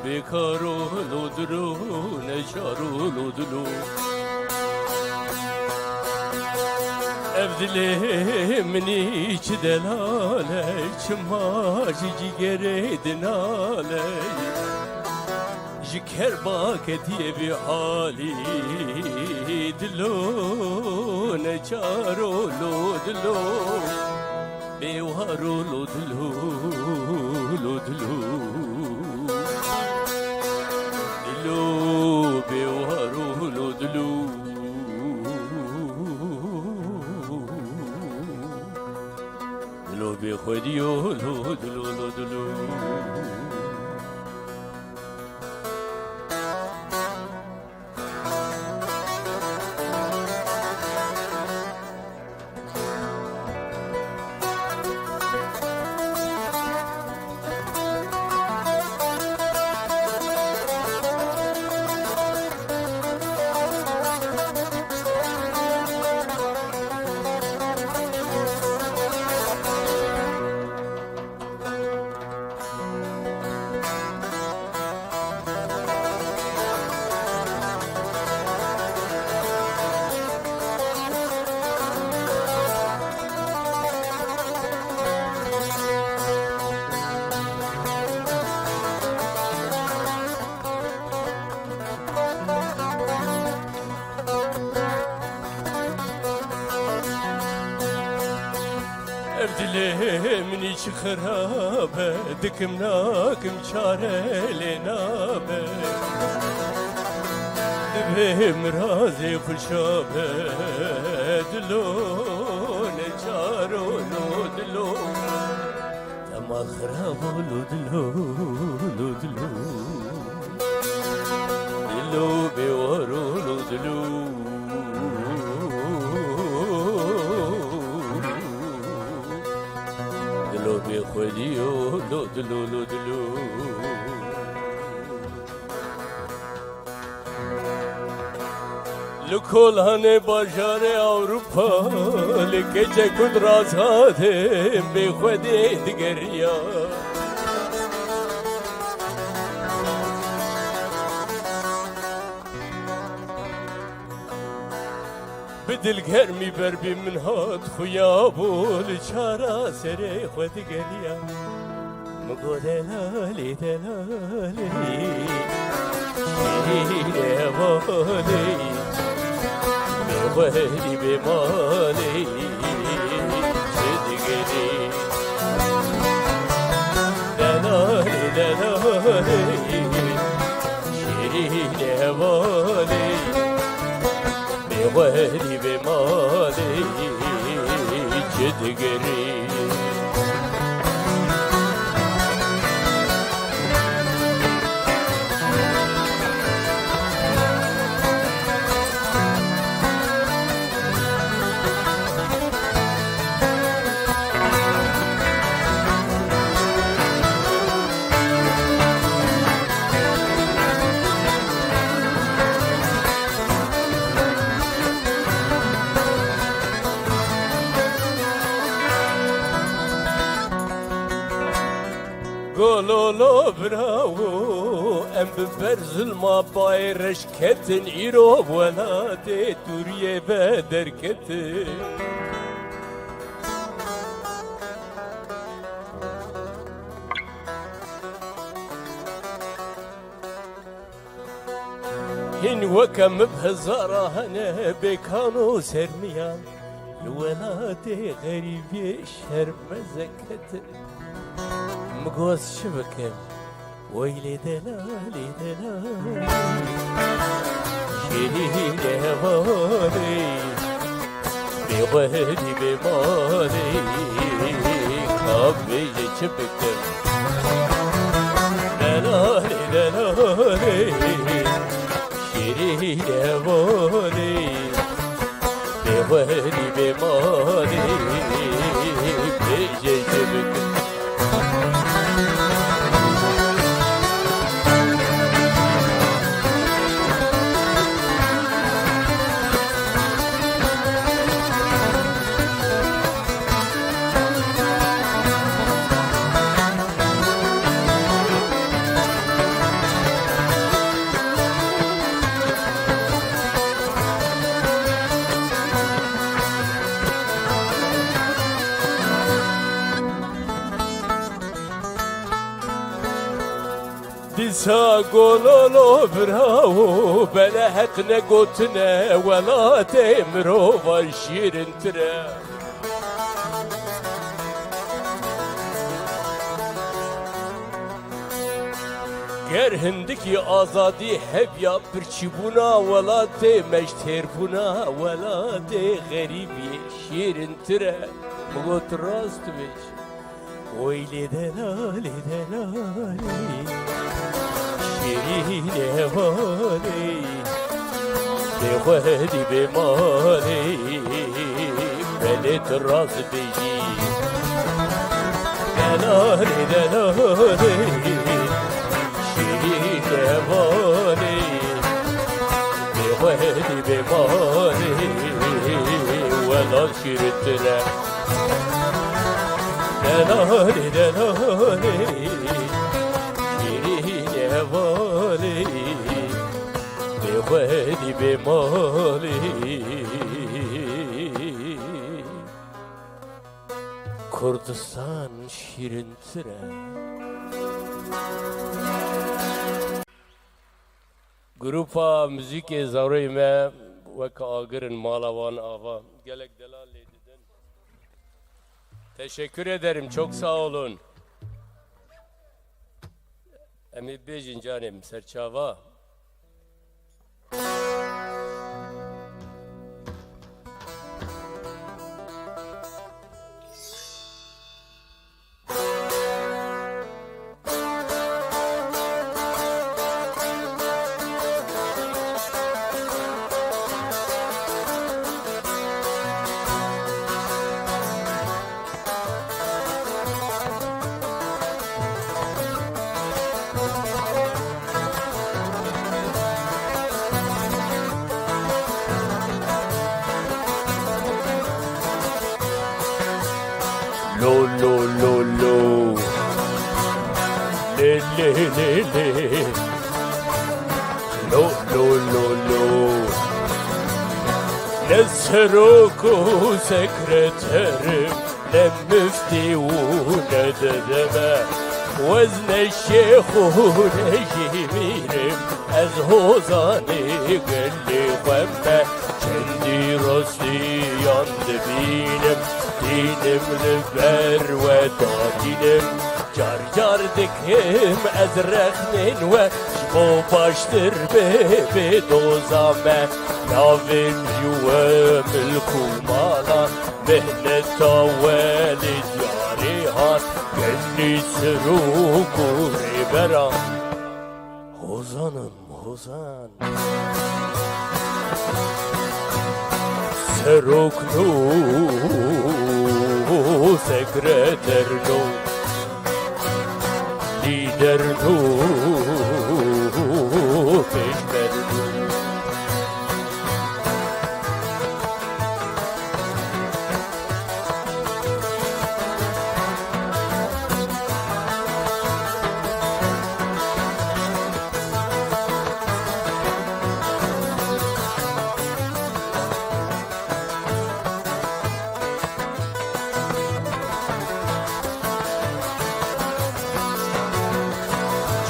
bêkaro lo dilo, neçaro lo dilo. Ev dilê minî çi delal e, çima ji cîgerê dinal e. Ji kerba ketiye vî halî, dilo, neçaro lo dilo. Bêwaro lo dilo, lo dilo. Dilo, bêwaro lo dilo. Dilo bêxwedî yo, lo dilo, lo dilo. Ev dilê min î çi xirab e, dikim nakim çare lê nabe. Divê mirazê xwe çabe, dilo, neçaro lo dilo. Dema xirab o lo dilo, lo dilo. Dilo bêwaro lo dilo. Dilo bêxwedî yo lo dilo, lo dilo. Li kolanê bajarê Ewropa, li keçek û razadê bêxwedê digeriya. Bi dilgermî ber bi min hat xuya bû, li çara serê xwe digeriya. Min got, delalê, delalê, şîrînê hevalê, bêxwedî bê malê, çi digerî? Delalê, delalê, şîrînê hevalê, bêxwedî bê malê, çi digerî? Gololo bravo, em bi ber zilma bayê reş ketin, îro welatê Sûriyê ve derketin. Hîn weke min bi hezara hene bêkan û sermiyan, li welatê xerîbiyê şermezek ketin. Min got, çi bikim? Weylê delalê, delalê, şêrînê hevalê, bêxwedî bê malê, ka bêje çi bikim? Delalê, delalê, şêrînê hevalê, bêxwedî bê malê, bêje çi bikim? Ça gololo bravo, bele heq negotine, welatê mirovan şîrintir e. Ger hindikî azadî hebiya, birçîbûna welatê me ji têrbûna welatê xerîbiyê şîrintir e. Min got rast dibêjî. Oy lê delalê delalê, şêrînê hevalê, bê xwedî bê malê, belê tu rast bêjî. Delalê delalê, şêrînê hevalê, bê xwedî bê malê, welat şîrintir e. Delalê, delalê, şêrînê hevalê, bê xwedî bê malê. Kurdistan şîrintir e. Grupa muzîkê zarokê me weke agir in, mala wan ava. Gelek delal lê didin. Teşekkür ederim, çok sağ olun. Em ê bêjin canê min, serçava. Lo, lo, lo, lo. Lê, lê, lê, lê. Lo, lo, lo, lo. Ne serok û sekreterim, ne miftî û ne dedeme, wez ne şêx û ne jî mîrim, ez hozanê gelê xwe me. Çendî rastiyan dibînim, tînim li ber we datînim. Car car dikim ez rexnên we, ji bo baştir bê, bê doza me. Navên ji we milk û malan, mihneta we li diyarê hat, gelî serok û rêberan. Hozan im, hozan. Serok nû, sekreter nû, lîder nû, pêşber nû.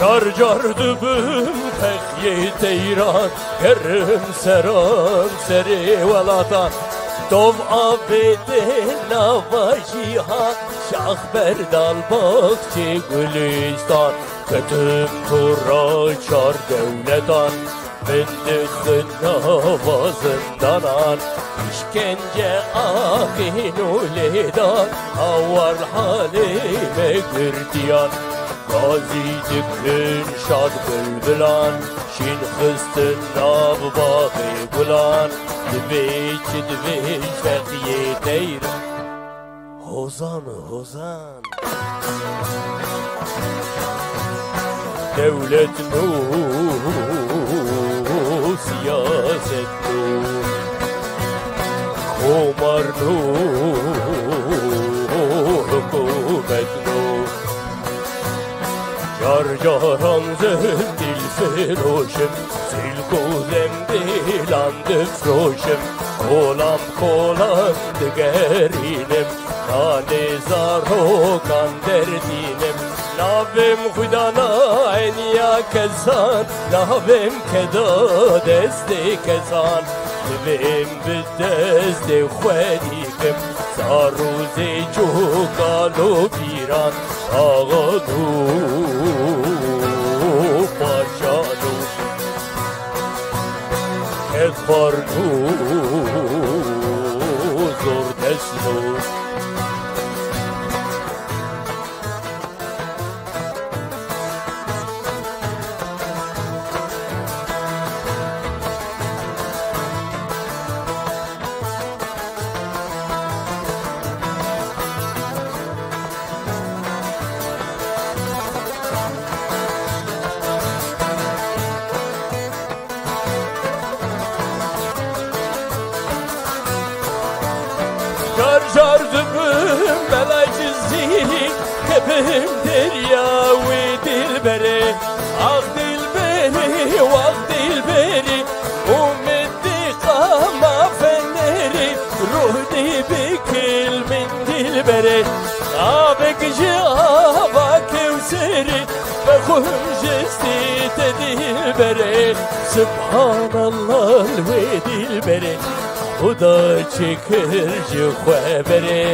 Car car dibim fexyê teyran, gerim seran serê welatan. Dov avêtin nava cîhan, şax berdal baxçê gulîstan. Ketim tora çar dewletan, min dixin nava zindanan. Îşkence axîn û lêdan, hawar halê me girtiyan. Gazî dikin şad bilbilan, şîn xistin nav baxê gulan. Divê çi divê fexyê teyran. Hozan, hozan. Dewlet nû, siyaset nû, komar nû, hikûmet nû. Car caran zindîl firoşim, silk û zembîlan difroşim, kolan kolan digerînim, nanê zarokan derdînim. Nabêm xwedana eniya kesan, nabêm keda destê kesan. Divêm bi destê xwe dîkim, zarozê cokan û bîran, axan û paşan û kedxwarn û zordestû. Car car dibim belaj zî, dibim derya wê dilberê. Ax dilberê, wax dilberê, umid diqama fenerê, ruh dibikil min dilberê. Abek ji ava kewserê, bexwim ji stê te dilberê. Subhanallah li wê dilberê, Xuda çêkir ji xwe berê.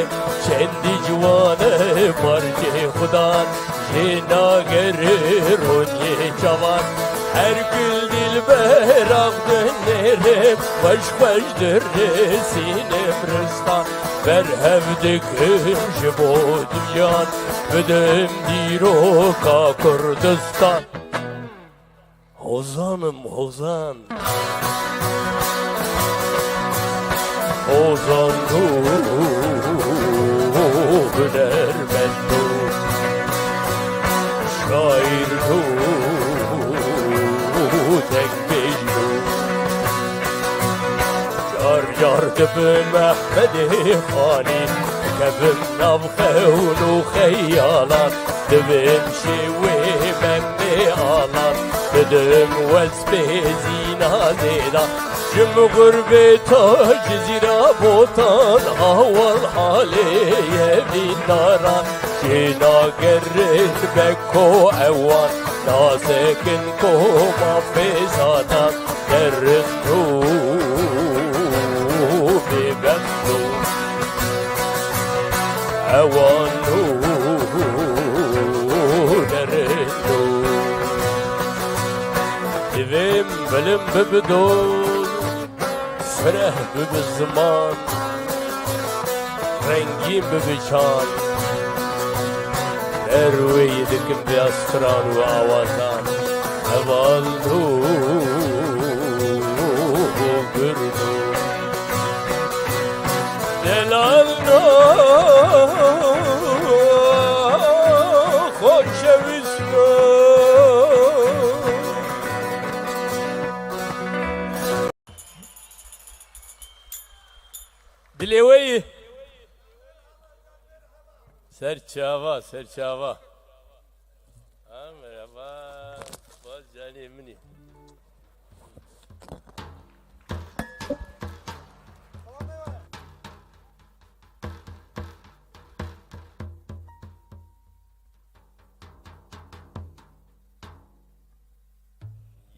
Çendî ciwan e parçeyê Xudan, jê nagerin ronyê çavan. Her gul dilber ax dinêrim, xweş xweş dirisînim ristan. Berhev dikim ji bo diviyan, bidim dîroka Kurdistan. Hozan im, hozan. Hozan û hunermend û şaîr û dengbêj û car car dibim Ehmedê Xanî, dikevim nav xewn û xeyalan, dibim şêwê Memê Alan, didim wespê Zîna Zêdan. Ji min xurbê ta Cizîra Botan, ahwal halê yevîn daran, jê nagerin beko ewan, nasekin koma fêsatan. Derist û bêbextû ewan û derist û divêm bilim bibi dor, fireh bibi ziman, rengîn bibi çand. Derweyî dikim vê stran û awazan. Heval dû û gird û delal no, xoşewîst no. Dilê we yî. Ser çava, ser çava. Ha, merhaba. Spas canê min î.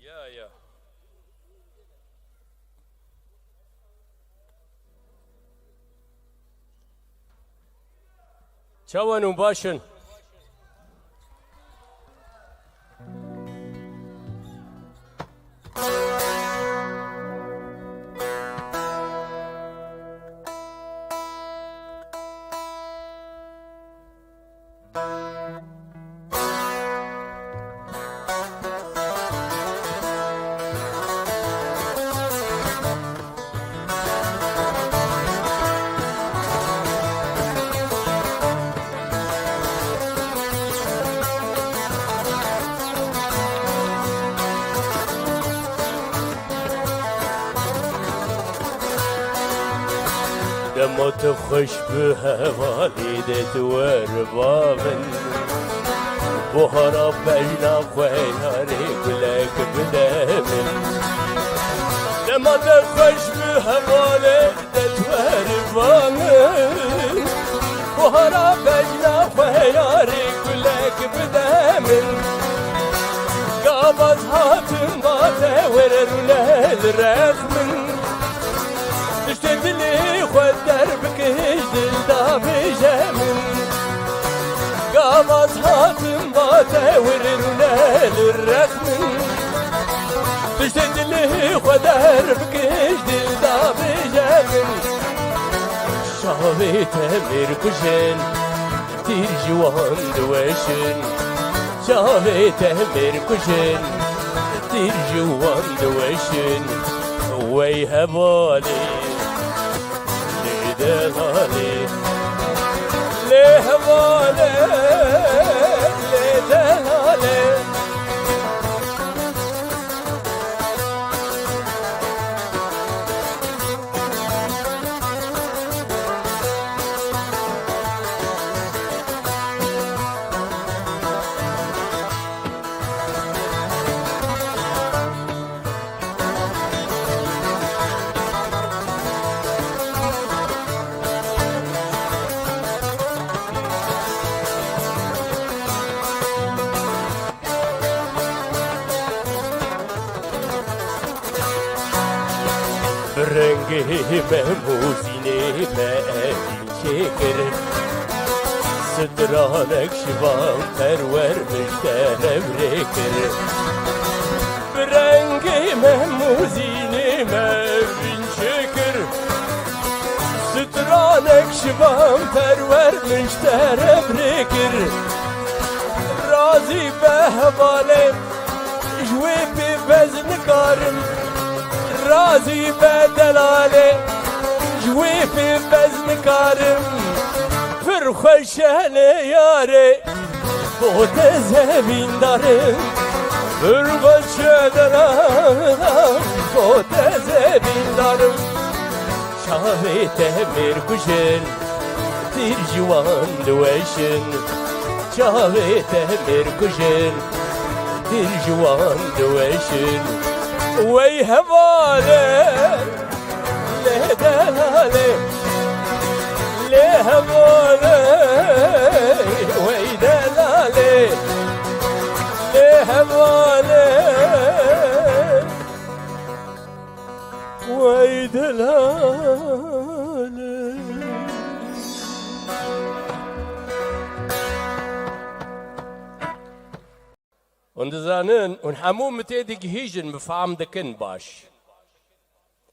Ya, ya. Çawa nû, baş in? Dema tu xweş bi hevalê de tu wer ba min. Buhara bejna xwe yarê gulek bide min. Dema tu xweş bi hevalê de tu wer ba min. Buhara bejna xwe yarê gulek bide Hatim bate werer û ne li rex min. Tiştê dilê xwe derbikij dil da bêje min. Gavaz hatim bate werer û ne li rex min. Tiştê dilê xwe derbikij dil da bêje min. Çavê te mêr kujin. Tîr ji wan diweşin, çavê te mêr kujin. Tîr ji wan diweşin, wey hevalê, lê delalê, lê hevalê, lê delalê. Bi rengê me mozînê me evîn çêkir. Stranek şivan perwer min ji te re bi rê kir. Bi rengê me mozînê me evîn çêkir. Stranek şivan perwer min ji te re bi rê kir. Razî be hevalê, ji wê pê bez nikarim. Razî be delalê, ji wê pê bez nikarim. Pir xweş e lê yarê, bo te zevîndarim. Pir xweş e delal, bo te zevîndarim. Çavê te mêr kujin, tîr ji wan diweşin. Çavê te mêr kujin, tîr ji wan diweşin. Wey hevalê, lê delalê, lê hevalê, wey delalê, lê hevalê, wey delalê. Hûn dizanin, hûn hemû min tê digihîjin, min fam dikin baş.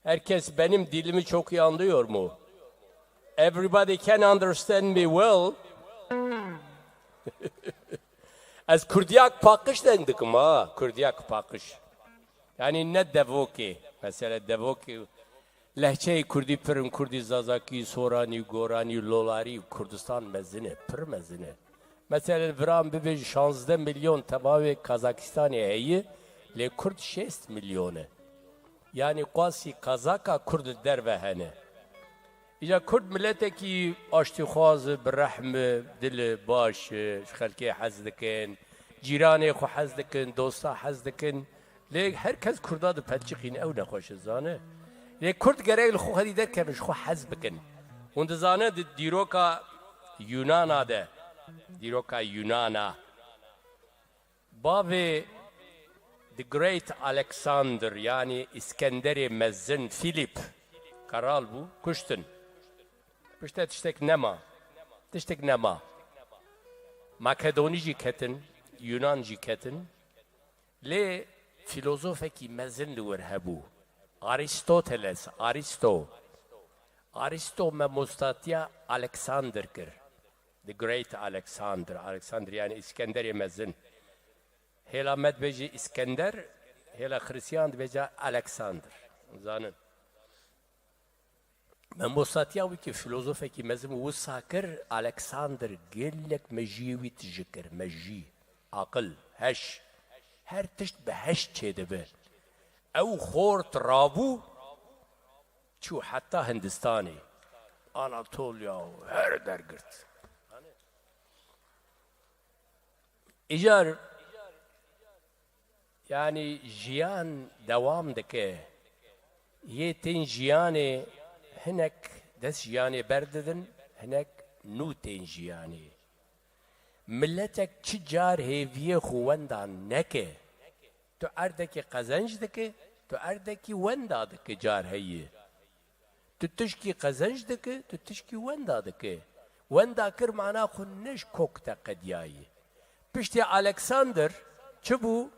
Herkes benim dilimi çok iyi anlıyor mu? Everybody can understand me well. Ez Kurdiyak paqij deng dikim ha, Kurdiyak paqij. Yani ne devokê, mesela devokê, lehçeyê Kurdî pir in, Kurdî, Zazakî, Soranî, Goranî, Lolarî, Kurdistan mezin e, pir mezin e. Mesela viran bibêj şazdeh milyon tevavê Kazakistanê heye, lê Kurd şêst milyon e. Yani qasî Kazaka Kurd li derve hene. Îca Kurd miletekî aştîxwaz e, bi rehm e, dil e, baş e, ji xelkê hez dikin, cîranê xwe hez dikin, dosta hez dikin. Lê her kes Kurda dipelçiqîne, ew nexweş e, zane. Lê Kurd gerek li xwe xwedî derkevin, ji xwe hez bikin. Hûn dizane di dîroka Yunana de, dîroka Yunana, bavê The Great Alexander, yanî Îskenderê Mezin, Philip, qeral bû, kuştin. Pişte tiştek nema. Tiştek nema. Makedonî jî ketin, Yunan jî ketin. Lê filozofekî mezin li wir hebû. Aristoteles, Aristo. Aristo memostatiya Alexander kir. The Great Alexander. Alexander yani Îskenderê Mezin. Hêla me dibêje Îskender, hêla Xristiyan dibêje Alexander. Zanin. Memostatiya wî ki filozofekî mezin wisa kir, Alexander gelek mejiyê wî tije kir, mejî, aqil, heş. Her tişt bi heş çêdibe. Ew xort rabû, çû heta Hindistanê, Anatolya û her dergirt. Îcar, yanî jiyan dewam dike. Yê tên jiyanê hinek dest jiyanê berdidin, hinek nû tên jiyanê. Miletek çi car hêviyê xwe wenda neke, Tu erdekî qezenc dike, tu erdekî wenda dike car heye. Tu tişkî qezenc dike, tu tişkî wenda dike. Wenda kir mana xwe ne ji kok te qediyayî. Piştî Alexander çi bû?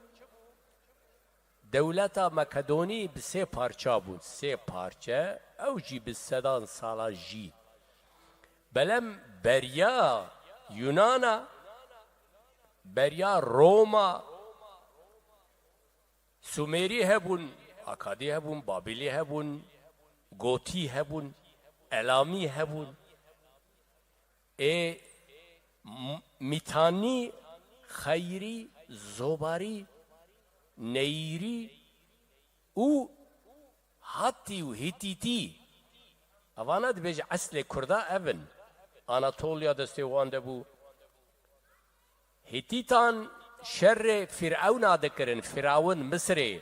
Dewleta Makedonî bi sê parça bûn. Sê parçe, ew jî bi sedan sala jî. Belem beriya Yunana, beriya Roma, Sumerî hebûn, Akadî hebûn, Babîlî hebûn, Gotî hebûn, Elamî hebûn. Ê M-, Mîtanî, Xeyrî, Zobarî, Neyîrî û Hattî û Hîtîtî. Evana dibêje eslê Kurda ev in. Anatolya destê wan de bû. Hîtîtan şerê Fîrewna dikirin, Fîrawin Misirê.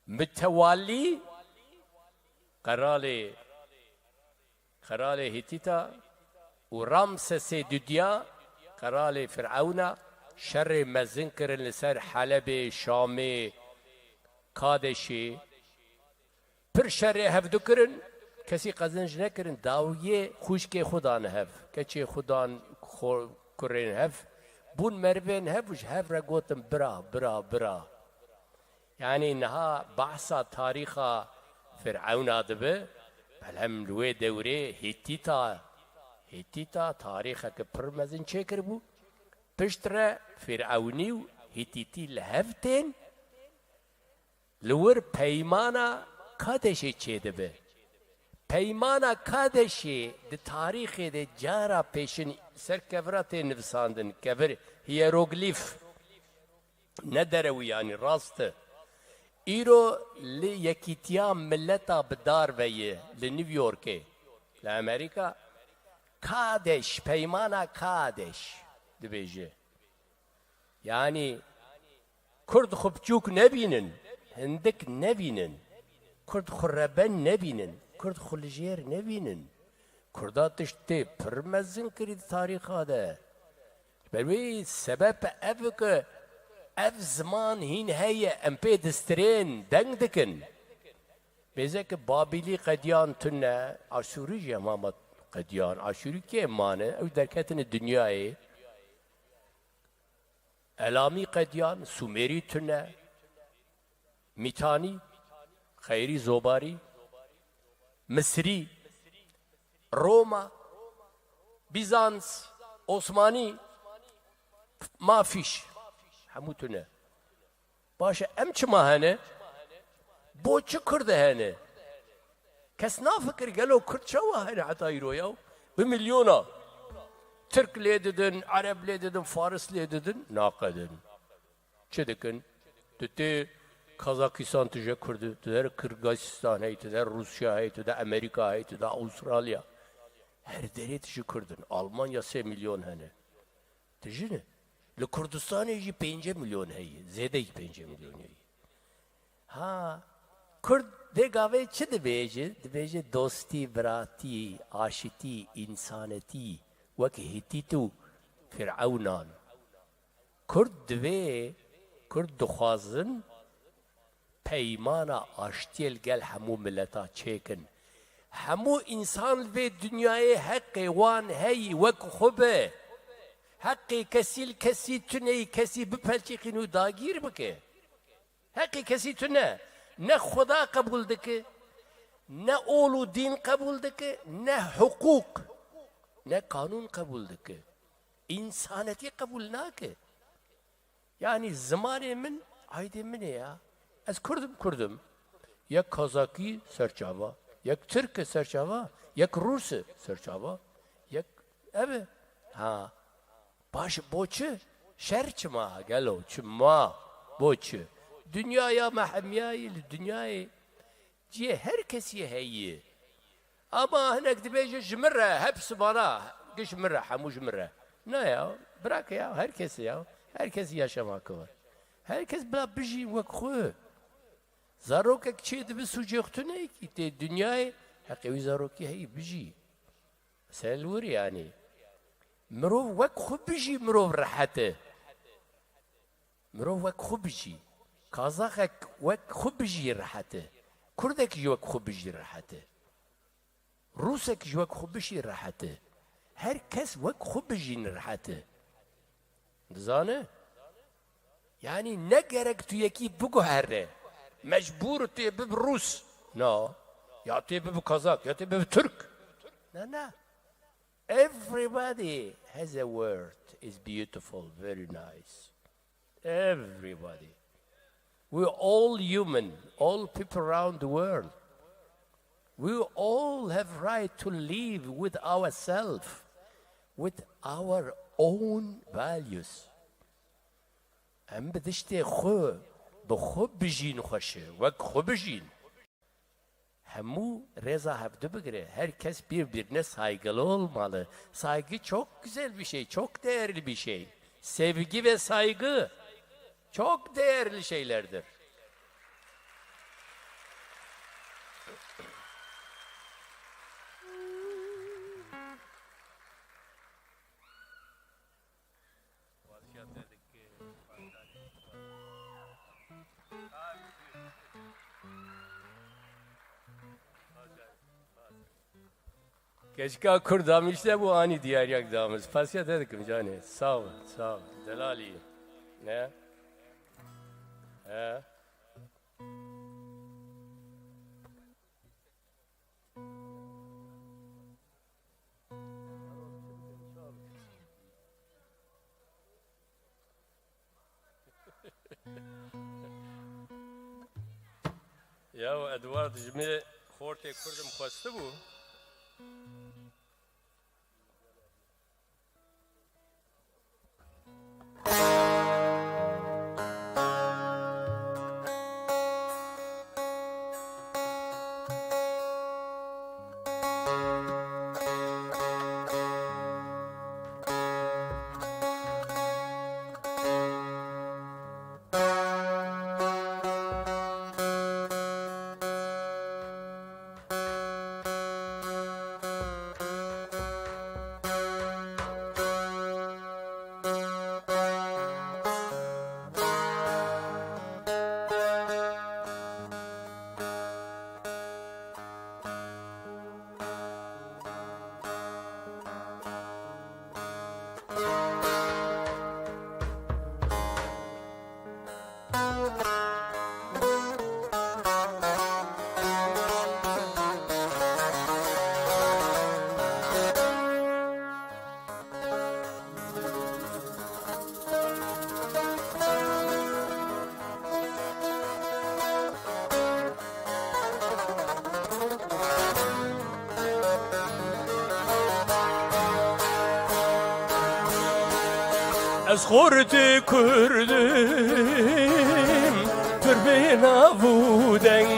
Mitewalî, qeralê, qeralê Hîtîta û Ramsesê dudiya, qeralê Fîrewna, şerê mezin kirin li ser Helebê, Şamê, Kadeşê. Pir şerê hevdu kirin, kesî qezenc nekirin, dawiyê xwişkê xwe dan hev, keçê xwe dan xo-, kurên hev, bûn merivên hev û ji hev re gotin bira, bira, bira. Yanî niha behsa tarîxa Firewna dibe, belem li wê dewrê Hîtîta, Hîtîta tarîxeke pir mezin çêkiribû. Piştre Firewnî û Hîtîtî li hev tên, li wir peymana Kadeşê çêdibe. Peymana Kadeşê di tarîxê de cara pêşin ser kevira tê nivisandin, kevir hieroglîf. Ne derewî yanî, rast e. Îro li Yekîtiya Mileta bi dar ve ye, li New Yorkê, li Amerîka. Kadeş, peymana Kadeş dibêje. Yanî Kurd xwe biçûk nebînin, hindik nebînin. Kurd xwe reben nebînin, Kurd xwe li jêr nebînin. Kurda tiştê pir mezin kirî di tarîxa de. Ji ber wê sebeb ev e ku ev ziman hîn heye, em pê distirên, deng dikin. Bêzeke Babîlî qediyan tune, Aşûrî jî hema qediyan. Aşûrî kê mane? Ew derketine dinyayê. Elamî qediyan, Sumerî tune, Mîtanî, Xeyrî Zobarî, Misirî, Roma, Bîzans, Osmanî, mafîş. Hemû tune. Baş e, em çima hene? Bo çi Kurd hene? Kes nafikir gelo Kurd çawa hene heta îro ya? Bi milyona. Tirk lê didin, Ereb lê didin, Faris lê didin, naqedin. Çi dikin? Tu tê Kazakistan, tu ji Kurd, tu der Kırgızistan hey, tu der Rusya hey, tu der Amerika hey, tu der Avustralya. Her derê tu ji Kurd in. Almanya sê milyon hene. Tijî ne? Li Kurdistanê jî pênce milyon heye, zêdeyî pênce milyon heye. Ha, Kurd vê gavê çi dibêje? Dibêje dostî, biratî, aşitî, însanetî, wek Hîtît û Firewnan. Kurd divê, Kurd dixwazin peymana aştiyê li gel hemû mileta çêkin. Hemû însan li vê dinyayê heqê wan heyî wek xwe be. Heqê kesî li kesî tuneyî kesî bipelçîqîn û dagîr bike. Heqê kesî tune. Ne Xuda qebûl dike, ne ol û dîn qebûl dike, ne hiqûq, ne qanûn qebûl dike. Însanetî qebûl nake. Yanî zimanê min aydê min e ya. Ez Kurd im, Kurd im. Yek Kazakî serçava, yek Tirk e serçava, yek Rûs e serçava, yek ev e. Ha. Baş bo çi? Şer çima gelo? Çima? Bo çi? Dinya ya me hemiyayî, li dinyayê cihê her kesî heye. Ama hinek dibêje ji min re, hepsi bana, giş min re, hemû ji min re. Na ya, bırak ya, herkes ya. Herkes yaşamak var. Herkes bila bijî wek xwe. Zarokek çê dibe sûcê xwe tune kî tê dinyayê, heqê wî zarokî heyî bijî. Mesele li wir e yanî. Mirov wek xwe bijî, mirov rehet e. Mirov wek xwe bijî. Kazaxek wek xwe bijî rehet e. Kurdek jî wek xwe bijî rehet e. Rûsek ji wek xwe bişî rehet e. Her kes wek xwe bijîn rehet e. Dizane? Yanî ne gerek tu yekî biguhere. Mecbûr tu yê bib Rûs. Na. Ya tu yê bib Kazak, ya tu yê bib Tirk. Na, na. Everybody has a word is beautiful, very nice. Everybody. We're all human, all people around the world. We all have right to live with ourselves, with our own values. Em bi diştê xwe, bi xwe bijîn xweş e, wek xwe bijîn. Hemû rêza hevdu bigire. Her kes birbirine saygılı olmalı. Saygı çok güzel bir şey, çok değerli bir şey. Sevgi ve saygı çok değerli şeylerdir. Keçika Kurd damişte bu ani diyaryak damız. Pasiya te dikim canê. Sağ ol, sağ ol. Delalî. Ne? He. Ya Edward ji me xortê Kurdim xwestibû. Ez xortê Kurd im, pir bê nav û deng.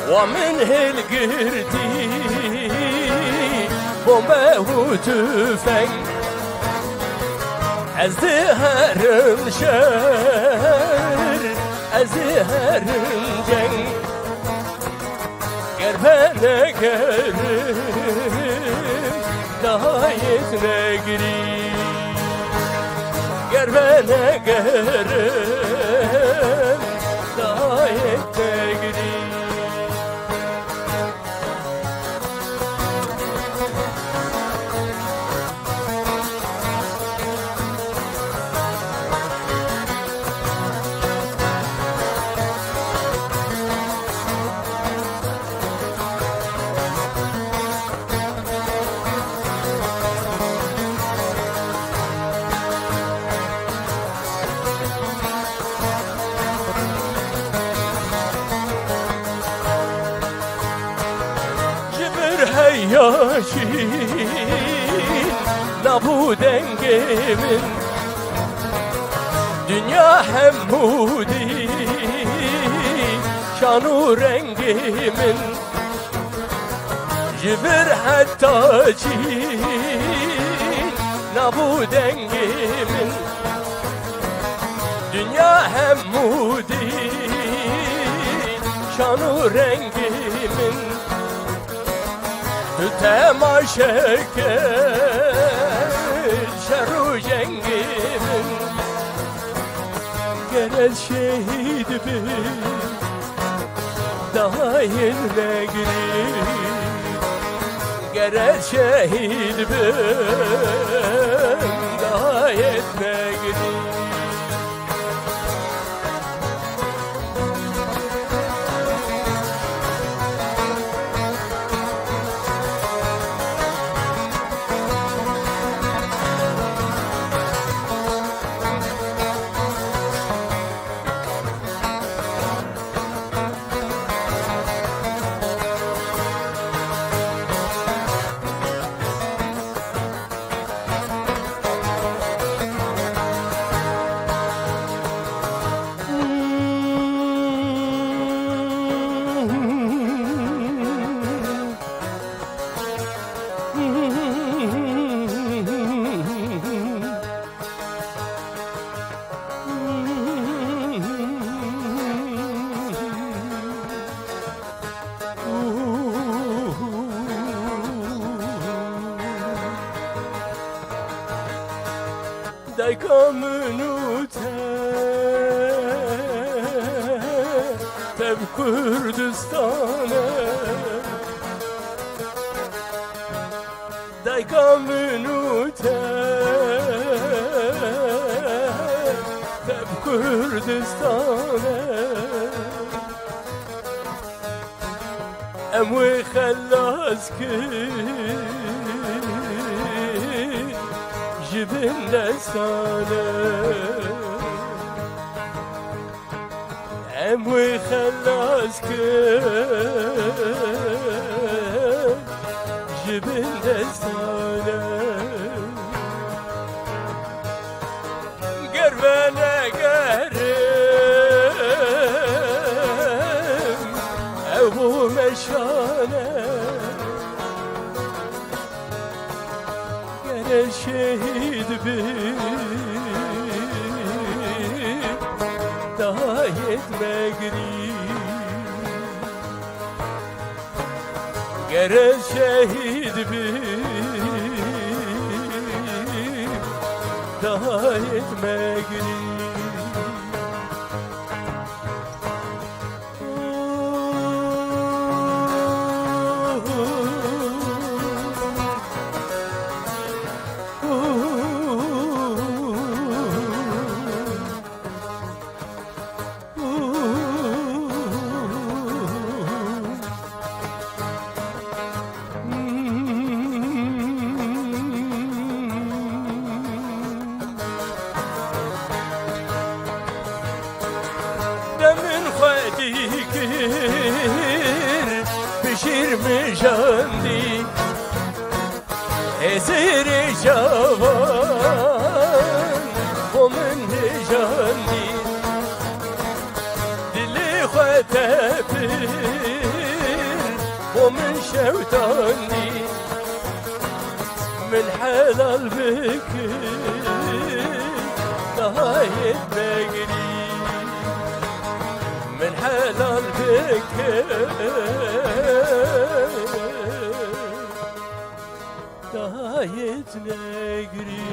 Wa min hilgirtî bombe û tüfeng. Ez diherim şer, ez diherim ceng. Ger venegerim dayet negirî. Ger venegerim dayet negirî. Ji vir heya jî nav û dengê min, dinya hemû dî şan û rengê min. Ji vir heta çîn nav û dengê min. Dinya hemû dî şan û rengê min. Tu temaşe kir şer û cengê min. Ger ez şehîd bim, dayê negirî. Ger ez şehîd bim, dayê negirî. Dayka min û te, te bi Kurdistan e. Dayka min û te, te bi Kurdistan e. Em wê xelas kin ji bin destan e. Em wê xelas kin ji bin destan e. Ger venegerim ew bû meşane. Ger ez şehîd bim, dayê negirî. Ger ez şehîd bim, dayê negirî. Demin xwe dikir, pişîr mijandî. Hêzirê çavan xwe min nijandî, dilê xwe tepir xwe min şewtandî. Min helal bike, dayê negirî. Min helal bike, dayê negirî.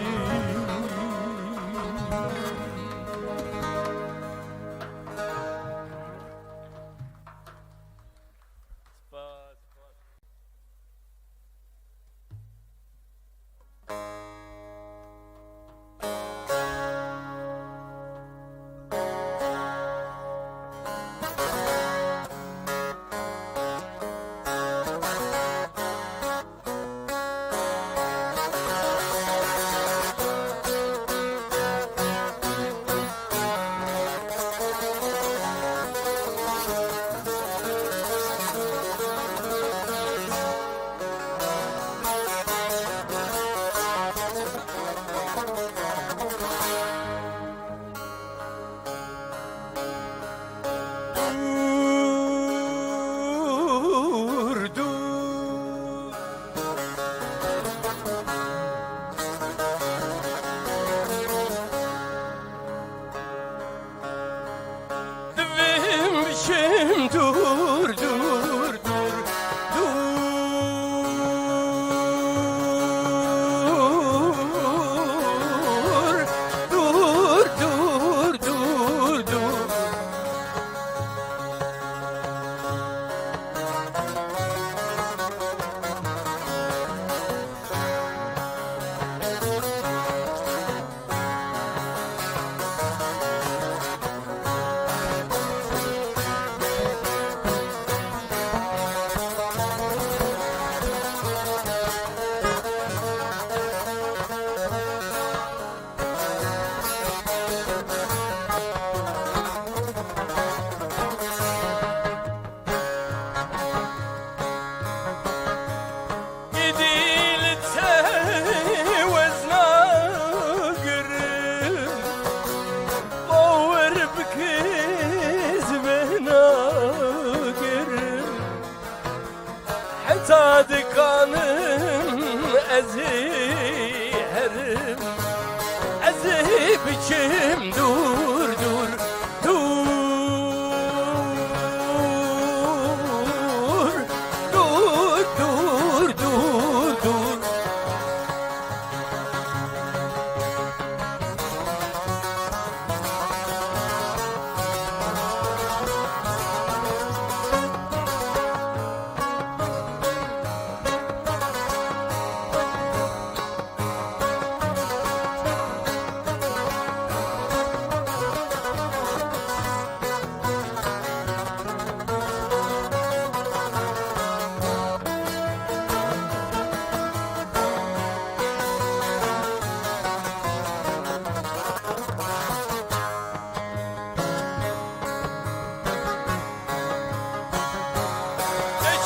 Çim dur, dur, dur. Dur, dur, dur, dur, dur.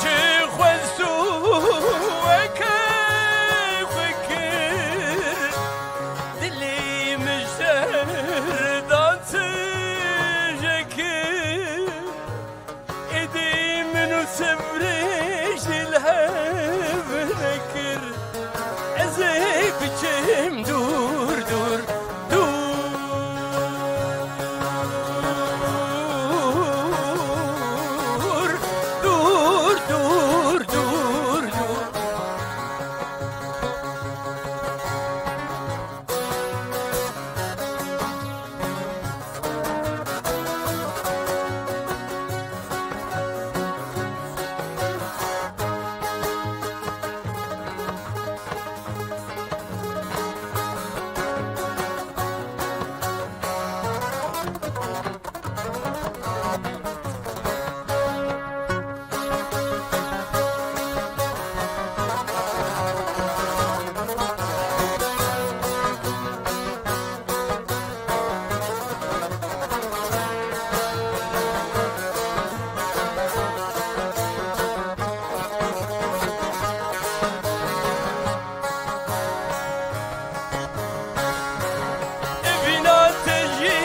Çi xwest û weke xwe kir, dilê min ji derdan tije kir. Êdî min û sivrê jî li hev nekir. Ez ê biçim dûr, dûr, dûr. Dûr, dûr, dûr, dûr, dûr. Evîna te jî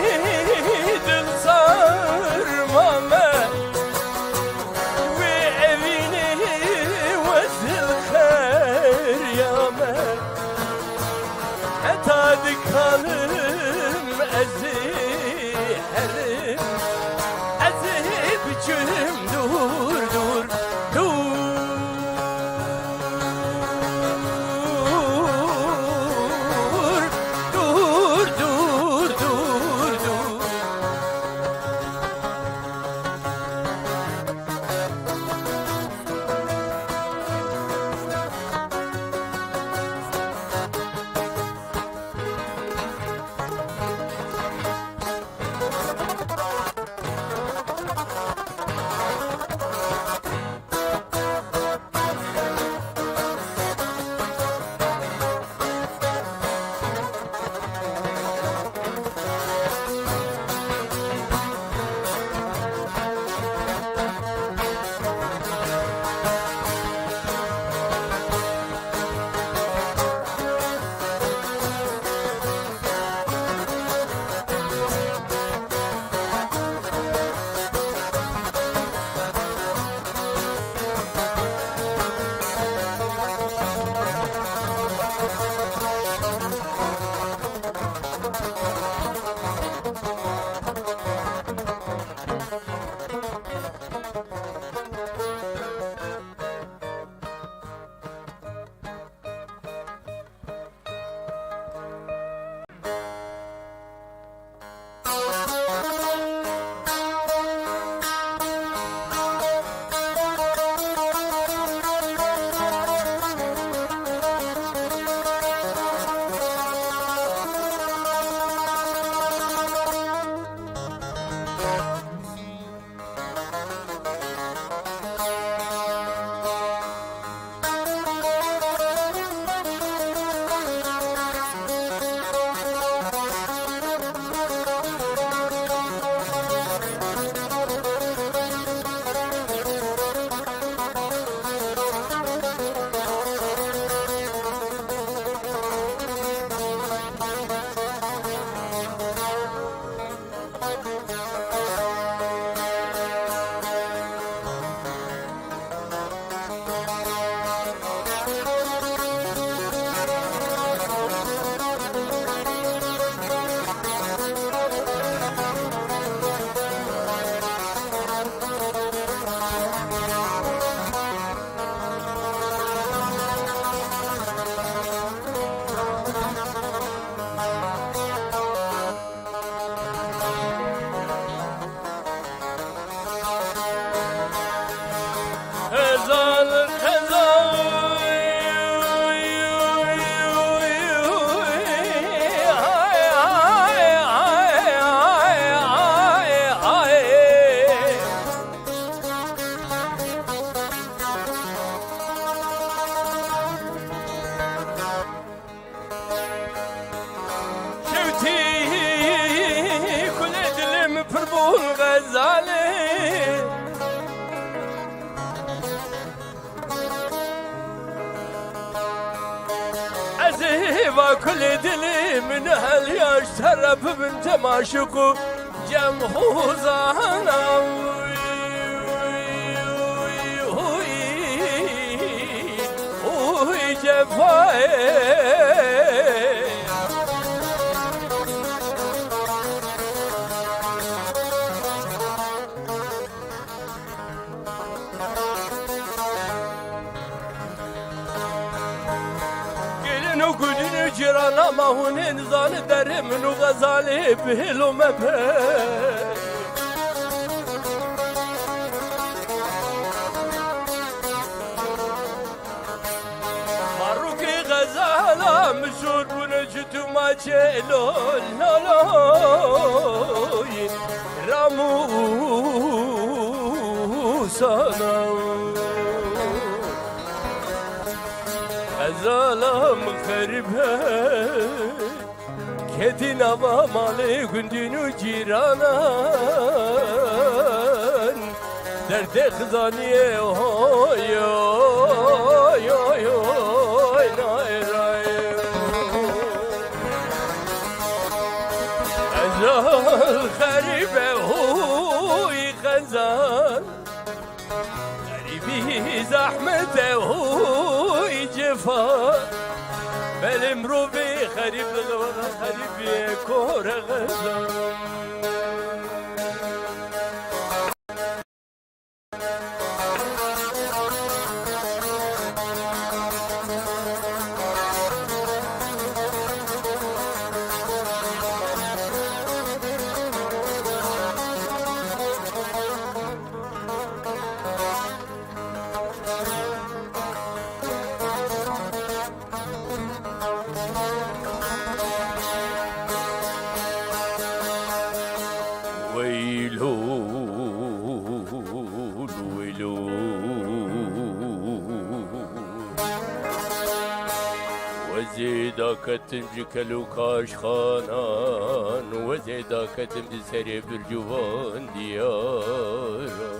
dilsar mame, wê evînê we dilxerya me. Heta dikanim ez ê herim, ez ê biçim dûr, dûr, dûr. Dûr, dûr, dûr, dûr, dûr. Zalê. Ez ê va kulê dilê min heliya ji te re bibim cem aşiq û cem hozana. Uy cefayê. Gelin û gulin û cîrana me hûnê nizane derê min û xezalê bi hêlo me be. Farûkê xezala mijûl bûne ji tu maçê lol loloy ramûsana. Xezala min xerîb e. Ketî nava malê gundîn û cîranan. Derdê xizaniyê hoy, hoy, hoy, hoy, nay, ray. Ezal xerîbe hoy xezal. Xerîbî zehmet e, hûy cefa. Belê mirovê xerîb, xerîbê kore xezan. Weylûl, weylûl. Wezê daketim ji kel û kaşxanan, wezê daketim ji serê bircûvan diyara.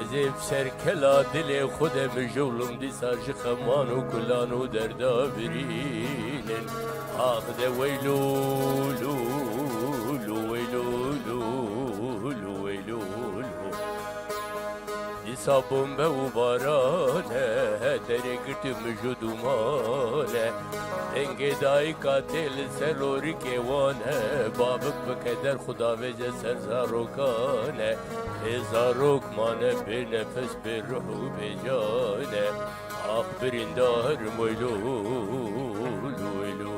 Ez ê bi ser kela dilê xwe de mijûlim dîsa ji xeman û kulan û derda birînin. Ax de weylû, lû, lû, weylû, lû, lû, weylû, lû. Dîsa bombe û baran e, derê girtî mij û duman e. Dengê dayika tê li ser lorikê wan e. Bavik bi keder xwe davêje ser zarokan e. Ê zarok mane bê nefes, bê ruh û bê can e. Ax birîndar im, weylo, weylo.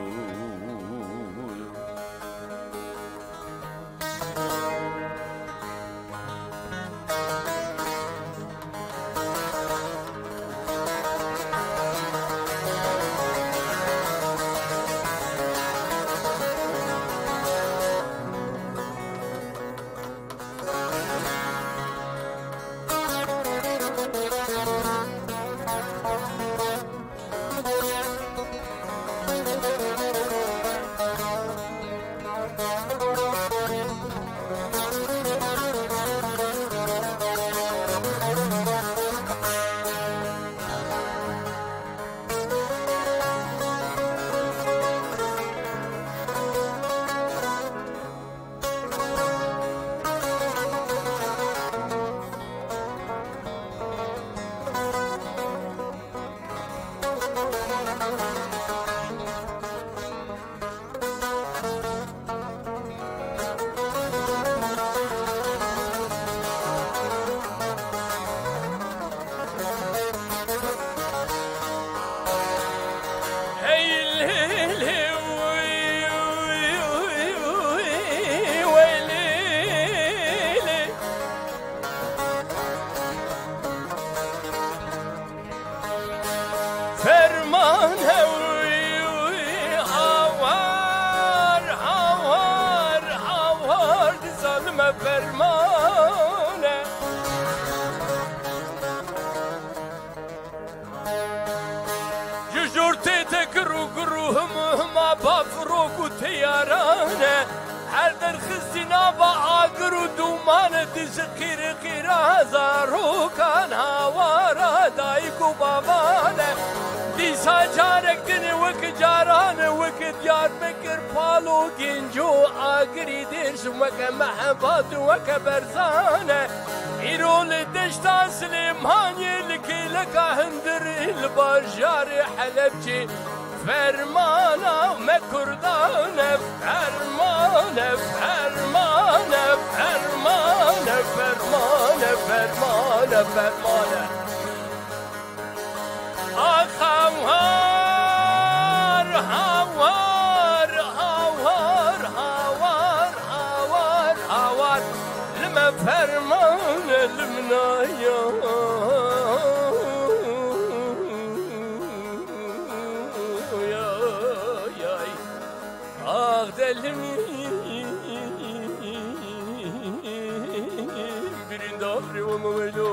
Ferman hewî hawar, hawar, hawar, dizanime ferman e. Ji jor tê te gir û gir û him û hima bafirok û teyaran e. Her derxist Ava agir û dûman e, dizî qîrîqîra zarokan hawara dayik û bavan e. Dîsa carek din wek caran, wek Diyarbekir, Palo, Gênco, Agirî, Dêrsim weke mehebat û weke berzan e. Îro li deşta Silêmaniyê, li kêleka Hindirê, li bajarê Helebcê, fermana me Kurdan e, ferman e, ferman e, ferman e, ferman e, ferman e, ferman e. Ax, hawar, hawar, hawar, hawar, hawar, hawar, li me ferman e, li min a ya. Yay, yay. Ax, deli min, birîndarê we me welo.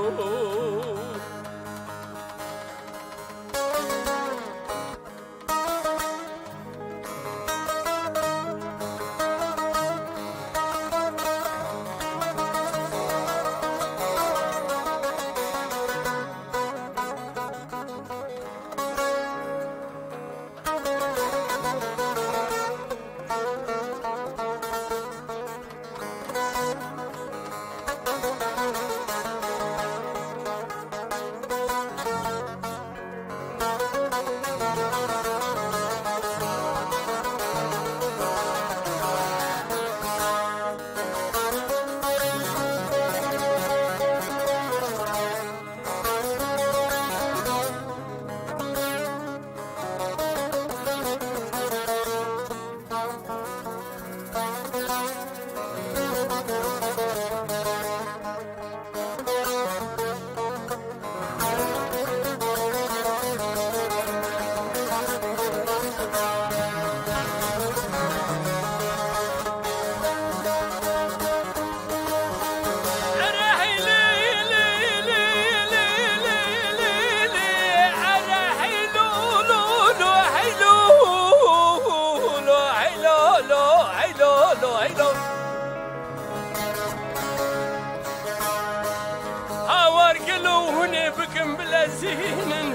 Hawar gelo hûn ê bikin bilezînin,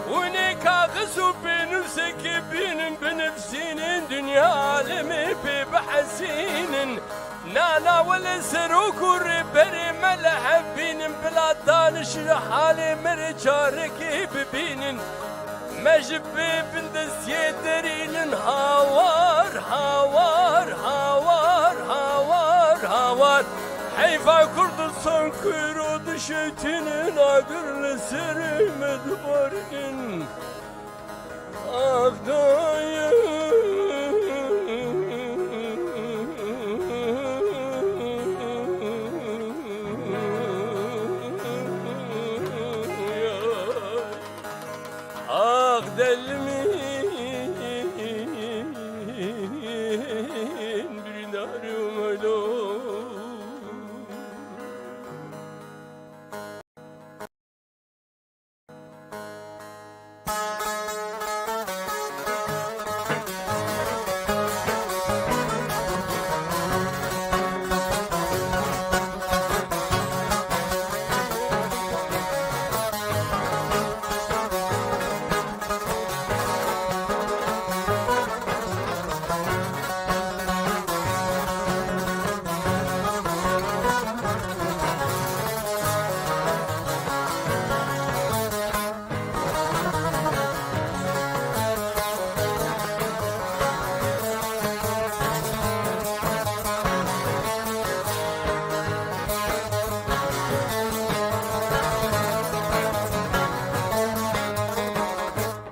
hûn ê kaxiz û pênûsekê bînin, binivîsînin, dinya alemê pê bihesînin. Nana wele serok û rêberê me li hev bînin, bila danişin halê me rê çarekê bibînin. Me ji pê bindestiyê derînin hawar, hawar, hawar, hawar, hawar. Heyfa Kurdistan kuro dişewtînin, agir li serê me dibarînin. Ax dayê. Ax deli min, birîndarê me lo.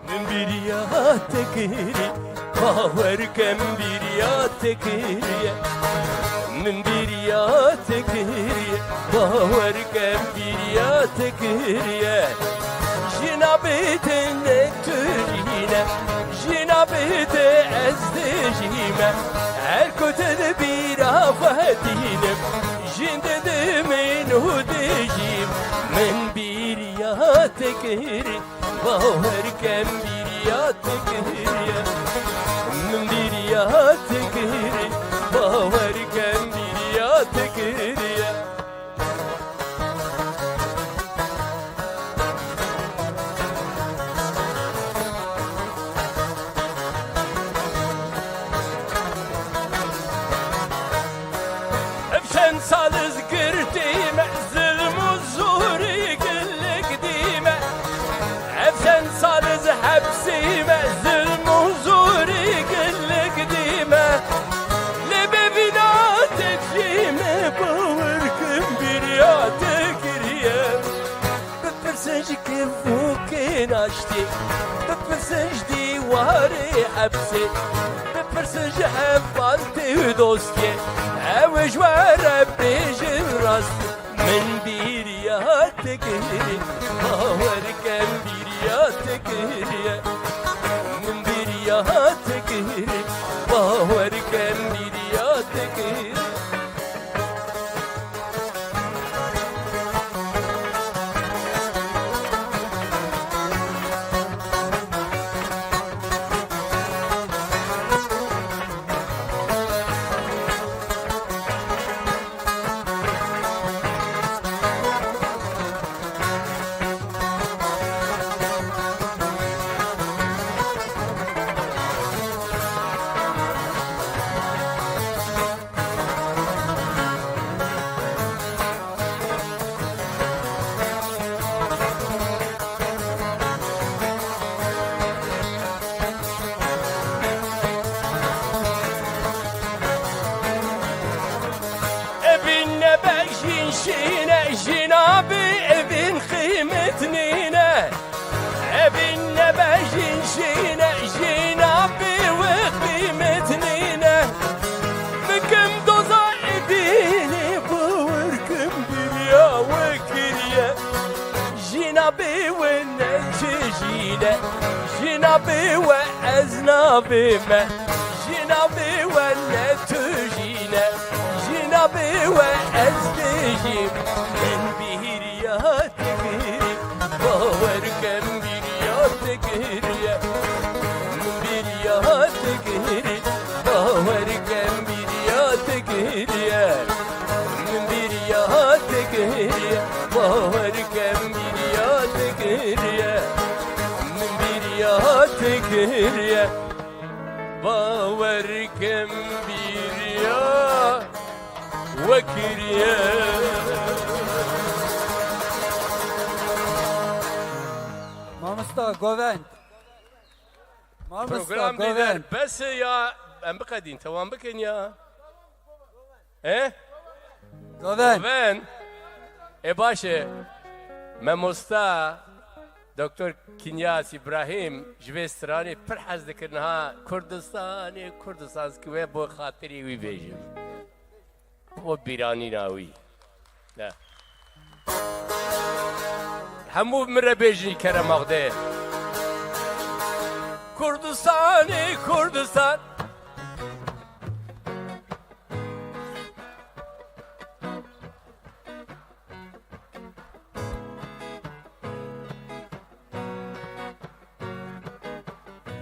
Min bîriya te kiriye, bawer ke min bîriya te kiriye. Min bîriya te kiriye, bawer ke min bîriya te kiriye. Jina bê te ne tu jî ne, jina bê te ez dijî me. Her ku te di bîra xwe tînim, jin didim û dijîm. Min bîriya te kiriye. Bawer ke min bîriya te kiriye, min bîriya te kiriye. Bawer ke min bîriya te kiriye. Ev çend sal ez girtî me, zilm û zorî gelek dî me. Ev çend sal ez hepsî me, zilm û zorî gelek dî me. Lê bê vîna te jî me bawer kim bîriya te kiriye. Bipirsin ji kevokên aştiyê, bipirsin ji dîwarê hepsê, bipirsin ji hevaltê û dostiyê. Ew ê ji we re bêjin rast, min bîriya te kiriye, bawer ke min bîriya te kiriye. Min bîriya te kiriye, bawer ke min bîriya te kiriye. Evîn nebe jîn şîne, jîna bi evîn qîmet nîne. Evîn nebe jîn şîne, jîna bi we qîmet nîne. Bikim doza evînê, bawer kim bîriya we kiriye. Jîna bi we ne çi jîne, jîna bi we ez nabîme. Jîna bi we ne tu jîne, jîna bi we ez bijîm. Min bîriya te kirî, bawer ke min bîriya te kiriye. Min bîriya te kirî, bawer ke min bîriya te kiriye. Min bîriya te kiriye, bawer ke min bîriya te kiriye. Min bîriya te kiriye, bawer ke min bîriya we kiriye. Mamosta Govend. Mamosta Program Govend. Bes e ya, em biqedîn, tewam bikin ya. He? Govend. Govend. E, baş e. Mamosta Doktor Kinyas Îbrahîm ji vê stranê pir hez dikir, niha Kurdistanê, Kurdistan, ki wê bo xatirî wî bêjim. Bo bîranîna wî. Ne. Hemû min re bêjin kerema Xwedê. Kurdistanê, Kurdistan.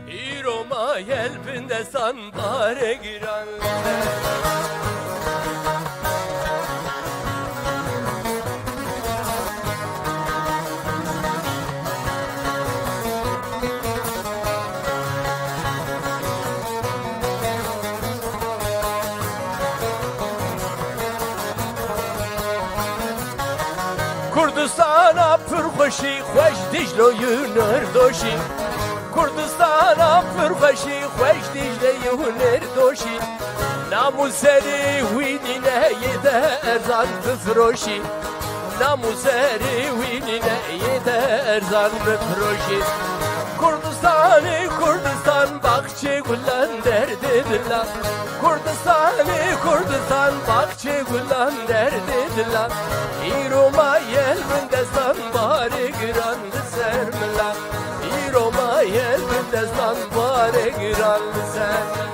Îro ma yel bin destan bare giran. Kurdistana pir xweşî, xweş Dîclo û Nirdoşî. Kurdistana pir xweşî, xweş Dîcle û Nirdoşî. Nam û serê wî nîne yê te erzan bifiroşî. Nam û serê wî nîne yê te erzan bifiroşî. Kurdistanê Kurdistan, baxçê gulan derdê dila. Kurdistanê Kurdistan, baxçê gulan derdê dila. Îro ma yel bin destan, barê giran li ser mila. Îro ma yel bin destan, barê giran li ser mila.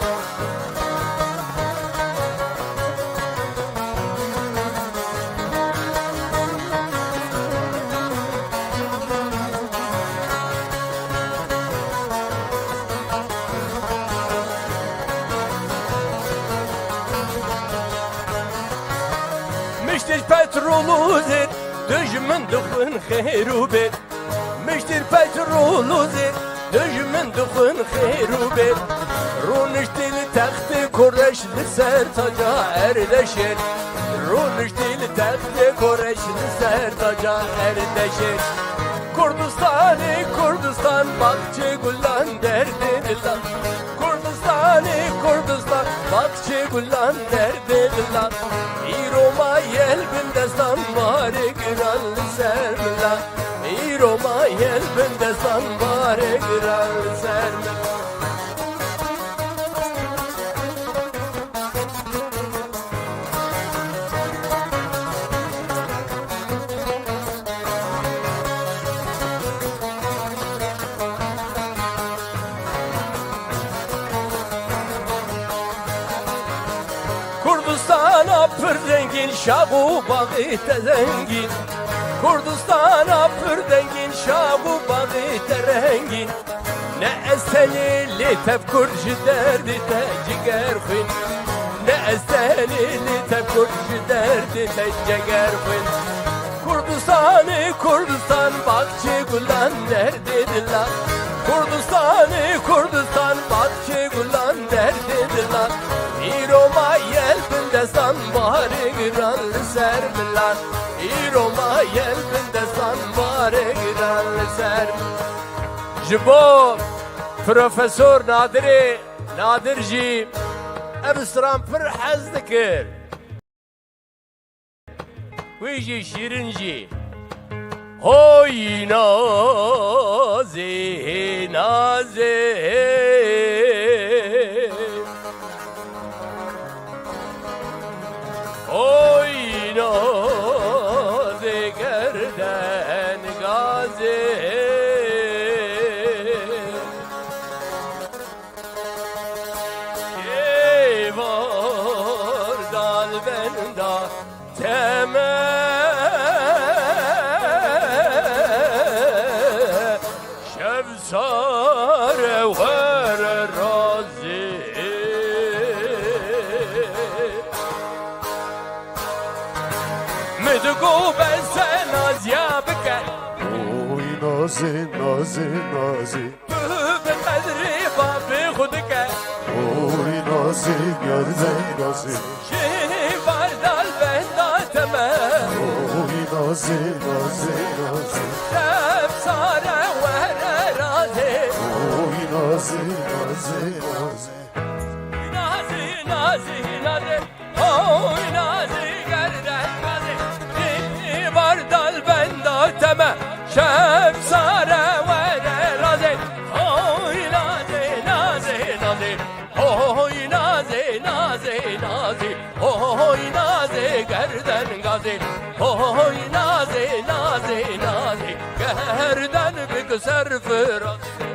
Miştir petrol û zêr, dijmin dixwin xêr û bêr. Miştir petrol û zêr, dijmin dixwin xêr û bêr. Rûniştî li textê Koreş li ser taca Erdeşêr. Rûniştî li textê Koreş li ser taca Erdeşêr. Kurdistanê Kurdistan, baxçê gulan derdê dilan. Kurdistanê Kurdistan, baxçê gulan derdê dilan. Îro mayel bin destan, barê giran li ser min da. Îro mayel bin destan, barê giran li ser min da. Kurdistana pir rengîn, şax û baxê te zengîn. Kurdistana pir rengîn, şax û baxê te rengîn. Ne ez tenê lê tev Kurd ji derdê te ciger xwîn. Ne ez tenê lê tev Kurd ji derdê te ciger xwîn. Kurdistanê Kurdistan, baxçê gulan derdê dilan. Kurdistanê Kurdistan, baxçê gulan derdê dilan. Îro mayel bin destan, barê giran li ser milan. Îro mayel bin destan, barê giran li ser milan. Ji bo Profesor Nadirê Nadir jî ev stran pir hez dikir. Wî jî şîrin jî. Hoy nazê, nazê. Oy nazê gerden gazê. Êvar dal benda teme. Şev sare were razî. Min digo bese naziya bike. Oy nazê, nazê, nazê. Tu bi qedrê bavê xwe dike. Oy nazê, gerden gazê. Ji vardal benda teme. Oy nazê, nazê, nazê. Şev sare were razê. Oy nazê, nazê, nazê. Nazê, nazê, nazê. Oy nazê, gerden gazê. Ji vardal benda teme. Şev sare were razê. Oy nazê, nazê, nazê. Hoy nazê, nazê, nazê. Hoy nazê, gerden gazê. Hoy nazê, nazê, nazê. Gerden bik ser firazê.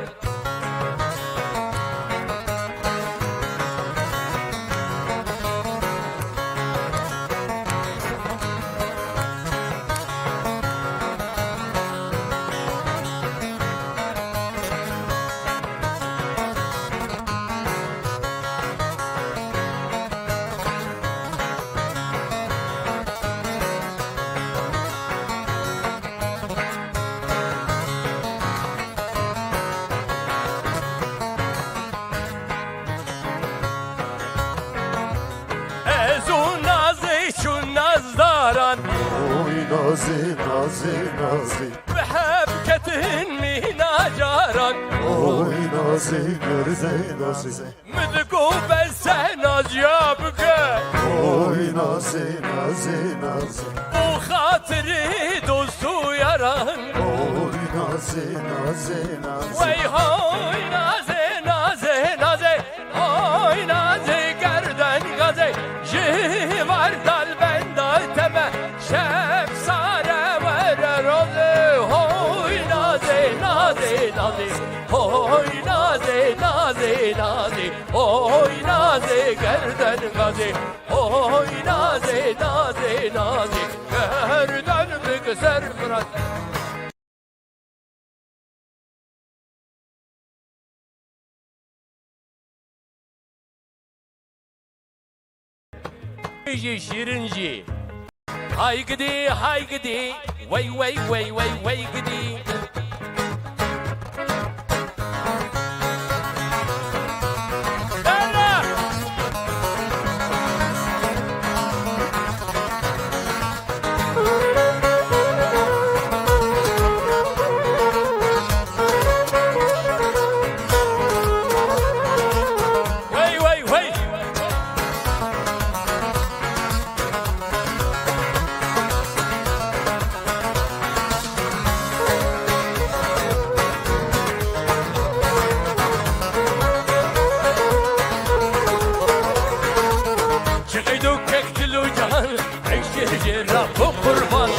Ez û nazê çûn nazdaran. Oy nazê, nazê, nazê. Bi hev ketin mîna caran. Oy nazê, gerden gazê. Min digo bese naziya bike. Oy nazê, nazê, nazê. Bo xatirê dost û yaran. Oy nazê, nazê, nazê. Wey hoy nazê, nazê, nazê. Oy nazê, gerden gazê. Ji vardal benda teme. Şev sare were rozê. Hoy nazê, nazê, nazê. Hoy nazê, nazê, nazê. Oy nazê, gerden gazê. Oy nazê, nazê, nazê. Gerden bik ser firazê. Jî şîrin jî. Hay gidî, hay gidî, wey, wey, wey, wey, wey gidî. Derre! Wey, wey, wey! Çi qeydo kek dil û can, eşir jê rabû qurban.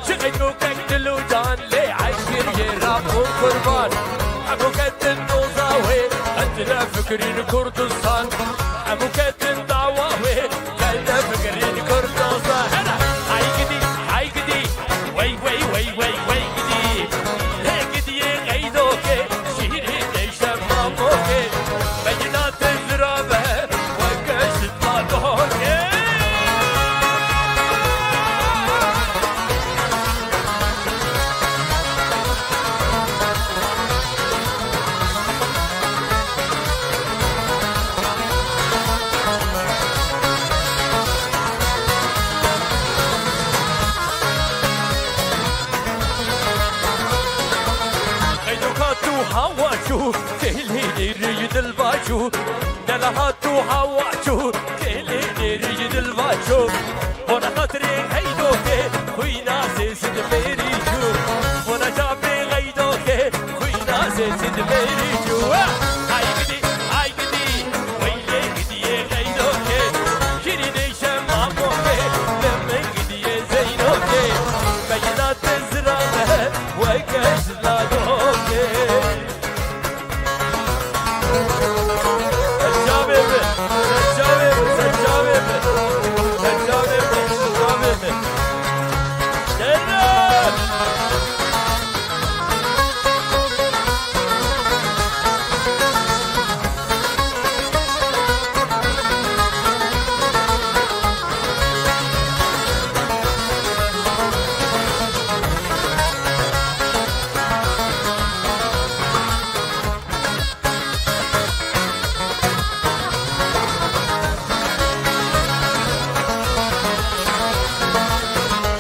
Çi qeydo kek dil û can, lê eşir jê rabû qurban. Hemû ketin doza wê, qet ne fikirîn Kurdistan. Hemû ketin dawa wê, qet ne fikirîn Kurdistan. Hela, hay gidî, hay gidî. Wey, wey, wey, wey, wey gidî. Lê gidiyê qeydokê, şîrînê şemamokê. Mecina te zira be, weke şitla dohokê. Qeydoka tu hawa çû, têlî nêrî dil va çû. Dela ha tu hawa çû, têlî nêrî dil va çû. Bona xatirê qeydokê, xwîna sê sid mêrî çû. Bona çavê qeydokê, xwîna sê sid mêrî çû. Hay gidî, hay gidî, wey lê gidiyê qeydokê. Şîrînê şemamokê, li min gidiyê zeynokê. Mecina te zira be, weke şitla dohokê. Seccavê min, seccavê min, seccavê min, seccavê min, seccavê min. Şeref!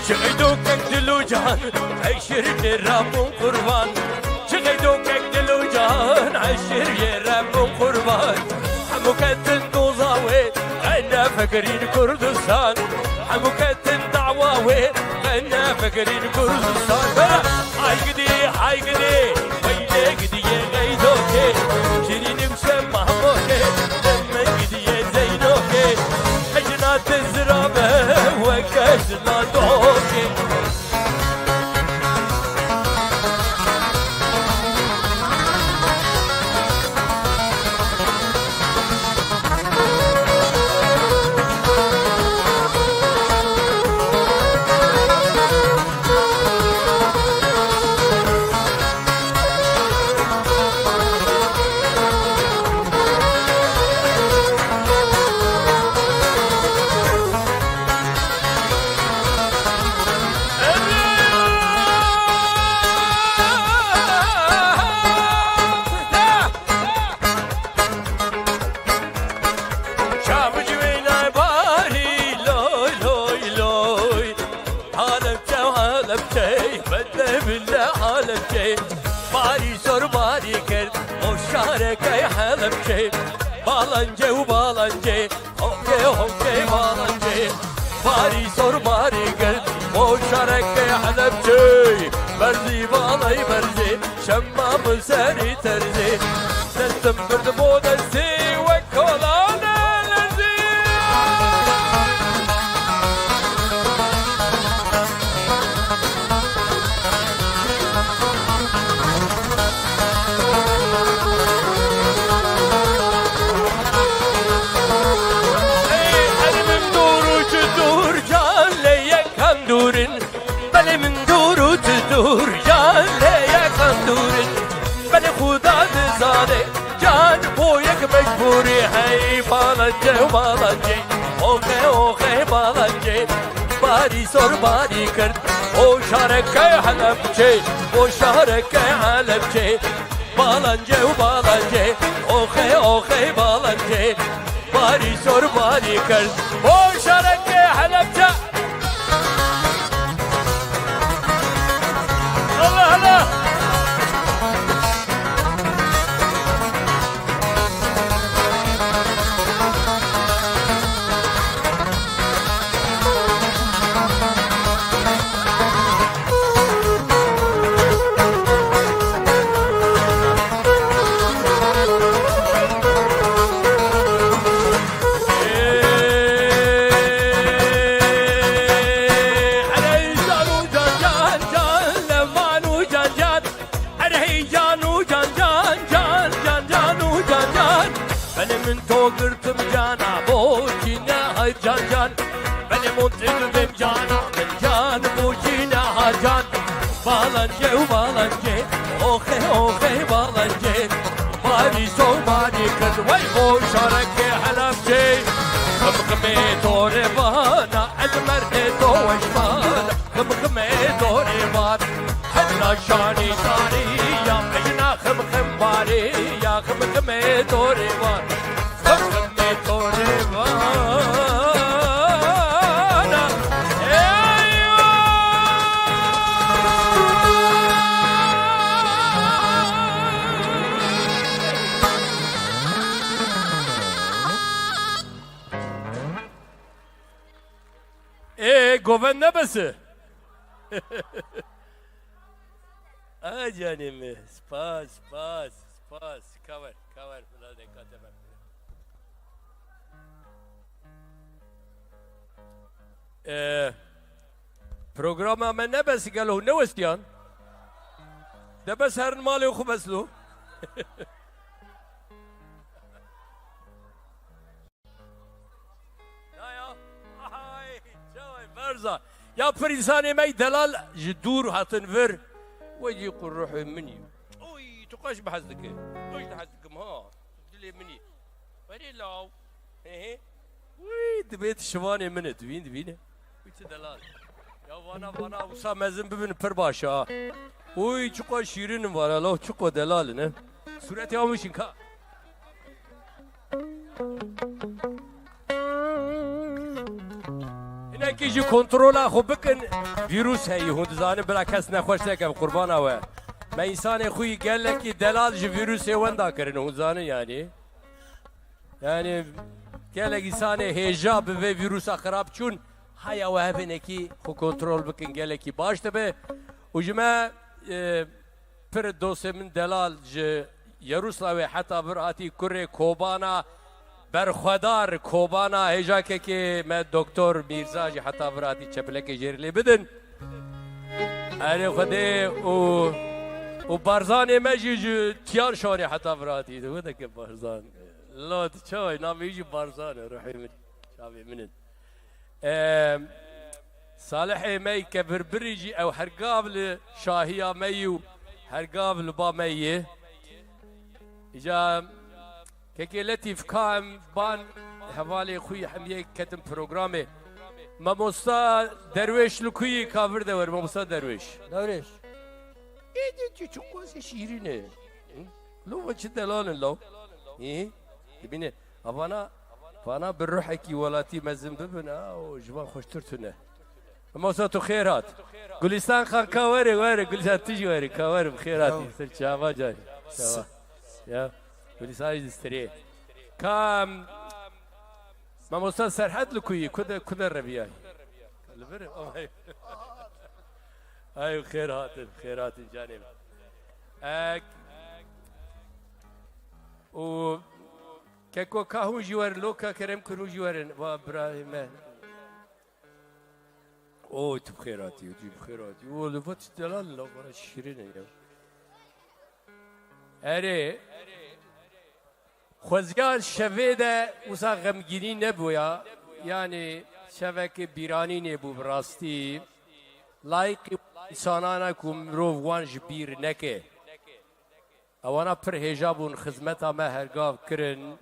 Çi qeydo kek dil û can, eşir jê rabûn qurban. Çi qeydo kek dil û can, eşir jê rabûn qurban. Hemû ketin doza wê, qet ne fikirîn Kurdistan. Hemû ketin dawa wê, qet ne fikirîn Kurdistan. Bera, hay gidî, hay gidî, wey lê gidiyê qeydokê. Şîrînî û şemamokê, li min gidiyê zeynokê. Mecina te zira be, weke şitla dohokê. Çav civênay barî, loy, loy, loy. Halepçe, Halepçe, bedle bile Halepçe. Barî sor barî kerd, o şarekey Halepçe. Balancê û balancê, hokê, hokê, balancê. Barî sor barî kerd, o şarekey Halepçe. Berzî balay berzê, şemma min serî terzê. Destim gird bo destê, wek kolane lezî. Ey, herê min dûr û çi dûr, can lê yekan dûr in. Belê min dûr û çi dûr, can lê yekan dûr in. Belê Xuda dizane, can bo yek mecbûr e. Hey balancê, balancê, oxe, oxe, balancê. Barî sor barî kir, o şareke Helebçê, o şareke Helebçê. Balancê û balancê, oxê oxê balancê. Barî sor barî kir, o şareke Helebçê. Allah Allah. Erê can û can, can, can, can, can û can, can. Belê min to girtim cana, bo çîne hay can, can. Belê min to girtim cana, min can, bo çîne ha can. Balancê û balancê, oxê, oxê balancê. Barî so barî kir, wey bo şareke Helebçê. Xim ximê to rê bana, ez merdê to weş bana. Xim ximê to rê bana. Heta şanî şanî ya, mejna xim xim barî ya, xim ximê dorê wan. Xim ximê dorê wan. Eywa! Ê, govend nebese. Ay canê min. Spas, spas, spas. Kawer, kawer. Bila dekate ben. Ee, programa me nebes gelo, ne westiyan? De bes herin malê xwe beslo. Ya, ya. Ay, çaway berza. Ya pir insanê me delal ji dûr hatin vir. Wecî ku ruhê min î. Oy, tu xweş bi hez dike. Xweş di hez dikim ha. Dilê min î. Werê law. He he. Wî, dibê tu şivanê min e, tu vîn, dibîne. Wî çi delal. Ya vana, vana, wisa mezin bibin pir baş ha. Oy, çiqo şîrin in vana, law, çiqo delal in, he. Sûretê amişin ka. Hinekî jî kontrola xwe bikin, vîrus heyî, hûn dizanin bila kes nexweş neke, bi qurbana we. Me însanê xwe yî gelekî delal ji vîrusê wenda kirin, hûn dizanin yanî. Yanî gelek însanê hêja bi vê vîrusa xirab çûn, haya we hevênekî xwe kontrol bikin, gelekî baş dibe. Û ji me, e, Pir dostê min delal ji Yerûslavê heta vir hatî kurê Kobana berxwedar, Kobana hêja kekê me Doktor Mîrza jî heta vir hatî çepilekê jêr lê bidin. Erê Xwedê û, û Barzanê me jî ji Tiyan şarê heta vir hatî. Wê deke Barzan. Lot çawa namê jî Barzan e, ruhê min. Çavê min in. Em, Salihê me yî kevirbirî jî ew hergav li şahiya me yî û hergav li ba me yê. Îca kekê Letîf ka em ban hevalê xwe yî hemiyê ketin programê. Mamosta Derwêş li ku yî ka vir de wer, mamosta Derwêş. Derwêş. Êdî tu çi qasî şîrîn e. Lo ve çi delal in lo. Hî? Dibîne. Avana, vana bi ruhekî welatî mezin bibin, a, û ji van xweştir tune. Mamosta tu xêr hat. Gulistan Xan ka were, were, Gulistan tu jî were, ka were, bi xêr hatî. Ser çava carî. Çava. Ya, Gulistan jî distrê. Ka, mamosta Serhet li ku yî, ku de, ku de reviyayî? Li vir, ay. Ay, xêr hatin, xêr hatin canê min. Ek, û Keko ka hûn jî werin, lo ka kerem kir hûn jî werin, va birayê me. O, tu bi xêr hatî, tu bi xêr hatî. O, li va tu delal, la vana şîrîn e ya. Erê, xweziyar şevê de wisa xemgînî nebûya. Yanî şeveke bîranînê bû bi rastî. Layîqî însanana ku mirov wan ji bîr neke. Ewana pir hêja bûn, xizmeta me hergav kirin.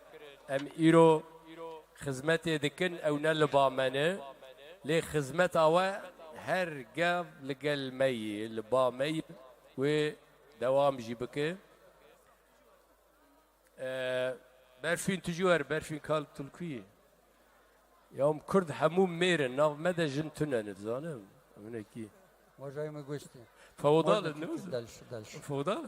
Em îro xizmetê dikin, ew ne li ba me ne. Lê xizmeta we her gev li gel me yî, li ba me yî, wê dewam jî bike. Ee, Berfîn, tu jî wer, Berfîn kal, tu li ku yî? Ya em Kurd hemû mêr in, nav me de jin tune ne, dizanim. Eminekî. Mojayê me goştê. Feodal in, ne wisa? Delş, delş. Feodal?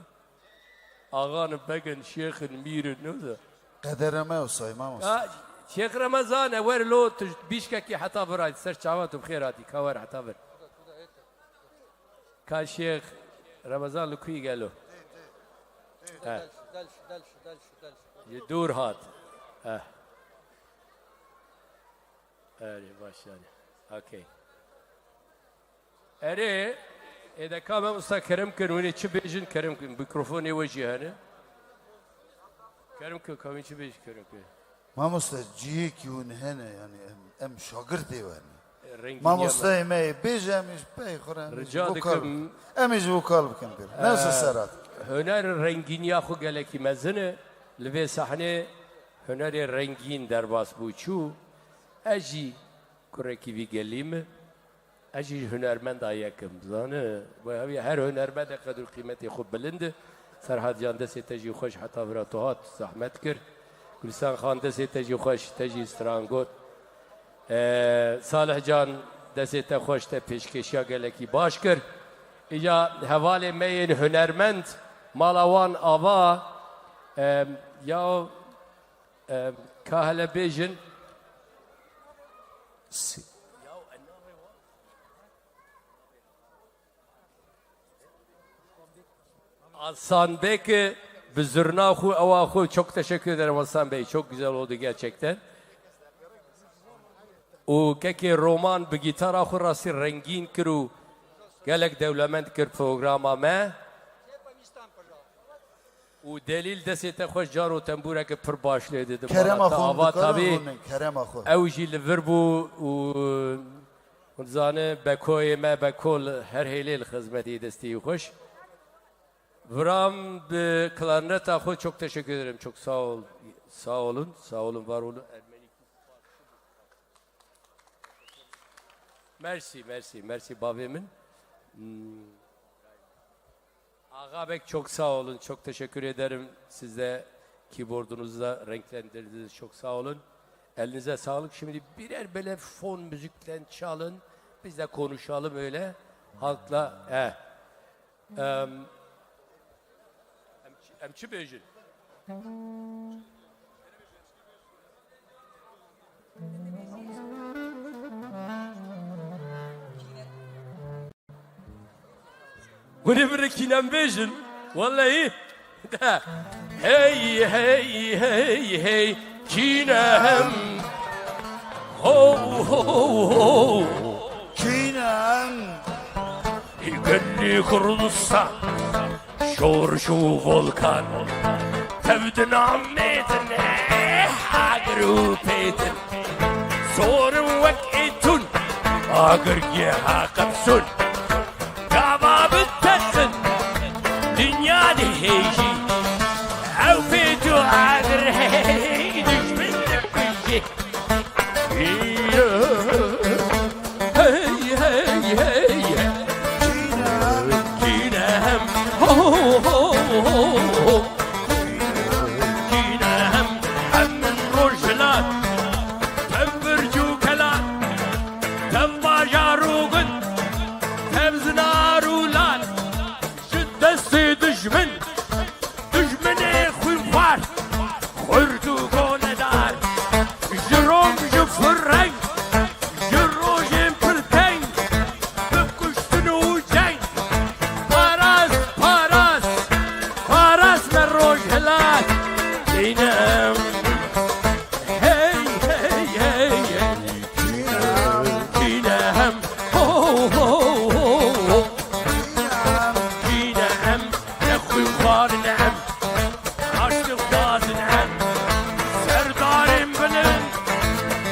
Axan in, beg in, şêx in, mîr in, ne wisa? Qedere me wisa, mamoste. Ya, Şêx Remezan e, wer lo tu bîşkekî heta virayî, ser çava tu bi xêr hatî, ka wer heta vir. Ka Şêx Remezan li ku yî gelo? He. Delş, delş, delş, delş, delş. Ji dûr hat. He. Erê, baş yani. Okey. Erê, ê de ka me wisa kerem kin, hûn ê çi bêjin, kerem kin. Mikrofonê we jî hene. Kerem kin, ka wî çi bêjî, kerem kin. Mamoste, cihêkî hûn hene, yani em, em şagirtê we ne. Rengîniya me. Mamosteyê me yê bêje, em ê ji pey xwe re, em ê ji vokal, em ê ji vokal bikin pêr. Neyse, Serhat. Huner rengîniya xwe gelekî mezin e. Li vê sahnê hunerê rengîn derbas bû, çû. Ez jî kurekî vî gelî me. Ez jî hunermenda yekim, zane. Wê hevî her hunermendê qedir qîmetê xwe bilind e. Serhat Can, destê te jî xweş, heta vira tu hat, zehmet kir. Gulîstan Xan, destê te jî xweş, te jî stran got. Ee, Salih Can, destê te xweş, te pêşkêşiya gelekî baş kir. Îca hevalê me yên hunermend, mala wan ava, em, ya, em, ka hele bêjin. Si- Hasan Bey ki bi zurna xwe, ewa xwe, çok teşekkür ederim Hasan Bey. Çok güzel oldu gerçekten. Û kekê Roman bi gîtara xwe rastî rengîn kir û gelek dewlemend kir programa me. Û Delîl, destê te xweş, caro tembûreke pir baş lê didin. Kerema xwe ava dikarin tabî rûnin, kerema xwe. Ew jî li vir bû û hûn dizane Bekoyê me, Beko li her hêlê li xizmetî destî xweş. Viram bi klarneta xwe çok teşekkür ederim. Çok sağ ol. Sağ olun. Sağ olun, var olun. Ermenî. Merci, merci, merci bavê min. Hmm. Ağa Bek, çok sağ olun. Çok teşekkür ederim. Siz de keyboardunuzla renklendirdiniz. Çok sağ olun. Elinize sağlık. Şimdi birer böyle fon müzikten çalın. Biz de konuşalım öyle. Halkla. Eh. Em, em çi, em çi bêjin? Hûn ê min re kî ne em bêjin? Wellehî. De. Hey, hey, hey, hey, kî ne em? Ho, ho, ho. Kî ne em? Gelî Kurdistan, şor û volkan, tev di namê din e, agir û pêtin. Zorin wek êtûn, agir geha qepsûn. Gava bitesin, dinya dihêjî, ew pêt û agir hey, dijmin dikujî. Hey, hey, hey. Kînem. Ho, ho, ho, ho. Kînem. Em min rojhilat. Tev birc û kelat. Tev bajar û gund. Tev zinar û lal. Ji destê dijmin. Dijminê xwînxwar, xurt û gonedar, ji rom ji fireng, ji rojên pir teng, bi kuştin û ceng, paras, paras, paras me rojhilat, kînem. Hey, hey, hey, hey. Kîne em, ho, ho, ho, ho. Kîne em, ne xwînxwar in em, aştixwaz in em. Serdarên bilind,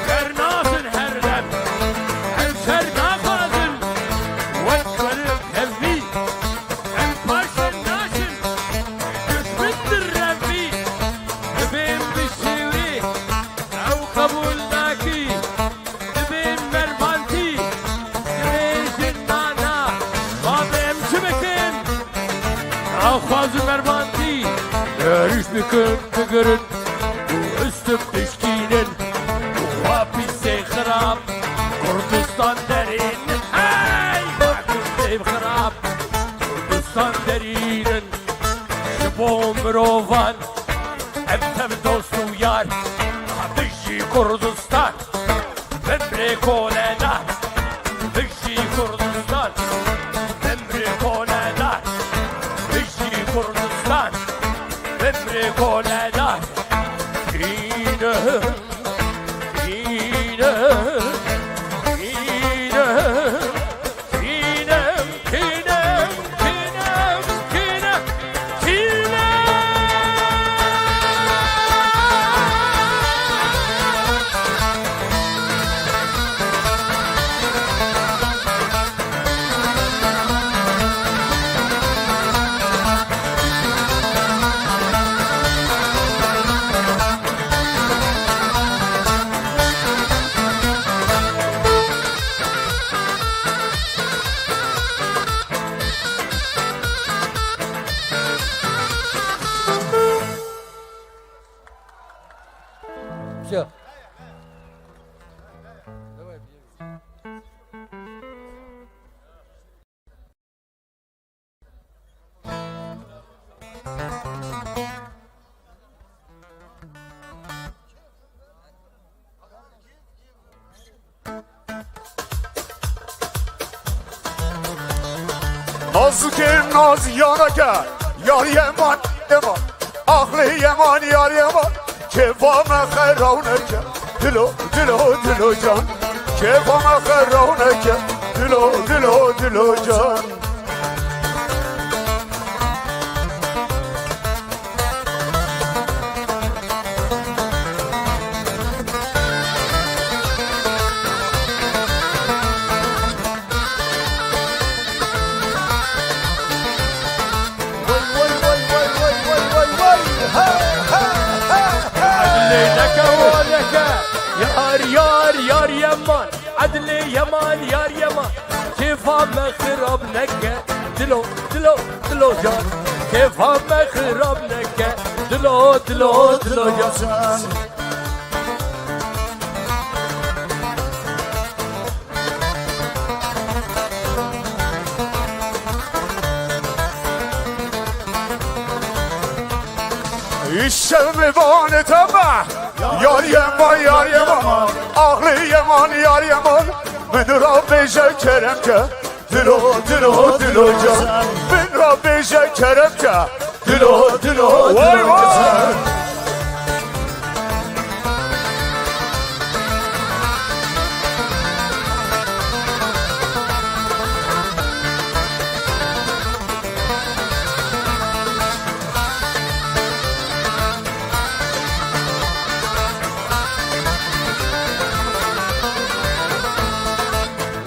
bernasin her dem. Em ser naxwazin, wek were hevî. Em paşê naçin, dişmin direvî. Dibên bi şêwrê, ew qebûl nakî. Dibên mervantî, Dikin digirin û üstüm dişkînin û wa pîsê xirab Kurdistan derîn. Hey! Wa pîsê xirab Kurdistan derînin. Ji bo mirovan em tev dost û yar. Bijî Kurdistan. Bimrê koledan, bijî Kurdistan. Bimrê koledan, bijî Kurdistan. Bimrê koledan. Kîne, kîne, kîne. Kînem, kînem, kînem, kînem, kînem. Nazikê naz yaneke, yar yeman yeman, axlê yeman yar yeman, kêfa me xeraw neke. Dilo, dilo, dilo can, kêfa me xeraw neke. Dilo, dilo, dilo can. Edlê neke, wa neke. Yar, yar, yar yeman. Edlê yeman, yar yeman. Kêfa me xirab neke. Dilo, dilo, dilo can. Kêfa me xirab neke. Dilo, dilo, dilo can. Îşev mêvanê te me, yar yeman, yar yeman, axlê yeman, yar yeman, min ra bêje kerem ke, dilo, dilo, dilo can, min ra bêje kerem ke, dilo, dilo, dilo can.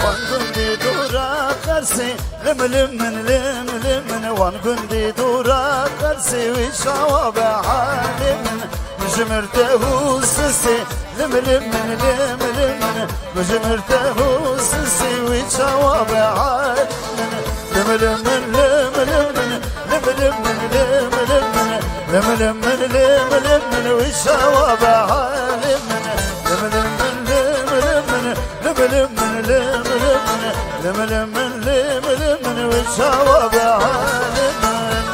Wan gundî dûra Qersê, lim lim min, lim lim min, wan gundî dûra Qersê, wî çawa be halê min, min ji mir te hûsisê, lim lim min, lim lim min, min ji mir te hûsisê, wî çawa be halê min, lim lim min, lim lim min, lim lim min, lim lim min, lim lim min, lim lim min, wî çawa be halê min, lim lim min, lim lim min. Lim lim min, lim lim min, lim lim min, lim lim min, wî çawa be halê min.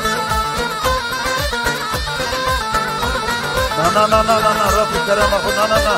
Na, na, na, na, na, na, Rabbî kerema xwe, na, na, na.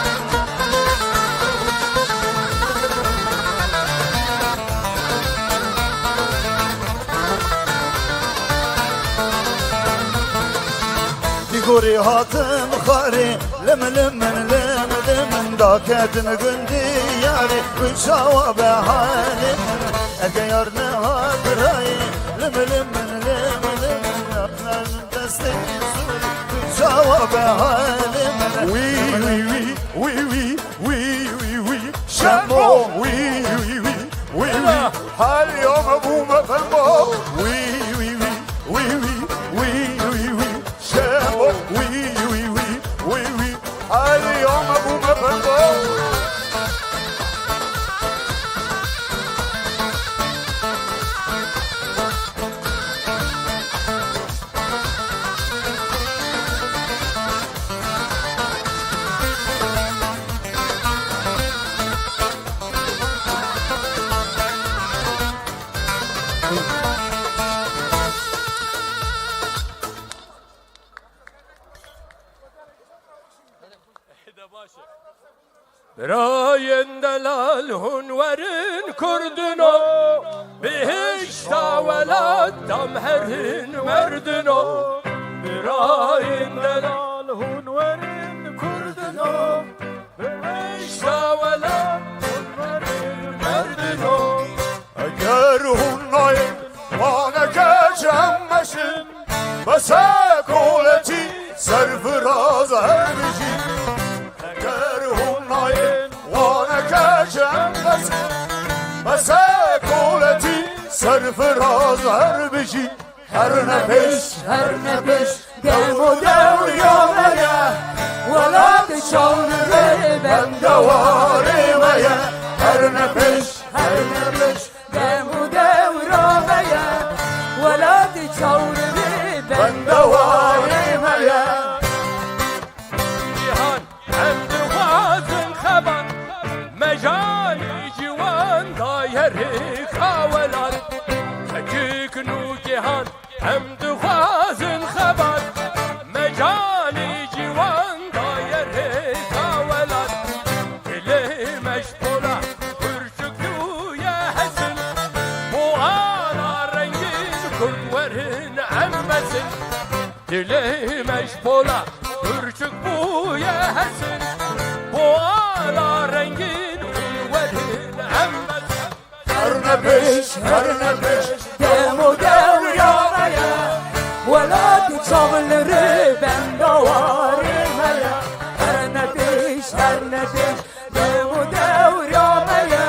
Di gorî hatim xwarê, lim lim min, lim lim min, daketim gundî yarê, wî çawa be halê min. Eke yar nehat rayê, lim lim min, lim lim min, naqnarin destê zorî, wî çawa be halê min. Wî, wî, wî, wî, wî. Wî, wî, wî, Şemo. Wî, wî, wî, wî, wî. Her ya me bûme pemba. Wî, wî, wî, wî, wî, wî, wî, wî, wî. Şemo. Wî, wî, wî, wî, wî. Her ya me bûme pemba. Birayên delal hûn werin Kurdino, bihişta welat dam herin merdino. Birayên delal hûn werin Kurdino, bihişta welat hûn werin merdino. Eger hûn nayên, wane keç em meşin, bese koletî serfiraz her bijî. Eger hûn nayên, wane keç em meşin, bese koletî serfiraz her bijî. Her ne pêş, her ne pêş, dem û dewriya me ye. Welatê çawnirê benda warê me ye. Her ne pêş, her ne pêş, dem û dewra me ye. Welatê çawnirê benda warê me ye. Cîhan, em dixwazin xebat, mejalê ciwan daye rêxa welat. Keçik nû cîhan, em dixwazin xebat, mejalê ciwan daye rêxa welat. Dilê me ji pola pirçik dûye hesin, bo ala rengîn Kurd werin em besin. Dilê me ji pola pirçik bûye hesin, bo ala rengîn hûn werin em besin. Her ne pêş, her ne pêş, dem û dewriya me ye. Welatê çawnirê benda warê me ye. Her ne pêş, her ne pêş, dem û dewriya me ye.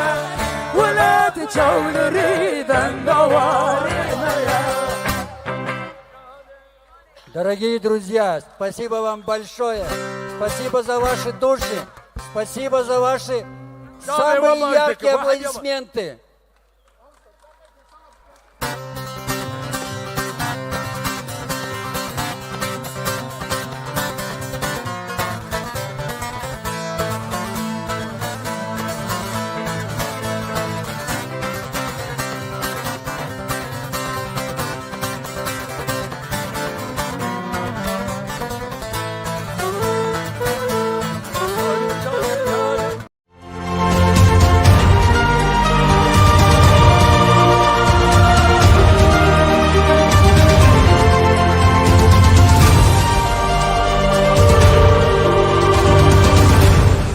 Welatê çawnirê benda warê me ye. Дорогие друзья, спасибо вам большое. Спасибо за ваши души. Спасибо за ваши самые яркие аплодисменты.